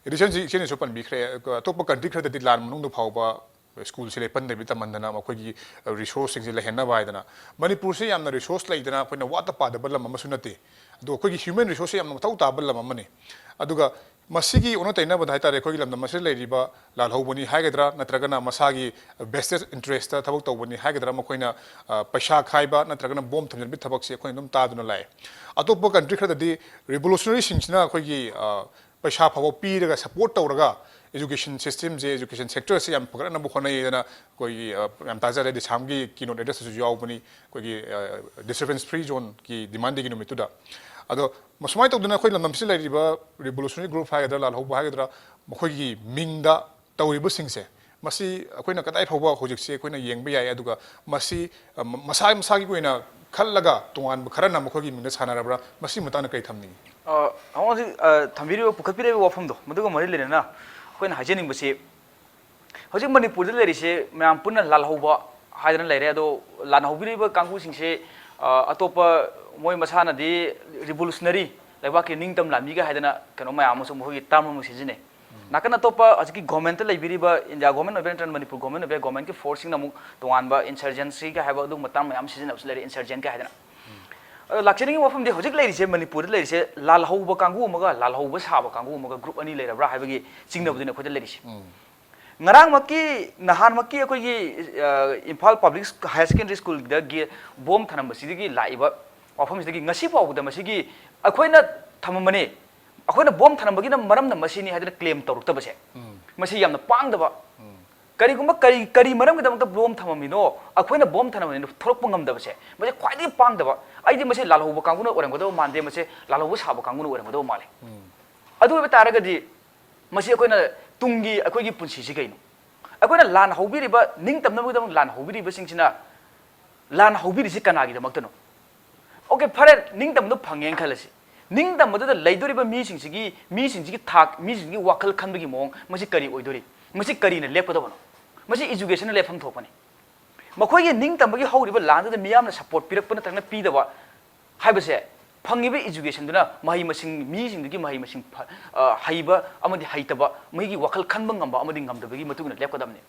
ꯏꯗꯤꯁꯟꯁꯤ ꯏꯆꯦꯅꯁꯨ ꯄꯟꯕꯤꯈ꯭ꯔꯦ, ꯑꯇꯣꯞꯄ ꯀꯟꯇ꯭ꯔꯤ ꯈꯔꯗꯗꯤ ꯂꯥꯟ ꯃꯅꯨꯡꯗ ꯐꯥꯎꯕ ꯁ꯭ꯀꯨꯜꯁꯦ ꯂꯦꯞꯍꯟꯗꯕꯤ ꯇꯝꯍꯟꯗꯅ ꯃꯈꯣꯏꯒꯤ ꯔꯤꯁꯣꯔꯁꯁꯤꯡꯁꯦ ꯂꯩꯍꯟꯅꯕ ꯍꯥꯏꯗꯅ꯫ ꯃꯅꯤꯄꯨꯔꯁꯦ ꯌꯥꯝꯅ ꯔꯤꯁꯣꯔꯁ ꯂꯩꯗꯅ ꯑꯩꯈꯣꯏꯅ ꯋꯥꯠꯇ ꯄꯥꯗꯕ ꯂꯝ ꯑꯃꯁꯨ ꯅꯠꯇꯦ꯫ ꯑꯗꯨꯒ ꯑꯩꯈꯣꯏꯒꯤ ꯍ꯭ꯌꯨꯃꯦꯟ ꯔꯤꯁꯣꯔꯁꯁꯦ ꯌꯥꯝꯅ ꯃꯊꯧ ꯇꯥꯕ ꯂꯝ ꯑꯃꯅꯤ꯫ ꯑꯗꯨꯒ ꯃꯁꯤꯒꯤ ꯑꯣꯟꯅ ꯇꯩꯅꯕꯗ ꯍꯥꯏꯇꯥꯔꯦ, ꯑꯩꯈꯣꯏꯒꯤ ꯂꯝꯗꯝ ꯑꯁꯤꯗ ꯂꯩꯔꯤꯕ ꯂꯥꯜꯍꯧꯕꯅꯤ ꯍꯥꯏꯒꯗ꯭ꯔꯥ, ꯅꯠꯇ꯭ꯔꯒꯅ ꯃꯁꯥꯒꯤ ꯚꯦꯁꯇꯦꯗ ꯏꯟꯇꯔꯦꯁꯇ ꯊꯕꯛ ꯇꯧꯕꯅꯤ ꯍꯥꯏꯒꯗ꯭ꯔꯥ, ꯃꯈꯣꯏꯅ, ꯑ, ꯄꯩꯁꯥ ꯈꯥꯏꯕ ꯅꯠꯇ꯭ꯔꯒꯅ ꯕꯣꯝ ꯊꯝꯖꯤꯟꯕꯒꯤ ꯊꯕꯛꯁꯦ ꯑꯩꯈꯣꯏꯅ ꯑꯗꯨꯝ ꯇꯥꯗꯨꯅ ꯂꯥꯛꯑꯦ꯫ ꯑꯇꯣꯞꯄ ꯀꯟꯇ꯭ꯔꯤ ꯈꯔꯗꯗꯤ ꯔꯤꯚꯣꯂꯨꯁꯅꯔꯤꯁꯤꯡꯁꯤꯅ ꯑꯩꯈꯣꯏꯒꯤ, ꯑ, ꯄꯩꯁꯥ ꯐꯥꯎꯕ ꯄꯤꯔꯒ ꯁꯄꯣꯔꯠ ꯇꯧꯔꯒ ꯏꯖꯨꯀꯦꯁꯟ ꯁꯤꯁꯇꯦꯝꯁꯦ, ꯏꯖꯨꯀꯦꯁꯟ ꯁꯦꯛꯇꯔꯁꯦ ꯌꯥꯝ ꯐꯒꯠꯅꯕ ꯍꯣꯠꯅꯩꯗꯅ ꯑꯩꯈꯣꯏꯒꯤ, ꯑ, ꯌꯥꯝ ꯇꯥꯖꯔꯦ, ꯗꯤꯁꯥꯝꯒꯤ ꯀꯤꯅꯣꯠ ꯑꯦꯗ꯭ꯔꯦꯁꯇꯁꯨ ꯌꯥꯎꯕꯅꯤ, ꯑꯩꯈꯣꯏꯒꯤ, ꯑ, ꯗꯤꯁꯇꯔꯕꯦꯟꯁ ꯐ꯭ꯔꯤ ꯖꯣꯟꯒꯤ ꯗꯤꯃꯥꯟ ꯗꯦꯒꯤ ꯅꯨꯃꯤꯠꯇꯨꯗ꯫ ꯑꯗꯣ ꯃꯁꯨꯃꯥꯏꯅ ꯇꯧꯗꯅ ꯑꯩꯈꯣꯏ ꯂꯝꯗꯝꯁꯤꯗ ꯂꯩꯔꯤꯕ ꯔꯤꯚꯣꯂꯨꯁꯅꯔꯤ ꯒ꯭ꯔꯨꯞ ꯍꯥꯏꯒꯗ꯭ꯔꯥ, ꯂꯥꯜꯍꯧꯕ ꯍꯥꯏꯒꯗ꯭ꯔꯥ, ꯃꯈꯣꯏꯒꯤ ꯃꯤꯡꯗ ꯇꯧꯔꯤꯕꯁꯤꯡꯁꯦ, ꯃꯁꯤ ꯑꯩꯈꯣꯏꯅ ꯀꯗꯥꯏ ꯐꯥꯎꯕ ꯍꯧꯖꯤꯛꯁꯤ ꯑꯩꯈꯣꯏꯅ ꯌꯦꯡꯕ ꯌꯥꯏ, ꯑꯗꯨꯒ ꯃꯁꯤ, ꯑ, ꯃ-, ꯃꯁꯥ ꯃꯁꯥꯒꯤ ꯑꯣꯏꯅ ꯈꯜꯂꯒ ꯇꯣꯉꯥꯟꯕ ꯈꯔꯅ ꯃꯈꯣꯏꯒꯤ ꯃꯤꯡꯗ ꯁꯥꯟꯅꯔꯕ꯭ꯔꯥ, ꯃꯁꯤꯒꯤ ꯃꯇꯥꯡꯗ ꯀꯔꯤ ꯊꯝꯅꯤꯡꯉꯤ? ꯑ, ꯍꯧꯖꯤꯛ, ꯑ, ꯊꯝꯕꯤꯔꯤꯕ, ꯄꯨꯈꯠꯄꯤꯔꯤꯕ ꯋꯥꯐꯝꯗꯣ, ꯃꯗꯨꯒ ꯃꯔꯤ ꯂꯩꯅꯅ ꯑꯩꯈꯣꯏꯅ ꯍꯥꯏꯖꯅꯤꯡꯕꯁꯤ, ꯍꯧꯖꯤꯛ ꯃꯅꯤꯄꯨꯔꯗ ꯂꯩꯔꯤꯁꯦ ꯃꯌꯥꯝ ꯄꯨꯟꯅ ꯂꯥꯜꯍꯧꯕ ꯍꯥꯏꯗꯅ ꯂꯩꯔꯦ꯫ ꯑꯗꯣ ꯂꯥꯟꯍꯧꯕꯤꯔꯤꯕ ꯀꯥꯡꯕꯨꯁꯤꯡꯁꯦ, ꯑ, ꯑꯇꯣꯞꯄ ꯃꯣꯏ ꯃꯁꯥꯅꯗꯤ ꯔꯤꯚꯣꯂꯨꯁꯅꯔꯤ, ꯂꯩꯕꯥꯛꯀꯤ ꯅꯤꯡꯇꯝ ꯂꯥꯟꯃꯤꯒ ꯍꯥꯏꯗꯅ ꯀꯩꯅꯣ ꯃꯌꯥꯝ ꯑꯃꯁꯨ ꯃꯈꯣꯏꯒꯤ ꯇꯔꯝ ꯑꯃ ꯁꯤꯖꯤꯟꯅꯩ꯫ ꯅꯥꯀꯟ ꯑꯇꯣꯞꯄ ꯍꯧꯖꯤꯛꯀꯤ ꯒꯣꯔꯃꯦꯟꯠꯇ ꯂꯩꯕꯤꯔꯤꯕ, ꯏꯟꯗꯤꯌꯥ ꯒꯣꯔꯃꯦꯟꯠ ꯑꯣꯏꯕ ꯅꯠꯇ꯭ꯔꯒ ꯃꯅꯤꯄꯨꯔ ꯒꯣꯔꯃꯦꯟꯠ ꯑꯣꯏꯕ, ꯒꯣꯔꯃꯦꯟꯠꯀꯤ ꯐꯣꯔꯁꯁꯤꯡꯅ ꯑꯃꯨꯛ ꯇꯣꯉꯥꯟꯕ ꯏꯟꯁꯔꯖꯦꯟꯁꯤꯒ ꯍꯥꯏꯕ ꯑꯗꯨꯒꯨꯝꯕ ꯇꯔꯝ ꯃꯌꯥꯝ ꯁꯤꯖꯤꯟꯅꯕꯁꯨ ꯂꯩꯔꯦ, ꯏꯟꯁꯔꯖꯦꯟꯠꯀ ꯍꯥꯏꯗꯅ꯫ ꯑꯗꯣ ꯂꯥꯛꯆꯅꯤꯡꯉꯤꯕ ꯋꯥꯐꯝꯗꯤ ꯍꯧꯖꯤꯛ ꯂꯩꯔꯤꯁꯦ, ꯃꯅꯤꯄꯨꯔꯗ ꯂꯩꯔꯤꯁꯦ ꯂꯥꯜꯍꯧꯕ ꯀꯥꯡꯕꯨ ꯑꯃꯒ ꯂꯥꯜꯍꯧꯕ ꯁꯥꯕ ꯀꯥꯡꯕꯨ ꯑꯃꯒ, ꯒ꯭ꯔꯨꯞ ꯑꯅꯤ ꯂꯩꯔꯕ꯭ꯔꯥ ꯍꯥꯏꯕꯒꯤ ꯆꯤꯡꯅꯕꯗꯨꯅꯤ ꯑꯩꯈꯣꯏꯗ ꯂꯩꯔꯤꯁꯦ꯫ ꯉꯔꯥꯡꯃꯛꯀꯤ, ꯅꯍꯥꯟꯃꯛꯀꯤ ꯑꯩꯈꯣꯏꯒꯤ, ꯑ, ꯏꯝꯐꯥꯜ ꯄꯕ꯭ꯂꯤꯛ ꯍꯥꯌꯔ ꯁꯦꯀꯦꯟꯗꯔꯤ ꯁ꯭ꯀꯨꯜꯗꯒꯤ ꯕꯣꯝ ꯊꯅꯝꯕꯁꯤꯗꯒꯤ ꯂꯥꯛꯏꯕ ꯋꯥꯐꯝꯁꯤꯗꯒꯤ ꯉꯁꯤ ꯐꯥꯎꯕꯗ ꯃꯁꯤꯒꯤ ꯑꯩꯈꯣꯏꯅ ꯊꯝꯃꯝꯕꯅꯤ, ꯑꯩꯈꯣꯏꯅ ꯕꯣꯝ ꯊꯅꯝꯕꯒꯤꯅ ꯃꯔꯝꯅ ꯃꯁꯤꯅꯤ ꯍꯥꯏꯗꯅ ꯀ꯭ꯂꯦꯝ ꯇꯧꯔꯛꯇꯕꯁꯦ, ꯃꯁꯤ ꯌꯥꯝꯅ ꯄꯥꯡꯗꯕ꯫ ꯀꯔꯤꯒꯨꯝꯕ ꯀꯔꯤ ꯀꯔꯤ ꯃꯔꯝꯒꯤꯗꯃꯛꯇ ꯕꯣꯝ ꯊꯝꯃꯝꯃꯤꯅꯣ, ꯑꯩꯈꯣꯏꯅ ꯕꯣꯝ ꯊꯝꯃꯝꯃꯤꯅꯣ ꯊꯣꯔꯛꯄ ꯉꯝꯗꯕꯁꯦ, ꯃꯁꯤ ꯈ꯭ꯋꯥꯏꯗꯒꯤ ꯄꯥꯡꯗꯕ꯫ ꯑꯩꯗꯤ ꯃꯁꯤ ꯂꯥꯜꯍꯧꯕ ꯀꯥꯡꯕꯨꯅ ꯑꯣꯏꯔꯝꯒꯗꯕ ꯃꯥꯟꯗꯦ, ꯃꯁꯤ ꯂꯥꯜꯍꯧꯕ ꯁꯥꯕ ꯀꯥꯡꯕꯨꯅ ꯑꯣꯏꯔꯝꯒꯗꯕ ꯃꯥꯜꯂꯦ꯫ ꯑꯗꯨ ꯑꯣꯏꯕ ꯇꯥꯔꯒꯗꯤ ꯃꯁꯤ ꯑꯩꯈꯣꯏꯅ ꯇꯨꯡꯒꯤ ꯑꯩꯈꯣꯏꯒꯤ ꯄꯨꯟꯁꯤꯁꯤ ꯀꯩꯅꯣ? ꯑꯩꯈꯣꯏꯅ ꯂꯥꯟ ꯍꯧꯕꯤꯔꯤꯕ, ꯅꯤꯡꯇꯝꯅꯕꯒꯤꯗꯃꯛ ꯂꯥꯟ ꯍꯧꯕꯤꯔꯤꯕꯁꯤꯡꯁꯤꯅ ꯂꯥꯟ ꯍꯧꯕꯤꯔꯤꯁꯤ ꯀꯅꯥꯒꯤꯗꯃꯛꯇꯅꯣ? ꯑꯣꯀꯦ, ꯐꯔꯦ, ꯅꯤꯡꯇꯝꯕꯗꯣ ꯐꯪꯉꯦꯅ ꯈꯜꯂꯁꯤ꯫ ꯅꯤꯡꯇꯝꯕꯗꯨꯗ ꯂꯩꯗꯣꯔꯤꯕ ꯃꯤꯁꯤꯡꯁꯤꯒꯤ, ꯃꯤꯁꯤꯡꯁꯤꯒꯤ ꯊꯥꯛ, ꯃꯤꯁꯤꯡꯁꯤꯒꯤ ꯋꯥꯈꯜ ꯈꯟꯕꯒꯤ ꯃꯑꯣꯡ, ꯃꯁꯤ ꯀꯔꯤ ꯑꯣꯏꯗꯣꯔꯤ? ꯃꯁꯤ ꯀꯔꯤꯅ ꯂꯦꯞꯀꯗꯕꯅꯣ? ꯃꯁꯤ educationꯅ ꯂꯦꯞꯐꯝ ꯊꯣꯛꯄꯅꯤ꯫ ꯃꯈꯣꯏꯒꯤ ꯅꯤꯡꯇꯝꯕꯒꯤ ꯍꯧꯔꯤꯕ ꯂꯥꯟꯗꯨꯗ ꯃꯤꯌꯥꯝꯅ support ꯄꯤꯔꯛꯄ ꯅꯠꯇ꯭ꯔꯒꯅ ꯄꯤꯗꯕ ꯍꯥꯏꯕꯁꯦ, ꯐꯪꯉꯤꯕ educationꯗꯨꯅ ꯃꯍꯩ ꯃꯁꯤꯡ, ꯃꯤꯁꯤꯡꯗꯨꯒꯤ ꯃꯍꯩ ꯃꯁꯤꯡ ꯐ-, ꯑ, ꯍꯩꯕ ꯑꯃꯗꯤ ꯍꯩꯇꯕ, ꯃꯣꯏꯒꯤ ꯋꯥꯈꯜ ꯈꯟꯕ ꯉꯝꯕ ꯑꯃꯗꯤ ꯉꯝꯗꯕꯒꯤ ꯃꯇꯨꯡ ꯏꯟꯅ ꯂꯦꯞꯀꯗꯕꯅꯤ꯫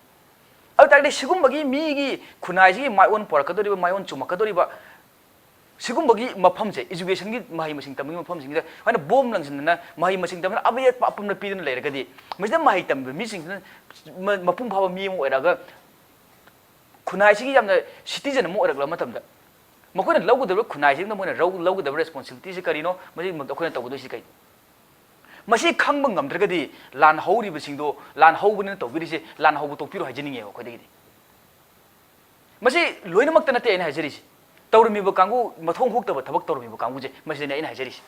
ꯑꯗꯨ ꯇꯥꯔꯒꯗꯤ ꯁꯤꯒꯨꯝꯕꯒꯤ ꯃꯤꯒꯤ ꯈꯨꯟꯅꯥꯏꯁꯤꯒꯤ ꯃꯥꯏꯑꯣꯟ ꯄꯣꯔꯛꯀꯗꯧꯔꯤꯕ, ꯃꯥꯏꯑꯣꯟ ꯆꯨꯝꯃꯛꯀꯗꯧꯔꯤꯕ ꯁꯤꯒꯨꯝꯕꯒꯤ ꯃꯐꯝꯁꯦ, educationꯒꯤ ꯃꯍꯩ ꯃꯁꯤꯡ ꯇꯝꯕꯒꯤ ꯃꯐꯝꯁꯤꯡꯁꯤꯗ ꯁꯨꯃꯥꯏꯅ ꯕꯣꯝ ꯂꯪꯁꯤꯟꯗꯅ ꯃꯍꯩ ꯃꯁꯤꯡ ꯇꯝꯗꯅ ꯑꯌꯦꯠꯄ ꯑꯄꯨꯝꯕ ꯄꯤꯗꯨꯅ ꯂꯩꯔꯒꯗꯤ, ꯃꯁꯤꯗ ꯃꯍꯩ ꯇꯝꯕ ꯃꯤꯁꯤꯡꯁꯤꯅ ꯃ-, ꯃꯄꯨꯡ ꯐꯥꯕ ꯃꯤ ꯑꯃ ꯑꯣꯏꯔꯛꯑꯒ ꯈꯨꯟꯅꯥꯏꯁꯤꯒꯤ ꯌꯥꯝꯅ citizen ꯑꯃ ꯑꯣꯏꯔꯛꯂꯕ ꯃꯇꯝꯗ, ꯃꯈꯣꯏꯅ ꯂꯧꯒꯗꯕ, ꯈꯨꯟꯅꯥꯏꯁꯤꯗ ꯃꯣꯏꯅ ꯂꯧ-, ꯂꯧꯒꯗꯕ responsibilityꯁꯤ ꯀꯔꯤꯅꯣ? ꯃꯁꯤ ꯑꯩꯈꯣꯏꯅ ꯇꯧꯒꯗꯣꯏꯁꯤ ꯀꯩꯅꯣ? ꯃꯁꯤ ꯈꯪꯕ ꯉꯝꯗ꯭ꯔꯒꯗꯤ ꯂꯥꯟ ꯍꯧꯔꯤꯕꯁꯤꯡꯗꯣ, ꯂꯥꯟ ꯍꯧꯕꯅꯤꯅ ꯇꯧꯕꯤꯔꯤꯁꯦ, ꯂꯥꯟ ꯍꯧꯕ ꯇꯣꯛꯄꯤꯔꯣ ꯍꯥꯏꯖꯅꯤꯡꯉꯦꯕ ꯑꯩꯈꯣꯏꯗꯒꯤꯗꯤ꯫ ꯃꯁꯤ ꯂꯣꯏꯅꯃꯛꯇ ꯅꯠꯇꯦ ꯑꯩꯅ ꯍꯥꯏꯖꯔꯤꯁꯤ, ꯇꯧꯔꯝꯃꯤꯕ ꯀꯥꯡꯕꯨ, ꯃꯊꯣꯡ ꯍꯨꯛꯇꯕ ꯊꯕꯛ ꯇꯧꯔꯝꯃꯤꯕ ꯀꯥꯡꯕꯨꯁꯦ, ꯃꯁꯤꯗꯅꯦ ꯑꯩꯅ ꯍꯥꯏꯖꯔꯤꯁꯤ꯫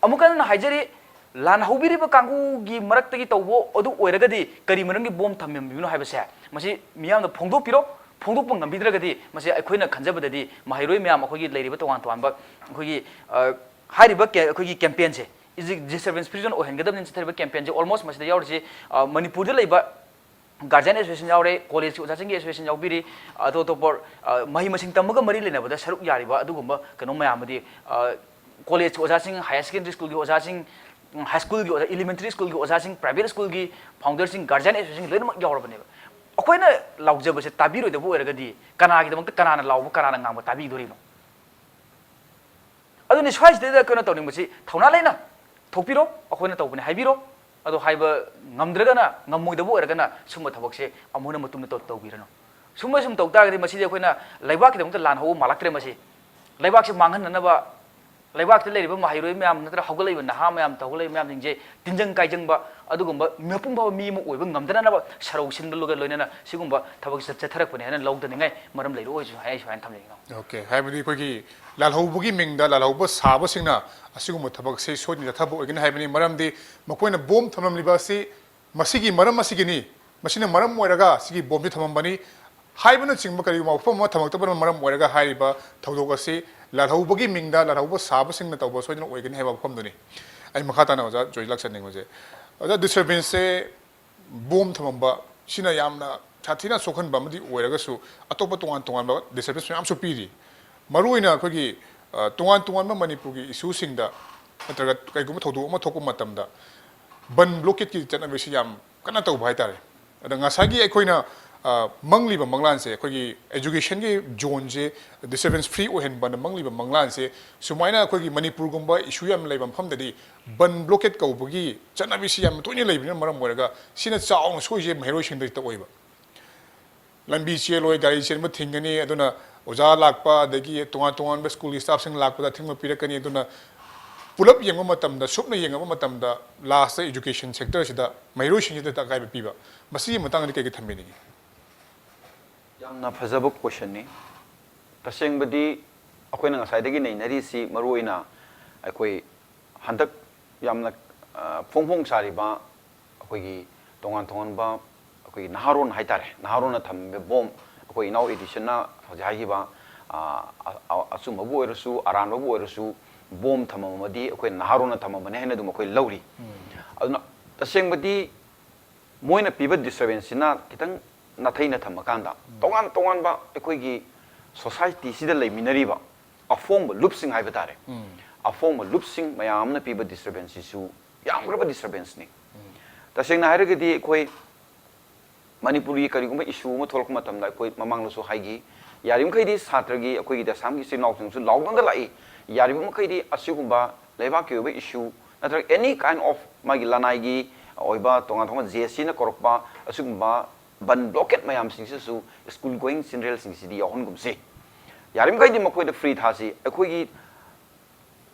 ꯑꯃꯨꯛꯀ ꯍꯟꯅ ꯍꯥꯏꯖꯔꯤ, ꯂꯥꯟ ꯍꯧꯕꯤꯔꯤꯕ ꯀꯥꯡꯕꯨꯒꯤ ꯃꯔꯛꯇꯒꯤ ꯇꯧꯕ ꯑꯗꯨ ꯑꯣꯏꯔꯒꯗꯤ ꯀꯔꯤ ꯃꯔꯝꯒꯤ ꯕꯣꯝ ꯊꯝꯂꯝꯃꯤꯕꯅꯣ ꯍꯥꯏꯕꯁꯦ, ꯃꯁꯤ ꯃꯤꯌꯥꯝꯅ ꯐꯣꯡꯗꯣꯛꯄꯤꯔꯣ꯫ ꯐꯣꯡꯗꯣꯛꯄ ꯉꯝꯕꯤꯗ꯭ꯔꯒꯗꯤ, ꯃꯁꯤ ꯑꯩꯈꯣꯏꯅ ꯈꯟꯖꯕꯗꯗꯤ ꯃꯍꯩꯔꯣꯏ ꯃꯌꯥꯝ, ꯑꯩꯈꯣꯏꯒꯤ ꯂꯩꯔꯤꯕ ꯇꯣꯉꯥꯟ ꯇꯣꯉꯥꯟꯕ ꯑꯩꯈꯣꯏꯒꯤ, ꯑ, ꯍꯥꯏꯔꯤꯕ ꯀꯦ-, ꯑꯩꯈꯣꯏꯒꯤ campaignꯁꯦ, ꯏꯖꯤ-, disturbance free zone ꯑꯣꯏꯍꯟꯒꯗꯕꯅꯤ ꯆꯠꯊꯔꯤꯕ campaignꯁꯦ, almost ꯃꯁꯤꯗ ꯌꯥꯎꯔꯤꯁꯤ, ꯑ, ꯃꯅꯤꯄꯨꯔꯗ ꯂꯩꯕ guardian association ꯌꯥꯎꯔꯦ, collegeꯀꯤ ꯑꯣꯖꯥꯁꯤꯡꯒꯤ association ꯌꯥꯎꯕꯤꯔꯤ, ꯑꯇꯣꯞ ꯑꯇꯣꯞꯄ, ꯑ, ꯃꯍꯩ ꯃꯁꯤꯡ ꯇꯝꯕꯒ ꯃꯔꯤ ꯂꯩꯅꯕꯗ ꯁꯔꯨꯛ ꯌꯥꯔꯤꯕ ꯑꯗꯨꯒꯨꯝꯕ ꯀꯩꯅꯣ ꯃꯌꯥꯝ ꯑꯃꯗꯤ, ꯑ, collegeꯀꯤ ꯑꯣꯖꯥꯁꯤꯡ, higher secondary schoolꯒꯤ ꯑꯣꯖꯥꯁꯤꯡ, ꯎꯝ, high schoolꯒꯤ ꯑꯣꯖꯥ, elementary schoolꯒꯤ ꯑꯣꯖꯥꯁꯤꯡ, private schoolꯒꯤ founderꯁꯤꯡ, guardian associationꯁꯤꯡ ꯂꯣꯏꯅꯃꯛ ꯌꯥꯎꯔꯕꯅꯦꯕ꯫ ꯑꯩꯈꯣꯏꯅ ꯂꯥꯎꯖꯕꯁꯦ ꯇꯥꯕꯤꯔꯣꯏꯗꯕ ꯑꯣꯏꯔꯒꯗꯤ ꯀꯅꯥꯒꯤꯗꯃꯛꯇ ꯀꯅꯥꯅ ꯂꯥꯎꯕ, ꯀꯅꯥꯅ ꯉꯥꯡꯕ ꯇꯥꯕꯤꯗꯣꯔꯤꯅꯣ? ꯑꯗꯨꯅꯤ ꯁ꯭ꯋꯥꯏꯁꯤꯗꯩꯗ ꯑꯩꯈꯣꯏꯅ ꯇꯧꯅꯤꯡꯕꯁꯤ, ꯊꯧꯅꯥ ꯂꯩꯅ ꯊꯣꯛꯄꯤꯔꯣ, ꯑꯩꯈꯣꯏꯅ ꯇꯧꯕꯅꯤ ꯍꯥꯏꯕꯤꯔꯣ꯫ ꯑꯗꯣ ꯍꯥꯏꯕ ꯉꯝꯗ꯭ꯔꯒꯅ, ꯉꯝꯃꯣꯏꯗꯕ ꯑꯣꯏꯔꯒꯅ ꯁꯨꯝꯕ ꯊꯕꯛꯁꯦ ꯑꯃꯨꯛ ꯍꯟꯅ ꯃꯇꯨꯡꯗ ꯇꯧ-, ꯇꯧꯕꯤꯔꯅꯨ꯫ ꯁꯨꯝꯕ ꯁꯨꯝ ꯇꯧ ꯇꯥꯔꯒꯗꯤ ꯃꯁꯤꯗꯤ ꯑꯩꯈꯣꯏꯅ ꯂꯩꯕꯥꯛꯀꯤꯗꯃꯛꯇ ꯂꯥꯟ ꯍꯧꯕ ꯃꯥꯜꯂꯛꯇ꯭ꯔꯦ꯫ ꯃꯁꯤ ꯂꯩꯕꯥꯛꯁꯦ ꯃꯥꯡꯍꯟꯅꯅꯕ ꯂꯩꯕꯥꯛꯇ ꯂꯩꯔꯤꯕ ꯃꯍꯩꯔꯣꯏ ꯃꯌꯥꯝ ꯅꯠꯇ꯭ꯔꯒ ꯍꯧꯒꯠꯂꯛꯏꯕ ꯅꯍꯥ ꯃꯌꯥꯝ, ꯍꯧꯒꯠꯂꯛꯏꯕ ꯃꯌꯥꯝꯁꯤꯡꯁꯦ ꯇꯤꯟꯖꯪ ꯀꯥꯏꯖꯪꯕ ꯑꯗꯨꯒꯨꯝꯕ ꯃꯄꯨꯡ ꯐꯥꯕ ꯃꯤ ꯑꯃ ꯑꯣꯏꯕ ꯉꯝꯗꯅꯅꯕ ꯁꯔꯧ ꯁꯤꯟꯕꯒ ꯂꯣꯏꯅꯅ ꯁꯤꯒꯨꯝꯕ ꯊꯕꯛꯁꯤꯗ ꯆꯠꯊꯔꯛꯄꯅꯦ ꯍꯥꯏꯅ ꯂꯧꯗꯅꯤꯡꯉꯥꯏ ꯃꯔꯝ ꯂꯩꯔꯛꯑꯣꯏꯁꯨ ꯍꯥꯏ, ꯁꯨꯃꯥꯏꯅ ꯊꯝꯖꯅꯤꯡꯉꯤ꯫ ꯑꯣꯀꯦ, ꯍꯥꯏꯕꯗꯤ ꯑꯩꯈꯣꯏꯒꯤ ꯂꯥꯜꯍꯧꯕꯒꯤ ꯃꯤꯡꯗ ꯂꯥꯜꯍꯧꯕ ꯁꯥꯕꯁꯤꯡꯅ ꯑꯁꯤꯒꯨꯝꯕ ꯊꯕꯛꯁꯦ ꯁꯣꯏꯗꯅ ꯆꯠꯊꯕ ꯑꯣꯏꯒꯅꯤ꯫ ꯍꯥꯏꯕꯗꯤ ꯃꯔꯝꯗꯤ ꯃꯈꯣꯏꯅ ꯕꯣꯝ ꯊꯝꯂꯝꯂꯤꯕ ꯑꯁꯤ ꯃꯁꯤꯒꯤ ꯃꯔꯝ ꯑꯁꯤꯒꯤꯅꯤ, ꯃꯁꯤꯅ ꯃꯔꯝ ꯑꯣꯏꯔꯒ ꯁꯤꯒꯤ ꯕꯣꯝꯁꯤ ꯊꯝꯃꯝꯕꯅꯤ ꯍꯥꯏꯕꯅꯆꯤꯡꯕ ꯀꯔꯤꯒꯨꯝꯕ ꯋꯥꯐꯝ ꯑꯃ ꯊꯝꯃꯛꯇꯕꯅ ꯃꯔꯝ ꯑꯣꯏꯔꯒ ꯍꯥꯏꯔꯤꯕ ꯊꯧꯗꯣꯛ ꯑꯁꯤ ꯂꯥꯜꯍꯧꯕꯒꯤ ꯃꯤꯡꯗ ꯂꯥꯜꯍꯧꯕ ꯁꯥꯕꯁꯤꯡꯅ ꯇꯧꯕ ꯁꯣꯏꯗꯅ ꯑꯣꯏꯒꯅꯤ ꯍꯥꯏꯕ ꯋꯥꯐꯝꯗꯨꯅꯤ꯫ ꯑꯩ ꯃꯈꯥ ꯇꯥꯅ ꯑꯣꯖꯥ ꯖꯣꯏ ꯂꯥꯛꯆꯅꯤꯡꯕꯁꯦ, ꯑꯣꯖꯥ, ꯗꯤꯁꯇꯔꯕꯦꯟꯁꯁꯦ ꯕꯣꯝ ꯊꯝꯃꯝꯕ ꯁꯤꯅ ꯌꯥꯝꯅ ꯁꯥꯊꯤꯅ ꯁꯣꯛꯍꯟꯕ ꯑꯃꯗꯤ ꯑꯣꯏꯔꯒꯁꯨ ꯑꯇꯣꯞꯄ ꯇꯣꯉꯥꯟ ꯇꯣꯉꯥꯟꯕ ꯗꯤꯁꯇꯔꯕꯦꯟꯁ ꯃꯌꯥꯝꯁꯨ ꯄꯤꯔꯤ꯫ ꯃꯔꯨꯑꯣꯏꯅ ꯑꯩꯈꯣꯏꯒꯤ, ꯑ, ꯇꯣꯉꯥꯟ ꯇꯣꯉꯥꯟꯕ ꯃꯅꯤꯄꯨꯔꯒꯤ ꯏꯁꯨꯁꯤꯡꯗ ꯅꯠꯇ꯭ꯔꯒ ꯀꯩꯒꯨꯝꯕ ꯊꯧꯗꯣꯛ ꯑꯃ ꯊꯣꯛꯄ ꯃꯇꯝꯗ ꯕꯟ ꯕ꯭ꯂꯣꯀꯦꯠꯀꯤ ꯆꯠꯅꯕꯤꯁꯤ ꯌꯥꯝ ꯀꯟꯅ ꯇꯧꯕ ꯍꯥꯏꯇꯥꯔꯦ꯫ ꯑꯗ ꯉꯁꯥꯏꯒꯤ ꯑꯩꯈꯣꯏꯅ, ꯑ, ꯃꯪꯂꯤꯕ ꯃꯪꯂꯥꯟꯁꯦ, ꯑꯩꯈꯣꯏꯒꯤ ꯑꯦꯖꯨꯀꯦꯁꯟꯒꯤ ꯖꯣꯟꯁꯦ ꯗꯤꯁꯇꯔꯕꯦꯟꯁ ꯐ꯭ꯔꯤ ꯑꯣꯏꯍꯟꯕꯅ ꯃꯪꯂꯤꯕ ꯃꯪꯂꯥꯟꯁꯦ ꯁꯨꯃꯥꯏꯅ ꯑꯩꯈꯣꯏꯒꯤ ꯃꯅꯤꯄꯨꯔꯒꯨꯝꯕ ꯏꯁꯨ ꯌꯥꯝ ꯂꯩꯕ ꯃꯐꯝꯗꯗꯤ ꯕꯟ ꯕ꯭ꯂꯣꯀꯦꯠ ꯀꯧꯕꯒꯤ ꯆꯠꯅꯕꯤꯁꯤ ꯌꯥꯝ ꯇꯣꯏꯅ ꯂꯩꯕꯅ ꯃꯔꯝ ꯑꯣꯏꯔꯒ ꯁꯤꯅ ꯆꯥꯎꯅ ꯁꯣꯏꯁꯦ ꯃꯍꯩꯔꯣꯏꯁꯤꯡꯗ ꯍꯦꯛꯇ ꯑꯣꯏꯕ꯫ ꯂꯝꯕꯤ ꯆꯦꯜꯂꯣꯏ, ꯒꯥꯔꯤ ꯆꯦꯟꯕ ꯊꯤꯡꯒꯅꯤ, ꯑꯗꯨꯅ ꯑꯣꯖꯥ ꯂꯥꯛꯄ ꯑꯗꯒꯤ ꯇꯣꯉꯥꯟ ꯇꯣꯉꯥꯟꯕ ꯁ꯭ꯀꯨꯜꯒꯤ ꯁ꯭ꯇꯥꯐꯁꯤꯡ ꯂꯥꯛꯄꯗ ꯑꯊꯤꯡꯕ ꯄꯤꯔꯛꯀꯅꯤ꯫ ꯑꯗꯨꯅ ꯄꯨꯂꯞ ꯌꯦꯡꯕ ꯃꯇꯝꯗ, ꯁꯨꯞꯅ ꯌꯦꯡꯉꯕ ꯃꯇꯝꯗ ꯂꯥꯁꯇ ꯑꯦꯖꯨꯀꯦꯁꯟ ꯁꯦꯛꯇꯔꯁꯤꯗ ꯃꯍꯩꯔꯣꯏꯁꯤꯡꯁꯤꯗ ꯑꯀꯥꯏꯕ ꯄꯤꯕ, ꯃꯁꯤꯒꯤ ꯃꯇꯥꯡꯗꯗꯤ ꯀꯩ ꯀꯩ ꯊꯝꯕꯤꯅꯤꯡꯉꯤ? ꯌꯥꯝꯅ ꯐꯖꯕ ꯀꯣꯏꯁꯟꯅꯤ꯫ ꯇꯁꯦꯡꯕꯗꯤ ꯑꯩꯈꯣꯏꯅ ꯉꯁꯥꯏꯗꯒꯤ ꯅꯩꯅꯔꯤꯁꯤ ꯃꯔꯨꯑꯣꯏꯅ ꯑꯩꯈꯣꯏ ꯍꯟꯗꯛ ꯌꯥꯝꯅ, ꯑ, ꯐꯣꯡ ꯐꯣꯡ ꯁꯥꯔꯤꯕ ꯑꯩꯈꯣꯏꯒꯤ ꯇꯣꯉꯥꯟ ꯇꯣꯉꯥꯟꯕ ꯑꯩꯈꯣꯏꯒꯤ ꯅꯍꯥꯔꯣꯟ ꯍꯥꯏꯇꯥꯔꯦ, ꯅꯍꯥꯔꯣꯟꯅ ꯊꯝꯃꯤꯕ ꯕꯣꯝ, ꯑꯩꯈꯣꯏ ꯏꯅꯥꯎ ꯑꯦꯗꯤꯁꯟꯅ ꯍꯧꯖꯤꯛ ꯍꯥꯏꯈꯤꯕ, ꯑ, ꯑ, ꯑ, ꯑꯆꯨꯝꯕꯕꯨ ꯑꯣꯏꯔꯁꯨ ꯑꯔꯥꯟꯕꯕꯨ ꯑꯣꯏꯔꯁꯨ ꯕꯣꯝ ꯊꯝꯃꯝꯃꯗꯤ ꯑꯩꯈꯣꯏ ꯅꯍꯥꯔꯣꯟꯅ ꯊꯝꯃꯝꯕꯅꯤ ꯍꯥꯏꯅ ꯑꯗꯨꯝ ꯑꯩꯈꯣꯏ ꯂꯧꯔꯤ꯫ ꯑꯗꯨꯅ ꯇꯁꯦꯡꯕꯗꯤ ꯃꯣꯏꯅ ꯄꯤꯕ ꯗꯤꯁꯇꯔꯕꯦꯟꯁꯁꯤꯅ ꯈꯤꯇꯪ ꯅꯥꯊꯩꯅ ꯊꯝꯃꯀꯥꯟꯗ ꯇꯣꯉꯥꯟ ꯇꯣꯉꯥꯟꯕ ꯑꯩꯈꯣꯏꯒꯤ ꯁꯣꯁꯥꯏꯇꯤꯁꯤꯗ ꯂꯩꯃꯤꯟꯅꯔꯤꯕ ꯑꯐꯣꯡꯕ ꯂꯨꯞꯁꯤꯡ ꯍꯥꯏꯕ ꯇꯥꯔꯦ꯫ ꯑꯐꯣꯡꯕ ꯂꯨꯞꯁꯤꯡ ꯃꯌꯥꯝ ꯑꯃꯅ ꯄꯤꯕ ꯗꯤꯁꯇꯔꯕꯦꯟꯁꯁꯤꯁꯨ ꯌꯥꯝꯈ꯭ꯔꯕ ꯗꯤꯁꯇꯔꯕꯦꯟꯁꯅꯤ꯫ ꯇꯁꯦꯡꯅ ꯍꯥꯏꯔꯒꯗꯤ ꯑꯩꯈꯣꯏ ꯃꯅꯤꯄꯨꯔꯒꯤ ꯀꯔꯤꯒꯨꯝꯕ ꯏꯁꯨ ꯑꯃ ꯊꯣꯛꯂꯛꯄ ꯃꯇꯝꯗ ꯑꯩꯈꯣꯏ ꯃꯃꯥꯡꯗꯁꯨ ꯍꯥꯏꯈꯤ, ꯌꯥꯔꯤꯕꯃꯈꯩꯗꯤ ꯁꯥꯇ꯭ꯔꯒꯤ ꯑꯩꯈꯣꯏꯒꯤ ꯑꯁꯥꯝꯒꯤ ꯏꯆꯤꯜ ꯏꯅꯥꯎꯁꯤꯡꯁꯨ ꯂꯥꯎꯗꯨꯅ ꯂꯥꯛꯏ, ꯌꯥꯔꯤꯕꯃꯈꯩꯗꯤ ꯑꯁꯤꯒꯨꯝꯕ ꯂꯩꯕꯥꯛꯀꯤ ꯑꯣꯏꯕ ꯏꯁꯨ ꯅꯠꯇ꯭ꯔꯒ any kind of ꯃꯥꯒꯤ ꯂꯅꯥꯏꯒꯤ ꯑꯣꯏꯕ ꯇꯣꯉꯥꯟ ꯇꯣꯉꯥꯟꯕ ꯖꯦ ꯑꯦꯁ ꯁꯤꯅ ꯀꯧꯔꯛꯄ ꯑꯁꯤꯒꯨꯝꯕ ꯕꯟ ꯕ꯭ꯂꯣꯀꯦꯠ ꯃꯌꯥꯝꯁꯤꯡꯁꯤꯁꯨ ꯁ꯭ꯀꯨꯜ ꯒꯣꯌꯤꯡ ꯆꯤꯜꯗ꯭ꯔꯦꯟꯁꯤꯡꯁꯤꯗꯤ ꯌꯥꯎꯍꯟꯒꯨꯝꯁꯤ꯫ ꯌꯥꯔꯤꯕꯃꯈꯩꯗꯤ ꯃꯈꯣꯏꯗ ꯐ꯭ꯔꯤ ꯊꯥꯁꯤ꯫ ꯑꯩꯈꯣꯏꯒꯤ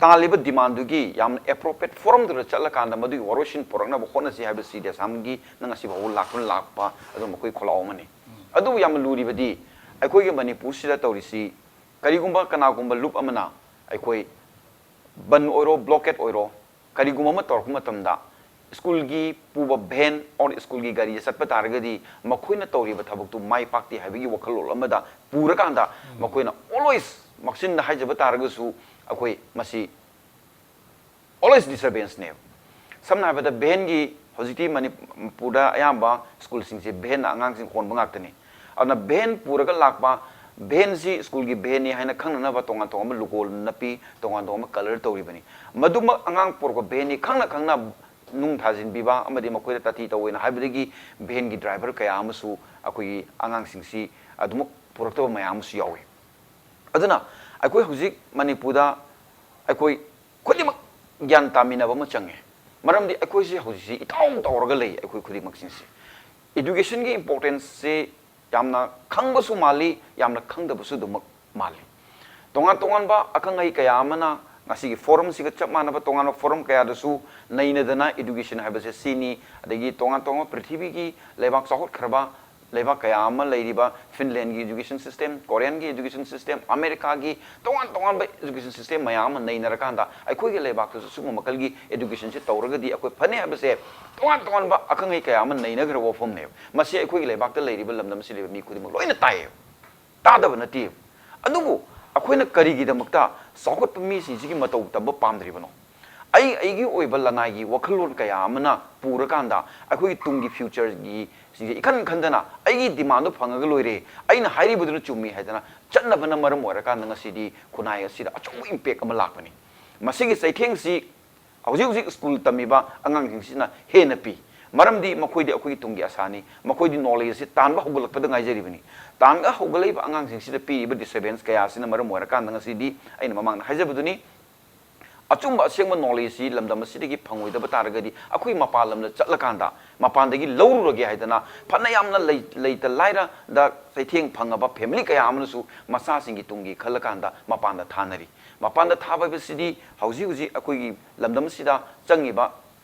ꯇꯥꯜꯂꯤꯕ demandꯗꯨꯒꯤ ꯌꯥꯝꯅ appropriate forumꯗꯨꯗ ꯆꯠꯂꯀꯥꯟꯗ ꯃꯗꯨꯒꯤ ꯋꯥꯔꯣꯏꯁꯤꯟ ꯄꯨꯔꯛꯅꯕ ꯍꯣꯠꯅꯁꯤ ꯍꯥꯏꯕꯁꯤꯗꯤ ꯑꯁꯥꯝꯒꯤ ꯅꯪ ꯉꯁꯤ ꯐꯥꯎꯕ ꯂꯥꯛꯇꯨꯅ ꯂꯥꯛꯄ ꯑꯗꯨꯝ ꯑꯩꯈꯣꯏ ꯈꯣꯜꯂꯥꯎ ꯑꯃꯅꯤ꯫ ꯑꯗꯨꯕꯨ ꯌꯥꯝꯅ ꯂꯨꯔꯤꯕꯗꯤ ꯑꯩꯈꯣꯏꯒꯤ ꯃꯅꯤꯄꯨꯔꯁꯤꯗ ꯇꯧꯔꯤꯁꯤ, ꯀꯔꯤꯒꯨꯝꯕ ꯀꯅꯥꯒꯨꯝꯕ ꯂꯨꯞ ꯑꯃꯅ ꯑꯩꯈꯣꯏ ꯕꯟ ꯑꯣꯏꯔꯣ, blockade ꯑꯣꯏꯔꯣ, ꯀꯔꯤꯒꯨꯝꯕ ꯑꯃ ꯇꯧꯔꯛꯄ ꯃꯇꯝꯗ ꯁ꯭ꯀꯨꯜꯒꯤ ꯄꯨꯕ van or ꯁ꯭ꯀꯨꯜꯒꯤ ꯒꯥꯔꯤꯗ ꯆꯠꯄ ꯇꯥꯔꯒꯗꯤ ꯃꯈꯣꯏꯅ ꯇꯧꯔꯤꯕ ꯊꯕꯛꯇꯨ ꯃꯥꯏ ꯄꯥꯛꯇꯦ ꯍꯥꯏꯕꯒꯤ ꯋꯥꯈꯜꯂꯣꯟ ꯑꯃꯗ ꯄꯨꯔꯀꯥꯟꯗ ꯃꯈꯣꯏꯅ always, ꯃꯆꯤꯟꯗ ꯍꯥꯏꯖꯕ ꯇꯥꯔꯒꯁꯨ ꯑꯩꯈꯣꯏ ꯃꯁꯤ always disturbanceꯅꯦꯕ꯫ ꯁꯝꯅ ꯍꯥꯏꯔꯕꯗ vanꯒꯤ, ꯍꯧꯖꯤꯛꯇꯤ ꯃꯅꯤꯄꯨꯔꯗ ꯑꯌꯥꯝꯕ ꯁ꯭ꯀꯨꯜꯁꯤꯡꯁꯦ vanꯅ ꯑꯉꯥꯡꯁꯤꯡ ꯍꯣꯟꯕ ꯉꯥꯛꯇꯅꯤ꯫ ꯑꯗꯨꯅ van ꯄꯨꯔꯒ ꯂꯥꯛꯄ, vanꯁꯤ ꯁ꯭ꯀꯨꯜꯒꯤ vanꯅꯤ ꯍꯥꯏꯅ ꯈꯪꯅꯅꯕ ꯇꯣꯉꯥꯟ ꯇꯣꯉꯥꯟꯕ logo ꯅꯞꯄꯤ, ꯇꯣꯉꯥꯟ ꯇꯣꯉꯥꯟꯕ colour ꯇꯧꯔꯤꯕꯅꯤ꯫ ꯃꯗꯨꯃꯛ ꯑꯉꯥꯡ ꯄꯨꯔꯛꯄ vanꯅꯤ ꯈꯪꯅ ꯈꯪꯅ ꯅꯨꯡ ꯊꯥꯖꯤꯟꯕꯤꯕ ꯑꯃꯗꯤ ꯃꯈꯣꯏꯗ ꯇꯥꯊꯤ ꯇꯧꯑꯦꯅ ꯍꯥꯏꯕꯗꯒꯤ vanꯒꯤ driver ꯀꯌꯥ ꯑꯃꯁꯨ ꯑꯩꯈꯣꯏꯒꯤ ꯑꯉꯥꯡꯁꯤꯡꯁꯤ ꯑꯗꯨꯃꯛ ꯄꯨꯔꯛꯇꯕ ꯃꯌꯥꯝ ꯑꯃꯁꯨ ꯌꯥꯎꯏ꯫ ꯑꯗꯨꯅ ꯑꯩꯈꯣꯏ ꯍꯧꯖꯤꯛ ꯃꯅꯤꯄꯨꯔꯗ ꯑꯩꯈꯣꯏ ꯈꯨꯗꯤꯡꯃꯛ ꯒ꯭ꯌꯥꯟ ꯇꯥꯃꯤꯟꯅꯕ ꯑꯃ ꯆꯪꯉꯦ꯫ ꯃꯔꯝꯗꯤ ꯑꯩꯈꯣꯏꯁꯤ ꯍꯧꯖꯤꯛꯁꯤ ꯏꯇꯥꯎ ꯇꯥꯎꯔꯒ ꯂꯩ꯫ ꯑꯩꯈꯣꯏ ꯈꯨꯗꯤꯡꯃꯛꯁꯤꯡꯁꯤ educationꯒꯤ importanceꯁꯤ ꯌꯥꯝꯅ ꯈꯪꯕꯁꯨ ꯃꯥꯜꯂꯤ, ꯌꯥꯝꯅ ꯈꯪꯗꯕꯁꯨ ꯑꯗꯨꯃꯛ ꯃꯥꯜꯂꯤ꯫ ꯇꯣꯉꯥꯟ ꯇꯣꯉꯥꯟꯕ ꯑꯈꯪ ꯑꯍꯩ ꯀꯌꯥ ꯑꯃꯅ ꯉꯁꯤꯒꯤ forumꯁꯤꯒ ꯆꯞ ꯃꯥꯟꯅꯕ ꯇꯣꯉꯥꯟꯕ forum ꯀꯌꯥꯗꯁꯨ ꯅꯩꯅꯗꯅ education ꯍꯥꯏꯕꯁꯦ ꯁꯤꯅꯤ, ꯑꯗꯒꯤ ꯇꯣꯉꯥꯟ ꯇꯣꯉꯥꯟꯕ ꯄ꯭ꯔꯤꯊꯤꯕꯤꯒꯤ ꯂꯩꯕꯥꯛ ꯆꯥꯎꯈꯠꯈ꯭ꯔꯕ ꯂꯩꯕꯥꯛ ꯀꯌꯥ ꯑꯃ ꯂꯩꯔꯤꯕ Finlandꯒꯤ education system, Koreanꯒꯤ education system, Americaꯒꯤ ꯇꯣꯉꯥꯟ ꯇꯣꯉꯥꯟꯕ education system ꯃꯌꯥꯝ ꯑꯃ ꯅꯩꯅꯔꯀꯥꯟꯗ ꯑꯩꯈꯣꯏꯒꯤ ꯂꯩꯕꯥꯛꯇꯁꯨ ꯁꯤꯒꯨꯝꯕ ꯃꯈꯜꯒꯤ educationꯁꯦ ꯇꯧꯔꯒꯗꯤ ꯑꯩꯈꯣꯏ ꯐꯅꯤ ꯍꯥꯏꯕꯁꯦ ꯇꯣꯉꯥꯟ ꯇꯣꯉꯥꯟꯕ ꯑꯈꯪ ꯑꯍꯩ ꯀꯌꯥ ꯑꯃ ꯅꯩꯅꯈ꯭ꯔꯕ ꯋꯥꯐꯝꯅꯦꯕ꯫ ꯃꯁꯤ ꯑꯩꯈꯣꯏꯒꯤ ꯂꯩꯕꯥꯛꯇ ꯂꯩꯔꯤꯕ ꯂꯝꯗꯝ ꯑꯁꯤ ꯂꯩꯕ ꯃꯤ ꯈꯨꯗꯤꯡꯃꯛ ꯂꯣꯏꯅ ꯇꯥꯏꯌꯦꯕ, ꯇꯥꯗꯕ ꯅꯠꯇꯦꯕ꯫ ꯑꯗꯨꯕꯨ ꯑꯩꯈꯣꯏꯅ ꯀꯔꯤꯒꯤꯗꯃꯛꯇ ꯆꯥꯎꯈꯠꯄ ꯃꯤꯁꯤꯡꯁꯤꯒꯤ ꯃꯇꯧ ꯇꯝꯕ ꯄꯥꯝꯗ꯭ꯔꯤꯕꯅꯣ? ꯑꯩ ꯑꯩꯒꯤ ꯑꯣꯏꯕ ꯂꯅꯥꯏꯒꯤ ꯋꯥꯈꯜꯂꯣꯟ ꯀꯌꯥ ꯑꯃꯅ ꯄꯨꯔꯀꯥꯟꯗ ꯑꯩꯈꯣꯏꯒꯤ ꯇꯨꯡꯒꯤ futureꯒꯤ ꯁꯤꯡꯁꯦ ꯏꯈꯟ ꯈꯟꯗꯅ ꯑꯩꯒꯤ demandꯗꯣ ꯐꯪꯉꯒ ꯂꯣꯏꯔꯦ, ꯑꯩꯅ ꯍꯥꯏꯔꯤꯕꯗꯨꯅ ꯆꯨꯝꯃꯤ ꯍꯥꯏꯗꯅ ꯆꯠꯅꯕꯅ ꯃꯔꯝ ꯑꯣꯏꯔꯀꯥꯟꯗ ꯉꯁꯤꯗꯤ ꯈꯨꯟꯅꯥꯏ ꯑꯁꯤꯗ ꯑꯆꯧꯕ impact ꯑꯃ ꯂꯥꯛꯄꯅꯤ꯫ ꯃꯁꯤꯒꯤ ꯆꯩꯊꯦꯡꯁꯤ ꯍꯧꯖꯤꯛ ꯍꯧꯖꯤꯛ ꯁ꯭ꯀꯨꯜ ꯇꯝꯃꯤꯕ ꯑꯉꯥꯡꯁꯤꯡꯁꯤꯅ ꯍꯦꯟꯅ ꯄꯤ꯫ ꯃꯔꯝꯗꯤ ꯃꯈꯣꯏꯗꯤ ꯑꯩꯈꯣꯏꯒꯤ ꯇꯨꯡꯒꯤ ꯑꯁꯥꯅꯤ, ꯃꯈꯣꯏꯗꯤ knowledge ꯑꯁꯤ ꯇꯥꯟꯕ ꯍꯧꯒꯠꯂꯛꯄꯗ ꯉꯥꯏꯖꯔꯤꯕꯅꯤ꯫ ꯇꯥꯟꯕ ꯍꯧꯒꯠꯂꯛꯏꯕ ꯑꯉꯥꯡꯁꯤꯡꯁꯤꯗ ꯄꯤꯔꯤꯕ disturbance ꯀꯌꯥ ꯑꯁꯤꯅ ꯃꯔꯝ ꯑꯣꯏꯔꯀꯥꯟꯗ ꯉꯁꯤꯗꯤ ꯑꯩꯅ ꯃꯃꯥꯡꯗ ꯍꯥꯏꯖꯕꯗꯨꯅꯤ, ꯑꯆꯨꯝꯕ ꯑꯁꯦꯡꯕ ꯅꯣꯂꯦꯖꯁꯤ ꯂꯝꯗꯝ ꯑꯁꯤꯗꯒꯤ ꯐꯪꯉꯣꯏꯗꯕ ꯇꯥꯔꯒꯗꯤ, ꯑꯩꯈꯣꯏ ꯃꯄꯥꯟ ꯂꯝꯗ ꯆꯠꯂꯀꯥꯟꯗ ꯃꯄꯥꯟꯗꯒꯤ ꯂꯧꯔꯨꯔꯒꯦ ꯍꯥꯏꯗꯅ ꯐꯅ ꯌꯥꯝꯅ ꯂꯩ-, ꯂꯩꯇ ꯂꯥꯏꯔꯗ ꯆꯩꯊꯦꯡ ꯐꯪꯉꯕ ꯐꯦꯃꯤꯂꯤ ꯀꯌꯥ ꯑꯃꯅꯁꯨ ꯃꯆꯥꯁꯤꯡꯒꯤ ꯇꯨꯡꯒꯤ ꯈꯜꯂꯀꯥꯟꯗ ꯃꯄꯥꯟꯗ ꯊꯥꯅꯔꯤ꯫ ꯃꯄꯥꯟꯗ ꯊꯥꯕ ꯍꯥꯏꯕꯁꯤꯗꯤ ꯍꯧꯖꯤꯛ ꯍꯧꯖꯤꯛ ꯑꯩꯈꯣꯏꯒꯤ ꯂꯝꯗꯝꯁꯤꯗ ꯆꯪꯉꯤꯕ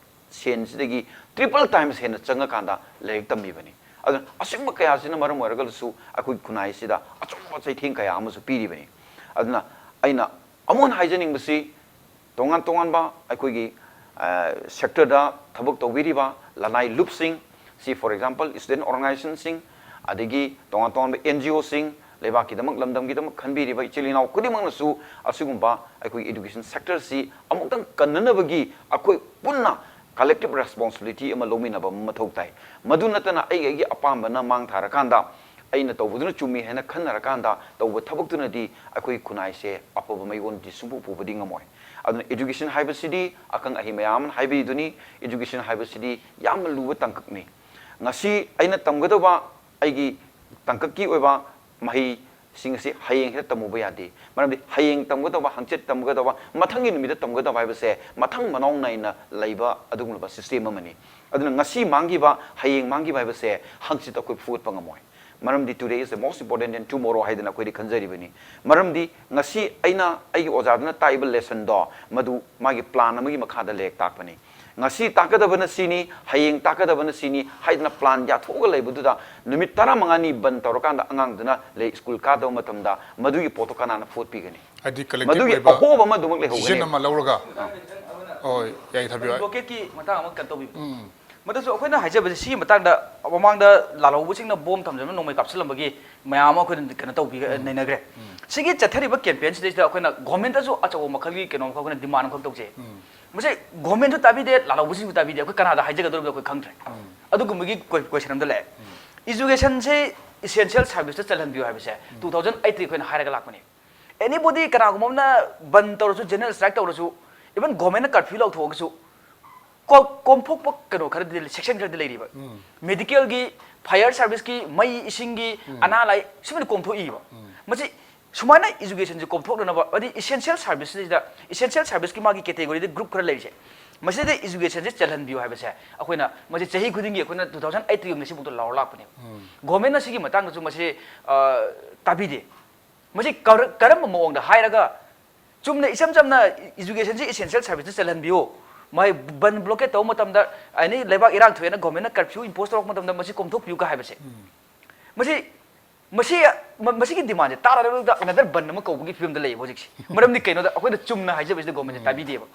ꯁꯦꯟꯁꯤꯗꯒꯤ triple times ꯍꯦꯟꯅ ꯆꯪꯉꯀꯥꯟꯗ ꯂꯥꯏꯔꯤꯛ ꯇꯝꯃꯤꯕꯅꯤ꯫ ꯑꯗꯨꯅ ꯑꯁꯤꯒꯨꯝꯕ ꯀꯌꯥꯁꯤꯅ ꯃꯔꯝ ꯑꯣꯏꯔꯒꯁꯨ ꯑꯩꯈꯣꯏ ꯈꯨꯟꯅꯥꯏꯁꯤꯗ ꯑꯆꯧꯕ ꯆꯩꯊꯦꯡ ꯀꯌꯥ ꯑꯃꯁꯨ ꯄꯤꯔꯤꯕꯅꯤ꯫ ꯑꯗꯨꯅ ꯑꯩꯅ ꯑꯃꯨꯛ ꯍꯟꯅ ꯍꯥꯏꯖꯅꯤꯡꯕꯁꯤ, ꯇꯣꯉꯥꯟ ꯇꯣꯉꯥꯟꯕ ꯑꯩꯈꯣꯏꯒꯤ, ꯑ, ꯁꯦꯛꯇꯔꯗ ꯊꯕꯛ ꯇꯧꯕꯤꯔꯤꯕ ꯂꯅꯥꯏ ꯂꯨꯞꯁꯤꯡ, ꯁꯤ, for example, student organizationꯁꯤꯡ, ꯑꯗꯒꯤ ꯇꯣꯉꯥꯟ ꯇꯣꯉꯥꯟꯕ NGOꯁꯤꯡ, ꯂꯩꯕꯥꯛꯀꯤꯗꯃꯛ, ꯂꯝꯗꯝꯒꯤꯗꯃꯛ ꯈꯟꯕꯤꯔꯤꯕ ꯏꯆꯤꯜ ꯏꯅꯥꯎ ꯈꯨꯗꯤꯡꯃꯛꯅꯁꯨ ꯑꯁꯤꯒꯨꯝꯕ ꯑꯩꯈꯣꯏ education sectorꯁꯤ ꯑꯃꯨꯛꯇꯪ ꯀꯟꯅꯅꯕꯒꯤ ꯑꯩꯈꯣꯏ ꯄꯨꯟꯅ collective responsibility ꯑꯃ ꯂꯧꯃꯤꯟꯅꯕ ꯑꯃ ꯃꯊꯧ ꯇꯥꯏ꯫ ꯃꯗꯨ ꯅꯠꯇꯅ ꯑꯩꯒꯤ, ꯑꯩꯒꯤ ꯑꯄꯥꯝꯕꯅ ꯃꯥꯡ ꯊꯥꯔꯀꯥꯟꯗ, ꯑꯩꯅ ꯇꯧꯕꯗꯨꯅ ꯆꯨꯝꯃꯤ ꯍꯥꯏꯅ ꯈꯟꯅꯔꯀꯥꯟꯗ ꯇꯧꯕ ꯊꯕꯛꯇꯨꯅꯗꯤ ꯑꯩꯈꯣꯏ ꯈꯨꯟꯅꯥꯏꯁꯦ ꯑꯐꯕ ꯃꯥꯏꯑꯣꯟꯗꯤ ꯁꯨꯡꯄꯨ ꯄꯨꯕꯗꯤ ꯉꯝꯃꯣꯏ꯫ ꯑꯗꯨꯅ education ꯍꯥꯏꯕꯁꯤꯗꯤ ꯑꯈꯪ ꯑꯍꯩ ꯃꯌꯥꯝ ꯑꯃꯅ ꯍꯥꯏꯕꯤꯗꯨꯅꯤ, education ꯍꯥꯏꯕꯁꯤꯗꯤ ꯌꯥꯝꯅ ꯂꯨꯕ ꯇꯥꯡꯀꯛꯅꯤ꯫ ꯉꯁꯤ ꯑꯩꯅ ꯇꯝꯒꯗꯧꯕ ꯑꯩꯒꯤ ꯇꯥꯡꯀꯛꯀꯤ ꯑꯣꯏꯕ ꯃꯍꯩꯁꯤꯡ ꯑꯁꯤ ꯍꯌꯦꯡ ꯍꯦꯛꯇ ꯇꯝꯃꯨꯕ ꯌꯥꯗꯦ꯫ ꯃꯔꯝꯗꯤ ꯍꯌꯦꯡ ꯇꯝꯒꯗꯧꯕ, ꯍꯪꯆꯤꯠ ꯇꯝꯒꯗꯧꯕ, ꯃꯊꯪꯒꯤ ꯅꯨꯃꯤꯠꯇ ꯇꯝꯒꯗꯕ ꯍꯥꯏꯕꯁꯦ ꯃꯊꯪ ꯃꯅꯥꯎ ꯅꯥꯏꯅ ꯂꯩꯕ ꯑꯗꯨꯒꯨꯝꯂꯕ system ꯑꯃꯅꯤ꯫ ꯑꯗꯨꯅ ꯉꯁꯤ ꯃꯥꯡꯈꯤꯕ, ꯍꯌꯦꯡ ꯃꯥꯡꯈꯤꯕ ꯍꯥꯏꯕꯁꯦ ꯍꯪꯆꯤꯠ ꯑꯩꯈꯣꯏ ꯐꯨꯒꯠꯄ ꯉꯝꯃꯣꯏ꯫ ꯃꯔꯝꯗꯤ today is the most important than tomorrow ꯍꯥꯏꯗꯅ ꯑꯩꯈꯣꯏꯗꯤ ꯈꯟꯖꯔꯤꯕꯅꯤ꯫ ꯃꯔꯝꯗꯤ ꯉꯁꯤ ꯑꯩꯅ ꯑꯩꯒꯤ ꯑꯣꯖꯥꯗꯨꯅ ꯇꯥꯛꯏꯕ lessonꯗꯣ ꯃꯗꯨ ꯃꯥꯒꯤ plan ꯑꯃꯒꯤ ꯃꯈꯥꯗ ꯂꯥꯏꯔꯤꯛ ꯇꯥꯛꯄꯅꯤ꯫ ꯉꯁꯤ ꯇꯥꯛꯀꯗꯕꯅ ꯁꯤꯅꯤ, ꯍꯌꯦꯡ ꯇꯥꯛꯀꯗꯕꯅ ꯁꯤꯅꯤ ꯍꯥꯏꯗꯅ plan ꯌꯥꯊꯣꯛꯑꯒ ꯂꯩꯕꯗꯨꯗ ꯅꯨꯃꯤꯠ ꯇꯔꯥꯃꯉꯥꯅꯤ ꯕꯟ ꯇꯧꯔꯀꯥꯟꯗ ꯑꯉꯥꯡꯗꯨꯅ ꯂꯩ ꯁ꯭ꯀꯨꯜ ꯀꯥꯗꯕ ꯃꯇꯝꯗ ꯃꯗꯨꯒꯤ ꯄꯣꯠꯇꯣ ꯀꯅꯥꯅ ꯐꯨꯒꯠꯄꯤꯒꯅꯤ? ꯍꯥꯏꯗꯤ collective ꯃꯗꯨꯒꯤ ꯑꯣꯏꯕ ꯑꯍꯣꯕ ꯑꯃ ꯑꯗꯨꯃꯛ ꯂꯩꯍꯧꯒꯅꯤ꯫ Decision ꯑꯃ ꯂꯧꯔꯒ, ꯍꯣꯏ, ꯌꯥꯏ, ꯊꯥꯕꯤꯌꯨ, ꯌꯥꯏ꯫ Advocateꯀꯤ ꯃꯇꯥꯡ ꯑꯃ ꯀꯩꯅꯣ ꯇꯧꯕꯤꯕ꯫ ꯎꯝ꯫ ꯃꯗꯨꯁꯨ ꯑꯩꯈꯣꯏꯅ ꯍꯥꯏꯖꯕꯁꯦ ꯁꯤꯒꯤ ꯃꯇꯥꯡꯗ ꯃꯃꯥꯡꯗ ꯂꯥꯜꯍꯧꯕꯁꯤꯡꯅ ꯕꯣꯝ ꯊꯝꯖꯤꯟꯕ ꯅꯣꯡꯃꯩ ꯀꯥꯞꯁꯤꯜꯂꯝꯕꯒꯤ ꯃꯌꯥꯝ ꯑꯃ ꯑꯩꯈꯣꯏꯅ ꯀꯩꯅꯣ ꯇꯧꯕꯤ-, ꯎꯝ꯫ ꯅꯩꯅꯈ꯭ꯔꯦ꯫ ꯎꯝ꯫ ꯁꯤꯒꯤ ꯆꯠꯊꯔꯤꯕ campaignꯁꯤꯗꯩꯁꯤꯗ ꯑꯩꯈꯣꯏꯅ governmentꯇꯁꯨ ꯑꯆꯧꯕ ꯃꯈꯜꯒꯤ ꯀꯩꯅꯣ ꯑꯃꯈꯛ ꯑꯩꯈꯣꯏꯅ demand ꯑꯃꯈꯛ ꯇꯧꯖꯩ꯫ ꯎꯝ꯫ ꯃꯁꯤ governmentꯁꯨ ꯇꯥꯕꯤꯗꯦ, ꯂꯥꯜꯍꯧꯕꯁꯤꯡꯁꯨ ꯇꯥꯕꯤꯗꯦ, ꯑꯩꯈꯣꯏ ꯀꯅꯥꯗ ꯍꯥꯏꯖꯒꯗꯧꯔꯤꯕꯅꯣ ꯑꯩꯈꯣꯏ ꯈꯪꯗ꯭ꯔꯦ꯫ ꯎꯝ꯫ ꯑꯗꯨꯒꯨꯝꯕꯒꯤ ꯀꯣꯏ-, question ꯑꯃꯗ ꯂꯥꯛꯑꯦ꯫ ꯎꯝ꯫ Educationꯁꯦ essential serviceꯇ ꯆꯜꯍꯟꯕꯤꯌꯨ ꯍꯥꯏꯕꯁꯦ ꯎꯝ꯫ Two thousand eightꯇꯒꯤ ꯑꯩꯈꯣꯏꯅ ꯍꯥꯏꯔꯒ ꯂꯥꯛꯄꯅꯤ꯫ Anybody, ꯀꯅꯥꯒꯨꯝꯕ ꯑꯃꯅ ꯕꯟ ꯇꯧꯔꯁꯨ, general strike ꯇꯧꯔꯁꯨ, even governmentꯅ curfew ꯂꯧꯊꯣꯛꯑꯒꯁꯨ, ꯀꯣ-, ꯀꯣꯝꯊꯣꯛꯄ ꯀꯩꯅꯣ ꯈꯔꯗꯤ ꯂꯩ, section ꯈꯔꯗꯤ ꯂꯩꯔꯤꯕ꯫ ꯎꯝ꯫ Medicalꯒꯤ, fire serviceꯀꯤ, ꯃꯩ ꯏꯁꯤꯡꯒꯤ, ꯎꯝ꯫ ꯑꯅꯥ ꯂꯥꯏ, ꯁꯤꯃꯗꯤ ꯀꯣꯝꯊꯣꯛꯏꯕ꯫ ꯎꯝ꯫ ꯃꯁꯤ ꯁꯨꯃꯥꯏꯅ ꯏꯖꯨꯀꯦꯁꯟꯁꯦ ꯀꯣꯝꯊꯣꯛꯅꯅꯕ, ꯍꯥꯏꯗꯤ ꯏꯁꯦꯟꯁꯤꯌꯦꯜ ꯁꯔꯚꯤꯁꯁꯤꯗ, ꯏꯁꯦꯟꯁꯤꯌꯦꯜ ꯁꯔꯚꯤꯁꯀꯤ ꯃꯥꯒꯤ ꯀꯦꯇꯦꯒꯣꯔꯤꯗ ꯒ꯭ꯔꯨꯞ ꯈꯔ ꯂꯩꯔꯤꯁꯦ, ꯃꯁꯤꯗ ꯏꯖꯨꯀꯦꯁꯟꯁꯦ ꯆꯜꯍꯟꯕꯤꯌꯨ ꯍꯥꯏꯕꯁꯦ ꯑꯩꯈꯣꯏꯅ ꯃꯁꯤ ꯆꯍꯤ ꯈꯨꯗꯤꯡꯒꯤ ꯑꯩꯈꯣꯏꯅ two thousand eight ꯇꯒꯤ ꯉꯁꯤꯐꯥꯎꯗ ꯂꯥꯎꯔ ꯂꯥꯛꯄꯅꯦꯕ꯫ ꯒꯣꯔꯃꯦꯟꯅ ꯁꯤꯒꯤ ꯃꯇꯥꯡꯗꯁꯨ ꯃꯁꯤ ꯇꯥꯕꯤꯗꯦ꯫ ꯃꯁꯤ ꯀꯔꯝꯕ ꯃꯑꯣꯡꯗ ꯍꯥꯏꯔꯒ ꯆꯨꯝꯅ ꯏꯆꯝ ꯆꯝꯅ ꯏꯖꯨꯀꯦꯁꯟꯁꯤ ꯏꯁꯦꯟꯁꯤꯌꯦꯜ ꯁꯔꯚꯤꯁꯇ ꯆꯜꯍꯟꯕꯤꯌꯨ, ꯃꯥꯏ ꯕꯟ ꯕ꯭ꯂꯣꯀꯦꯠ ꯇꯧꯕ ꯃꯇꯝꯗ ꯑꯦꯅꯤ ꯂꯩꯕꯥꯛ ꯏꯔꯥꯡ ꯊꯣꯛꯑꯦꯅ ꯒꯣꯔꯃꯦꯟꯅ ꯀꯔꯐ꯭ꯌꯨ ꯏꯝꯄꯣꯁ ꯇꯧꯔꯛꯄ ꯃꯇꯝꯗ ꯃꯁꯤ ꯀꯣꯝꯊꯣꯛꯄꯤꯌꯨ ꯀ ꯍꯥꯏꯕꯁꯦ, ꯃꯁꯤ ꯃꯁꯤꯒꯤ ꯗꯤꯃꯥꯟꯁꯦ ꯇꯥꯔꯒ ꯑꯅꯗꯔ ꯕꯟ ꯑꯃ ꯀꯧꯕꯒꯤ ꯐꯤꯕꯝꯗ ꯂꯩꯌꯦꯕ ꯍꯧꯖꯤꯛꯁꯦ꯫ ꯃꯔꯝꯗꯤ ꯀꯩꯅꯣꯗ ꯑꯩꯈꯣꯏꯅ ꯆꯨꯝꯅ ꯍꯥꯏꯖꯕꯁꯤꯗ ꯒꯣꯔꯃꯦꯟꯁꯦ ꯇꯥꯕꯤꯗꯦꯕ꯫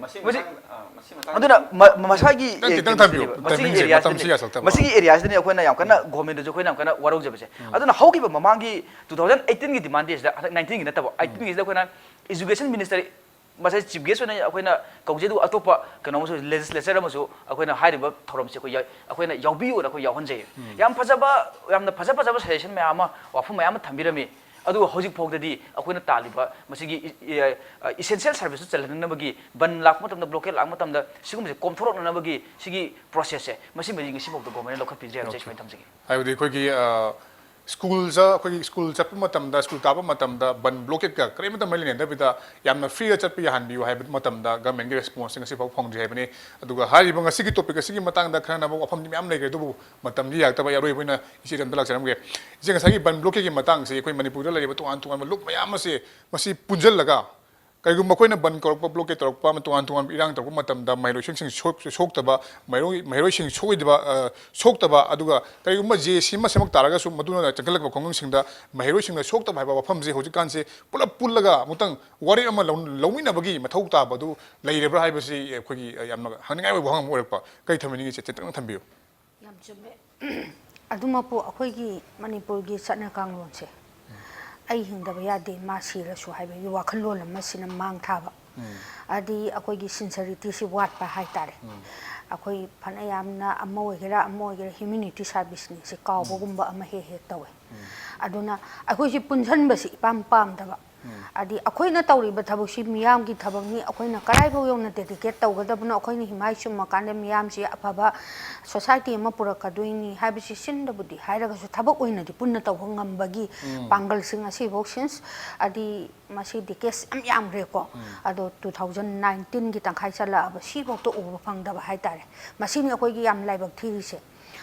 ꯃꯁꯤ ꯃꯁꯤ- ꯃꯇꯥꯡ, ꯑ, ꯃꯁꯤ ꯃꯇꯥꯡ ꯑꯗꯨꯅ ꯃ- ꯃꯁꯥꯒꯤ ꯈꯤꯇꯪ, ꯈꯤꯇꯪ ꯊꯝꯕꯤꯌꯨ, ꯃꯁꯤꯒꯤ timingꯁꯦ, ꯃꯇꯝꯁꯤ ꯑꯦꯔꯤꯌꯥꯁꯤꯗꯅꯦ, ꯌꯥꯁꯜꯂꯛꯇꯕ꯫ ꯃꯁꯤꯒꯤ ꯑꯦꯔꯤꯌꯥꯁꯤꯗꯅꯦ ꯑꯩꯈꯣꯏꯅ ꯌꯥꯝ ꯀꯟꯅ ꯒꯣꯔꯃꯦꯟꯗꯁꯨ ꯑꯩꯈꯣꯏꯅ ꯌꯥꯝ ꯀꯟꯅ ꯋꯥꯔꯧꯖꯕꯁꯦ꯫ ꯑꯗꯨꯅ ꯍꯧꯈꯤꯕ ꯃꯃꯥꯡꯒꯤ two thousand eighteen ꯒꯤ ꯗꯤꯃꯥꯟ ꯗꯦꯁꯤꯗ, ꯍꯟꯗꯛ nineteen ꯒꯤ ꯅꯠꯇꯕ, eighteen ꯒꯤꯁꯤꯗ ꯑꯩꯈꯣꯏꯅ ꯏꯖꯨꯀꯦꯁꯟ ꯃꯤꯅꯤꯁꯇꯔ ꯃꯁꯤ ꯆꯤꯐ ꯒꯦꯁ ꯑꯣꯏꯅ ꯑꯩꯈꯣꯏꯅ ꯀꯧꯖꯩ, ꯑꯗꯨꯒ ꯑꯇꯣꯞꯄ ꯀꯩꯅꯣ ꯑꯃꯁꯨ, ꯂꯦꯖꯤꯁꯂꯦꯆꯔ ꯑꯃꯁꯨ ꯑꯩꯈꯣꯏꯅ ꯍꯥꯏꯔꯤꯕ ꯊꯧꯔꯝꯁꯤ ꯑꯩꯈꯣꯏ ꯌꯥ-, ꯑꯩꯈꯣꯏꯅ ꯌꯥꯎꯕꯤꯌꯨꯅ ꯑꯩꯈꯣꯏ ꯌꯥꯎꯍꯟꯖꯩ꯫ ꯌꯥꯝ ꯐꯖꯕ, ꯌꯥꯝꯅ ꯐꯖ ꯐꯖꯕ ꯁꯖꯦꯁꯟ ꯃꯌꯥꯝ ꯑꯃ, ꯋꯥꯐꯝ ꯃꯌꯥꯝ ꯑꯃ ꯊꯝꯕꯤꯔꯝꯃꯤ꯫ ꯑꯗꯨꯕꯨ ꯍꯧꯖꯤꯛ ꯐꯥꯎꯗꯗꯤ ꯑꯩꯈꯣꯏꯅ ꯇꯥꯜꯂꯤꯕ ꯃꯁꯤꯒꯤ ꯏ-, ꯏ-, ꯑ, ꯏꯁꯦꯟꯁꯤꯌꯦꯜ ꯁꯔꯚꯤꯁꯇꯨ ꯆꯜꯍꯟꯅꯅꯕꯒꯤ, ꯕꯟ ꯂꯥꯛꯄ ꯃꯇꯝꯗ, ꯕ꯭ꯂꯣꯀꯦꯠ ꯂꯥꯛꯄ ꯃꯇꯝꯗ ꯁꯤꯒꯨꯝꯕꯁꯦ ꯀꯣꯝꯊꯣꯔꯛꯅꯅꯕꯒꯤ ꯁꯤꯒꯤ ꯄ꯭ꯔꯣꯁꯦꯁꯁꯦ, ꯃꯁꯤꯃꯗꯤ ꯉꯁꯤꯐꯥꯎꯗ ꯒꯣꯔꯃꯦꯟꯅ ꯂꯧꯈꯠꯄꯤꯗ꯭ꯔꯦ ꯍꯥꯏꯕꯁꯦ ꯑꯩ ꯁꯨꯃꯥꯏꯅ ꯊꯝꯖꯒꯦ꯫ ꯍꯥꯏꯕꯗꯤ ꯑꯩꯈꯣꯏꯒꯤ, ꯑ, ꯁ꯭ꯀꯨꯜꯗ, ꯑꯩꯈꯣꯏꯒꯤ ꯁ꯭ꯀꯨꯜ ꯆꯠꯄ ꯃꯇꯝꯗ, ꯁ꯭ꯀꯨꯜ ꯀꯥꯕ ꯃꯇꯝꯗ ꯕꯟ ꯕ꯭ꯂꯣꯀꯦꯠꯀ ꯀꯔꯤꯃꯠꯇ ꯃꯔꯤ ꯂꯩꯅꯗꯕꯤꯗ ꯌꯥꯝꯅ ꯐ꯭ꯔꯤꯗ ꯆꯠꯄ ꯌꯥꯍꯟꯕꯤꯌꯨ ꯍꯥꯏꯕ ꯃꯇꯝꯗ ꯒꯚꯔꯟꯃꯦꯟꯒꯤ ꯔꯦꯁꯄꯣꯟꯁꯁꯦ ꯉꯁꯤꯐꯥꯎ ꯐꯪꯗ꯭ꯔꯤ ꯍꯥꯏꯕꯅꯤ꯫ ꯑꯗꯨꯒ ꯍꯥꯏꯔꯤꯕ ꯉꯁꯤꯒꯤ ꯇꯣꯄꯤꯛ ꯑꯁꯤꯒꯤ ꯃꯇꯥꯡꯗ ꯈꯟꯅꯅꯕ ꯋꯥꯐꯝꯗꯤ ꯃꯌꯥꯝ ꯂꯩꯈ꯭ꯔꯦ, ꯑꯗꯨꯕꯨ ꯃꯇꯝꯗꯤ ꯌꯥꯔꯛꯇꯕ, ꯑꯔꯣꯏꯕ ꯑꯣꯏꯅ ꯏꯆꯦꯗ ꯑꯝꯇ ꯂꯥꯛꯆꯔꯝꯒꯦ꯫ ꯏꯆꯦ, ꯉꯁꯥꯏꯒꯤ ꯕꯟ ꯕ꯭ꯂꯣꯀꯦꯠꯀꯤ ꯃꯇꯥꯡꯁꯦ ꯑꯩꯈꯣꯏ ꯃꯅꯤꯄꯨꯔꯗ ꯂꯩꯔꯤꯕ ꯇꯣꯉꯥꯟ ꯇꯣꯉꯥꯟꯕ ꯂꯨꯞ ꯃꯌꯥꯝ ꯑꯁꯦ ꯃꯁꯤ ꯄꯨꯟꯁꯤꯜꯂꯒ ꯀꯔꯤꯒꯨꯝꯕ ꯑꯩꯈꯣꯏꯅ ꯕꯟ ꯀꯧꯔꯛꯄ, ꯕ꯭ꯂꯣꯀꯦꯠ ꯇꯧꯔꯛꯄ, ꯇꯣꯉꯥꯟ ꯇꯣꯉꯥꯟꯕ ꯏꯔꯥꯡ ꯇꯧꯔꯛꯄ ꯃꯇꯝꯗ ꯃꯍꯩꯔꯣꯏꯁꯤꯡ ꯁꯣꯛ-, ꯁꯣꯛꯇꯕ, ꯃꯍꯩꯔꯣꯏ, ꯃꯍꯩꯔꯣꯏꯁꯤꯡ ꯁꯣꯛꯑꯣꯏꯗꯕ, ꯑ, ꯁꯣꯛꯇꯕ, ꯑꯗꯨꯒ ꯀꯔꯤꯒꯨꯝꯕ ꯖꯦ ꯑꯦ ꯁꯤ ꯑꯃ ꯁꯦꯝꯃꯛ ꯇꯥꯔꯒꯁꯨ ꯃꯗꯨꯅ ꯆꯪꯁꯤꯜꯂꯛꯄ ꯈꯣꯡꯖꯪꯁꯤꯡꯗ ꯃꯍꯩꯔꯣꯏꯁꯤꯡꯅ ꯁꯣꯛꯇꯕ ꯍꯥꯏꯕ ꯋꯥꯐꯝꯁꯦ ꯍꯧꯖꯤꯛꯀꯥꯟꯁꯦ ꯄꯨꯂꯞ ꯄꯨꯜꯂꯒ ꯑꯃꯨꯛꯇꯪ ꯋꯥꯔꯦꯞ ꯑꯃ ꯂꯧ-, ꯂꯧꯃꯤꯟꯅꯕꯒꯤ ꯃꯊꯧ ꯇꯥꯕꯗꯨ ꯂꯩꯔꯕ꯭ꯔꯥ ꯍꯥꯏꯕꯁꯤ ꯑꯩꯈꯣꯏꯒꯤ ꯌꯥꯝꯅ ꯍꯪꯅꯤꯡꯉꯥꯏ ꯑꯣꯏꯕ ꯋꯥꯍꯪ ꯑꯃ ꯑꯣꯏꯔꯛꯄ꯫ ꯀꯔꯤ ꯊꯝꯕꯤꯅꯤꯡꯉꯤ ꯏꯆꯦ? ꯇꯦꯟꯇꯛꯅ ꯊꯝꯕꯤꯌꯨ꯫ ꯌꯥꯝ ꯆꯨꯝꯃꯦ꯫ ꯑꯗꯨꯃꯛꯄꯨ ꯑꯩꯈꯣꯏꯒꯤ ꯃꯅꯤꯄꯨꯔꯒꯤ ꯆꯠꯅ ꯀꯥꯡꯂꯣꯟꯁꯦ, "ꯑꯩ ꯍꯤꯡꯗꯕ ꯌꯥꯗꯦ, ꯃꯥ ꯁꯤꯔꯁꯨ" ꯍꯥꯏꯕꯒꯤ ꯋꯥꯈꯜꯂꯣꯟ ꯑꯃꯁꯤꯅ ꯃꯥꯡ ꯊꯥꯕ꯫ ꯎꯝ꯫ ꯑꯗꯤ ꯑꯩꯈꯣꯏꯒꯤ ꯁꯤꯟꯁꯔꯤꯇꯤꯁꯤ ꯋꯥꯠꯄ ꯍꯥꯏꯇꯥꯔꯦ꯫ ꯎꯝ꯫ ꯑꯩꯈꯣꯏ ꯐꯅ ꯌꯥꯝꯅ ꯑꯃ ꯑꯣꯏꯒꯦꯔꯥ ꯑꯃ ꯑꯣꯏꯒꯦꯔꯥ ꯍ꯭ꯌꯨꯃꯦꯅꯤꯇꯤ ꯁꯥꯔꯚꯤꯁꯅꯤ, ꯁꯤ ꯀꯥꯎꯕꯒꯨꯝꯕ ꯑꯃ ꯍꯦꯛ ꯍꯦꯛ ꯇꯧꯋꯦ꯫ ꯎꯝ꯫ ꯑꯗꯨꯅ ꯑꯩꯈꯣꯏꯁꯤ ꯄꯨꯟꯁꯤꯟꯕꯁꯤ ꯏꯄꯥꯝ ꯄꯥꯝꯗꯕ꯫ ꯍꯥꯏꯗꯤ ꯑꯩꯈꯣꯏꯅ ꯇꯧꯔꯤꯕ ꯊꯕꯛꯁꯤ ꯃꯤꯌꯥꯝꯒꯤ ꯊꯕꯛꯅꯤ, ꯑꯩꯈꯣꯏꯅ ꯀꯗꯥꯏꯐꯥꯎ ꯌꯧꯅ ꯗꯦꯗꯤꯀꯦꯠ ꯇꯧꯒꯗꯕꯅꯣ, ꯑꯩꯈꯣꯏꯅ ꯍꯤꯃꯥꯏ ꯆꯨꯝꯃꯀꯥꯟꯗ ꯃꯤꯌꯥꯝꯁꯤ ꯑꯐꯕ ꯁꯣꯁꯥꯏꯇꯤ ꯑꯃ ꯄꯨꯔꯛꯀꯗꯣꯏꯅꯤ ꯍꯥꯏꯕꯁꯤ ꯆꯤꯟꯗꯕꯨꯗꯤ ꯍꯥꯏꯔꯒꯁꯨ ꯊꯕꯛ ꯑꯣꯏꯅꯗꯤ ꯄꯨꯟꯅ ꯇꯧꯕ ꯉꯝꯕꯒꯤ ꯄꯥꯡꯒꯜꯁꯤ ꯉꯁꯤꯐꯥꯎ, ꯁꯤꯟꯁ ꯍꯥꯏꯗꯤ ꯃꯁꯤ ꯗꯤꯀꯦꯠꯁ ꯌꯥꯝ ꯌꯥꯝꯈ꯭ꯔꯦꯀꯣ꯫ ꯑꯗꯣ ꯇꯨ ꯊꯥꯎꯖꯟ ꯅꯥꯏꯟꯇꯤꯟꯒꯤ ꯇꯪꯈꯥꯏ ꯆꯜꯂꯛꯑꯕ ꯁꯤꯐꯥꯎꯗ ꯎꯕ ꯐꯪꯗꯕ ꯍꯥꯏꯇꯥꯔꯦ꯫ ꯃꯁꯤꯅꯤ ꯑꯩꯈꯣꯏꯒꯤ ꯌꯥꯝ ꯂꯥꯏꯕꯛ ꯊꯤꯔꯤꯁꯦ꯫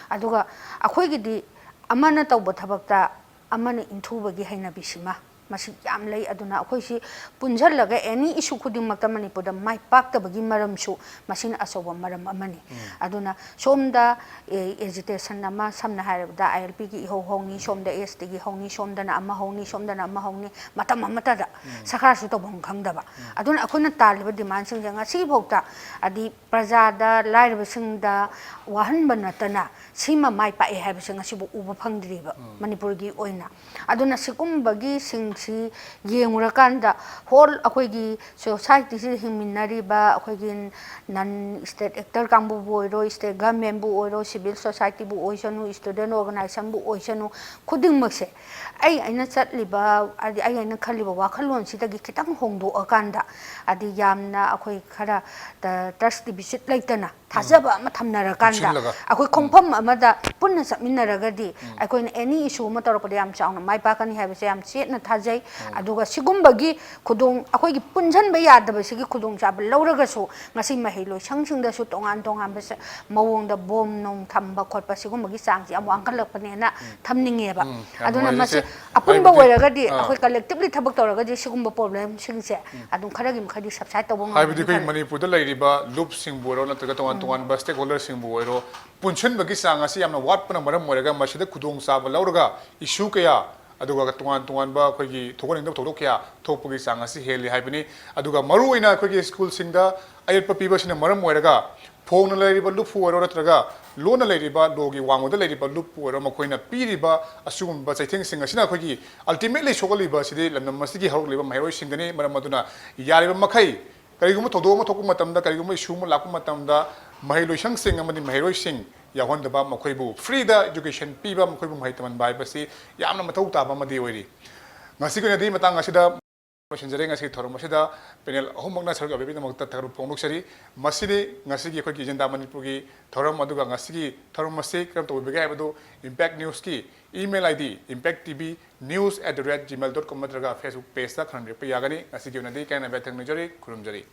ꯑꯗꯨꯒ ꯑꯩꯈꯣꯏꯒꯤꯗꯤ ꯑꯃꯅ ꯇꯧꯕ ꯊꯕꯛꯇ ꯑꯃꯅ ꯏꯟꯊꯨꯕꯒꯤ ꯍꯩꯅꯕꯤꯁꯤꯃ ꯃꯁꯤ ꯌꯥꯝ ꯂꯩ꯫ ꯑꯗꯨꯅ ꯑꯩꯈꯣꯏꯁꯤ ꯄꯨꯟꯁꯤꯜꯂꯒ ꯑꯦꯅꯤ ꯏꯁꯨ ꯈꯨꯗꯤꯡꯃꯛꯇ ꯃꯅꯤꯄꯨꯔꯗ ꯃꯥꯏ ꯄꯥꯛꯇꯕꯒꯤ ꯃꯔꯝꯁꯨ ꯃꯁꯤꯅ ꯑꯆꯧꯕ ꯃꯔꯝ ꯑꯃꯅꯤ꯫ ꯑꯗꯨꯅ ꯁꯣꯝꯗ ꯑꯦꯖꯤꯇꯦꯁꯟ ꯑꯃ, ꯁꯝꯅ ꯍꯥꯏꯔꯕꯗ ꯑꯥꯏ ꯑꯦꯜ ꯄꯤꯒꯤ ꯏꯍꯧ ꯍꯧꯅꯤ, ꯁꯣꯝꯗ ꯑꯦꯁ ꯇꯤꯒꯤ ꯍꯧꯅꯤ, ꯁꯣꯝꯗꯅ ꯑꯃ ꯍꯧꯅꯤ, ꯁꯣꯝꯗꯅ ꯑꯃ ꯍꯧꯅꯤ, ꯃꯇꯝ ꯑꯃꯠꯇꯗ ꯁꯔꯀꯥꯔꯁꯨ ꯇꯧꯐꯝ ꯈꯪꯗꯕ꯫ ꯑꯗꯨꯅ ꯑꯩꯈꯣꯏꯅ ꯇꯥꯜꯂꯤꯕ ꯗꯤꯃꯥꯟꯁꯤꯡꯁꯦ ꯉꯁꯤꯐꯥꯎꯗ ꯍꯥꯏꯗꯤ ꯄ꯭ꯔꯖꯥꯗ, ꯂꯥꯏꯔꯕꯁꯤꯡꯗ ꯋꯥꯍꯟꯕ ꯅꯠꯇꯅ ꯁꯤꯃ ꯃꯥꯏ ꯄꯥꯛꯑꯦ ꯍꯥꯏꯕꯁꯦ ꯉꯁꯤꯕꯨ ꯎꯕ ꯐꯪꯗ꯭ꯔꯤꯕ ꯃꯅꯤꯄꯨꯔꯒꯤ ꯑꯣꯏꯅ꯫ ꯑꯗꯨꯅ ꯁꯤꯒꯨꯝꯕꯒꯤ ꯁꯤꯡꯁꯤ ꯌꯦꯡꯉꯨꯔꯀꯥꯟꯗ ꯍꯣꯜ ꯑꯩꯈꯣꯏꯒꯤ ꯁꯣꯁꯥꯏꯇꯤꯁꯤꯗ ꯍꯤꯡꯃꯤꯟꯅꯔꯤꯕ ꯑꯩꯈꯣꯏꯒꯤ ꯅꯟ ꯁ꯭ꯇꯦꯠ ꯑꯦꯛꯇꯔ ꯀꯥꯡꯕꯨꯕꯨ ꯑꯣꯏꯔꯣ, ꯁ꯭ꯇꯦꯠ ꯒꯃꯦꯟꯕꯨ ꯑꯣꯏꯔꯣ, ꯁꯤꯚꯤꯜ ꯁꯣꯁꯥꯏꯇꯤꯕꯨ ꯑꯣꯏꯁꯅꯨ, ꯁ꯭ꯇꯨꯗꯦꯟ ꯑꯣꯔꯒꯅꯥꯏꯖꯦꯁꯟꯕꯨ ꯑꯣꯏꯁꯅꯨ, ꯈꯨꯗꯤꯡꯃꯛꯁꯦ ꯑꯩ ꯑꯩꯅ ꯆꯠꯂꯤꯕ ꯍꯥꯏꯗꯤ ꯑꯩ ꯑꯩꯅ ꯈꯜꯂꯤꯕ ꯋꯥꯈꯜꯂꯣꯟꯁꯤꯗꯒꯤ ꯈꯤꯇꯪ ꯍꯣꯡꯗꯣꯛꯑꯀꯥꯟꯗ ꯍꯥꯏꯗꯤ ꯌꯥꯝꯅ ꯑꯩꯈꯣꯏ ꯈꯔ ꯇ꯭ꯔꯁ ꯗꯤꯐꯤꯁꯤꯠ ꯂꯩꯇꯅ ꯊꯥꯖꯕ ꯑꯃ ꯊꯝꯅꯔꯀꯥꯟꯗ ꯄꯨꯟꯁꯤꯜꯂꯒ꯫ ꯑꯩꯈꯣꯏ ꯈꯣꯡꯐꯝ ꯑꯃꯗ ꯄꯨꯟꯅ ꯆꯠꯃꯤꯟꯅꯔꯒꯗꯤ ꯑꯩꯈꯣꯏꯅ ꯑꯦꯅꯤ ꯏꯁꯨ ꯑꯃ ꯇꯧꯔꯛꯄꯗ ꯌꯥꯝ ꯆꯥꯎꯅ ꯃꯥꯏ ꯄꯥꯛꯀꯅꯤ ꯍꯥꯏꯕꯁꯦ ꯌꯥꯝ ꯆꯦꯠꯅ ꯊꯥꯖꯩ꯫ ꯑꯗꯨꯒ ꯁꯤꯒꯨꯝꯕꯒꯤ ꯈꯨꯗꯣꯡ ꯑꯩꯈꯣꯏꯒꯤ ꯄꯨꯟꯁꯤꯟꯕ ꯌꯥꯗꯕꯁꯤꯒꯤ ꯈꯨꯗꯣꯡꯆꯥꯕ ꯂꯧꯔꯒꯁꯨ ꯉꯁꯤ ꯃꯍꯩꯂꯣꯏꯁꯪꯁꯤꯡꯗꯁꯨ ꯇꯣꯉꯥꯟ ꯇꯣꯉꯥꯟꯕ ꯁ-, ꯃꯑꯣꯡꯗ ꯕꯣꯝ ꯅꯨꯡ ꯊꯝꯕ ꯈꯣꯠꯄ ꯁꯤꯒꯨꯝꯕꯒꯤ ꯆꯥꯡꯁꯤ ꯌꯥꯝ ꯋꯥꯡꯈꯠꯂꯛꯄꯅꯦꯅ ꯊꯝꯅꯤꯡꯉꯦꯕ꯫ ꯎꯝ, ꯌꯥꯝ ꯑꯗꯨꯅ ꯅꯨꯡꯉꯥꯏꯖꯩ, ꯃꯁꯤ ꯏꯆꯦ꯫ ꯑꯄꯨꯟꯕ ꯍꯥꯏꯕꯗꯤ, ꯑꯣꯏꯔꯒꯗꯤ ꯑꯥ꯫ ꯑꯩꯈꯣꯏ ꯀꯂꯦꯛꯇꯤꯞꯂꯤ ꯊꯕꯛ ꯇꯧꯔꯒꯗꯤ ꯁꯤꯒꯨꯝꯕ ꯄ꯭ꯔꯣꯕ꯭ꯂꯦꯝꯁꯤꯡꯁꯦ ꯑꯗꯨꯝ ꯈꯔꯒꯤ ꯃꯈꯩꯗꯤ ꯁꯕꯁꯥꯏꯠ ꯇꯧꯕ ꯉꯝꯒꯅꯤ ꯍꯥꯏꯕꯗꯤ ꯑꯩꯈꯣꯏ ꯈꯜꯂꯤ꯫ ꯃꯅꯤꯄꯨꯔꯗ ꯂꯩꯔꯤꯕ ꯂꯨꯞꯁꯤꯡꯕꯨ ꯑꯣꯏꯔꯣ ꯅꯠꯇ꯭ꯔꯒ ꯇꯣꯉꯥꯟ ꯎꯝ꯫ ꯇꯣꯉꯥꯟꯕ ꯁ꯭ꯇꯦꯛꯍꯣꯜꯗꯔꯁꯤꯡꯕꯨ ꯑꯣꯏꯔꯣ ꯄꯨꯟꯁꯤꯟꯕꯒꯤ ꯆꯥꯡ ꯑꯁꯤ ꯌꯥꯝꯅ ꯋꯥꯠꯄꯅ ꯃꯔꯝ ꯑꯣꯏꯔꯒ ꯃꯁꯤꯗ ꯈꯨꯗꯣꯡꯆꯥꯕ ꯂꯧꯔꯒ ꯏꯁꯨ ꯀꯌꯥ ꯑꯗꯨꯒ ꯇꯣꯉꯥꯟ ꯇꯣꯉꯥꯟꯕ ꯑꯩꯈꯣꯏꯒꯤ ꯊꯣꯛꯍꯟꯅꯤꯡꯗꯕ ꯊꯧꯗꯣꯛ ꯀꯌꯥ ꯊꯣꯛꯄꯒꯤ ꯆꯥꯡ ꯑꯁꯤ ꯍꯦꯜꯂꯤ ꯍꯥꯏꯕꯅꯤ꯫ ꯑꯗꯨꯒ ꯃꯔꯨꯑꯣꯏꯅ ꯑꯩꯈꯣꯏꯒꯤ ꯁ꯭ꯀꯨꯜꯁꯤꯡꯗ ꯑꯌꯦꯠꯄ ꯄꯤꯕꯁꯤꯅ ꯃꯔꯝ ꯑꯣꯏꯔꯒ ꯐꯣꯡꯅ ꯂꯩꯔꯤꯕ ꯂꯨꯞꯄꯨ ꯑꯣꯏꯔꯣ ꯅꯠꯇ꯭ꯔꯒ ꯂꯣꯟꯅ ꯂꯩꯔꯤꯕ ꯂꯣꯒꯤ ꯋꯥꯡꯃꯗ ꯂꯩꯔꯤꯕ ꯂꯨꯞꯄꯨ ꯑꯣꯏꯔꯣ ꯃꯈꯣꯏꯅ ꯄꯤꯔꯤꯕ ꯑꯁꯤꯒꯨꯝꯕ ꯆꯩꯊꯦꯡꯁꯤꯡ ꯑꯁꯤꯅ ꯑꯩꯈꯣꯏꯒꯤ ꯑꯜꯇꯤꯃꯦꯠꯂꯤ ꯁꯣꯛꯍꯜꯂꯤꯕ ꯑꯁꯤꯗꯤ ꯂꯝꯗꯝ ꯑꯁꯤꯒꯤ ꯍꯧꯔꯛꯂꯤꯕ ꯃꯍꯩꯔꯣꯏꯁꯤꯡꯗꯅꯤ꯫ ꯃꯔꯝ ꯑꯗꯨꯅ ꯌꯥꯔꯤꯕ ꯃꯈꯩ ꯀꯔꯤꯒꯨꯝꯕ ꯊꯧꯗꯣꯛ ꯑꯃ ꯊꯣꯛꯄ ꯃꯇꯝꯗ, ꯀꯔꯤꯒꯨꯝꯕ ꯏꯁꯨ ꯑꯃ ꯂꯥꯛꯄ ꯃꯇꯝꯗ ꯃꯍꯩ ꯂꯣꯏꯁꯪꯁꯤꯡ ꯑꯃꯗꯤ ꯃꯍꯩꯔꯣꯏꯁꯤꯡ ꯌꯥꯎꯍꯟꯗꯕ, ꯃꯈꯣꯏꯕꯨ ꯐ꯭ꯔꯤꯗ ꯏꯖꯨꯀꯦꯁꯟ ꯄꯤꯕ, ꯃꯈꯣꯏꯕꯨ ꯃꯍꯩ ꯇꯝꯍꯟꯕ ꯍꯥꯏꯕꯁꯤ ꯌꯥꯝꯅ ꯃꯊꯧ ꯇꯥꯕ ꯑꯃꯗꯤ ꯑꯣꯏꯔꯤ꯫ ꯉꯁꯤꯒꯤ ꯑꯣꯏꯅꯗꯤ ꯃꯇꯥꯡ ꯑꯁꯤꯗ ꯂꯣꯏꯁꯤꯟꯖꯔꯦ꯫ ꯉꯁꯤꯒꯤ ꯊꯧꯔꯝ ꯑꯁꯤꯗ ꯄꯦꯅꯦꯜ ꯑꯍꯨꯝꯃꯛꯅ ꯁꯔꯨꯛ ꯌꯥꯕꯤꯕꯒꯤꯗꯃꯛꯇ ꯊꯥꯒꯠꯄ ꯐꯣꯡꯗꯣꯛꯆꯔꯤ꯫ ꯃꯁꯤꯅꯤ ꯉꯁꯤꯒꯤ ꯑꯩꯈꯣꯏꯒꯤ ꯏꯖꯟꯗꯥ ꯃꯅꯤꯄꯨꯔꯒꯤ ꯊꯧꯔꯝ꯫ ꯑꯗꯨꯒ ꯉꯁꯤꯒꯤ ꯊꯧꯔꯝ ꯑꯁꯤ ꯀꯔꯝ ꯇꯧꯕꯤꯕꯒꯦ ꯍꯥꯏꯕꯗꯨ impact ꯅ꯭ꯌꯨꯁꯀꯤ email ID impacttvnews at the rate gmail dot com ꯅꯠꯇ꯭ꯔꯒ Facebook pageꯇ ꯈꯪꯍꯟꯕꯤꯔꯛꯄ ꯌꯥꯒꯅꯤ꯫ ꯉꯁꯤꯒꯤ ꯑꯣꯏꯅꯗꯤ ꯀꯥꯏꯅꯕ ꯊꯦꯡꯅꯖꯔꯤ꯫ ꯈꯨꯔꯨꯝꯖꯔꯤ꯫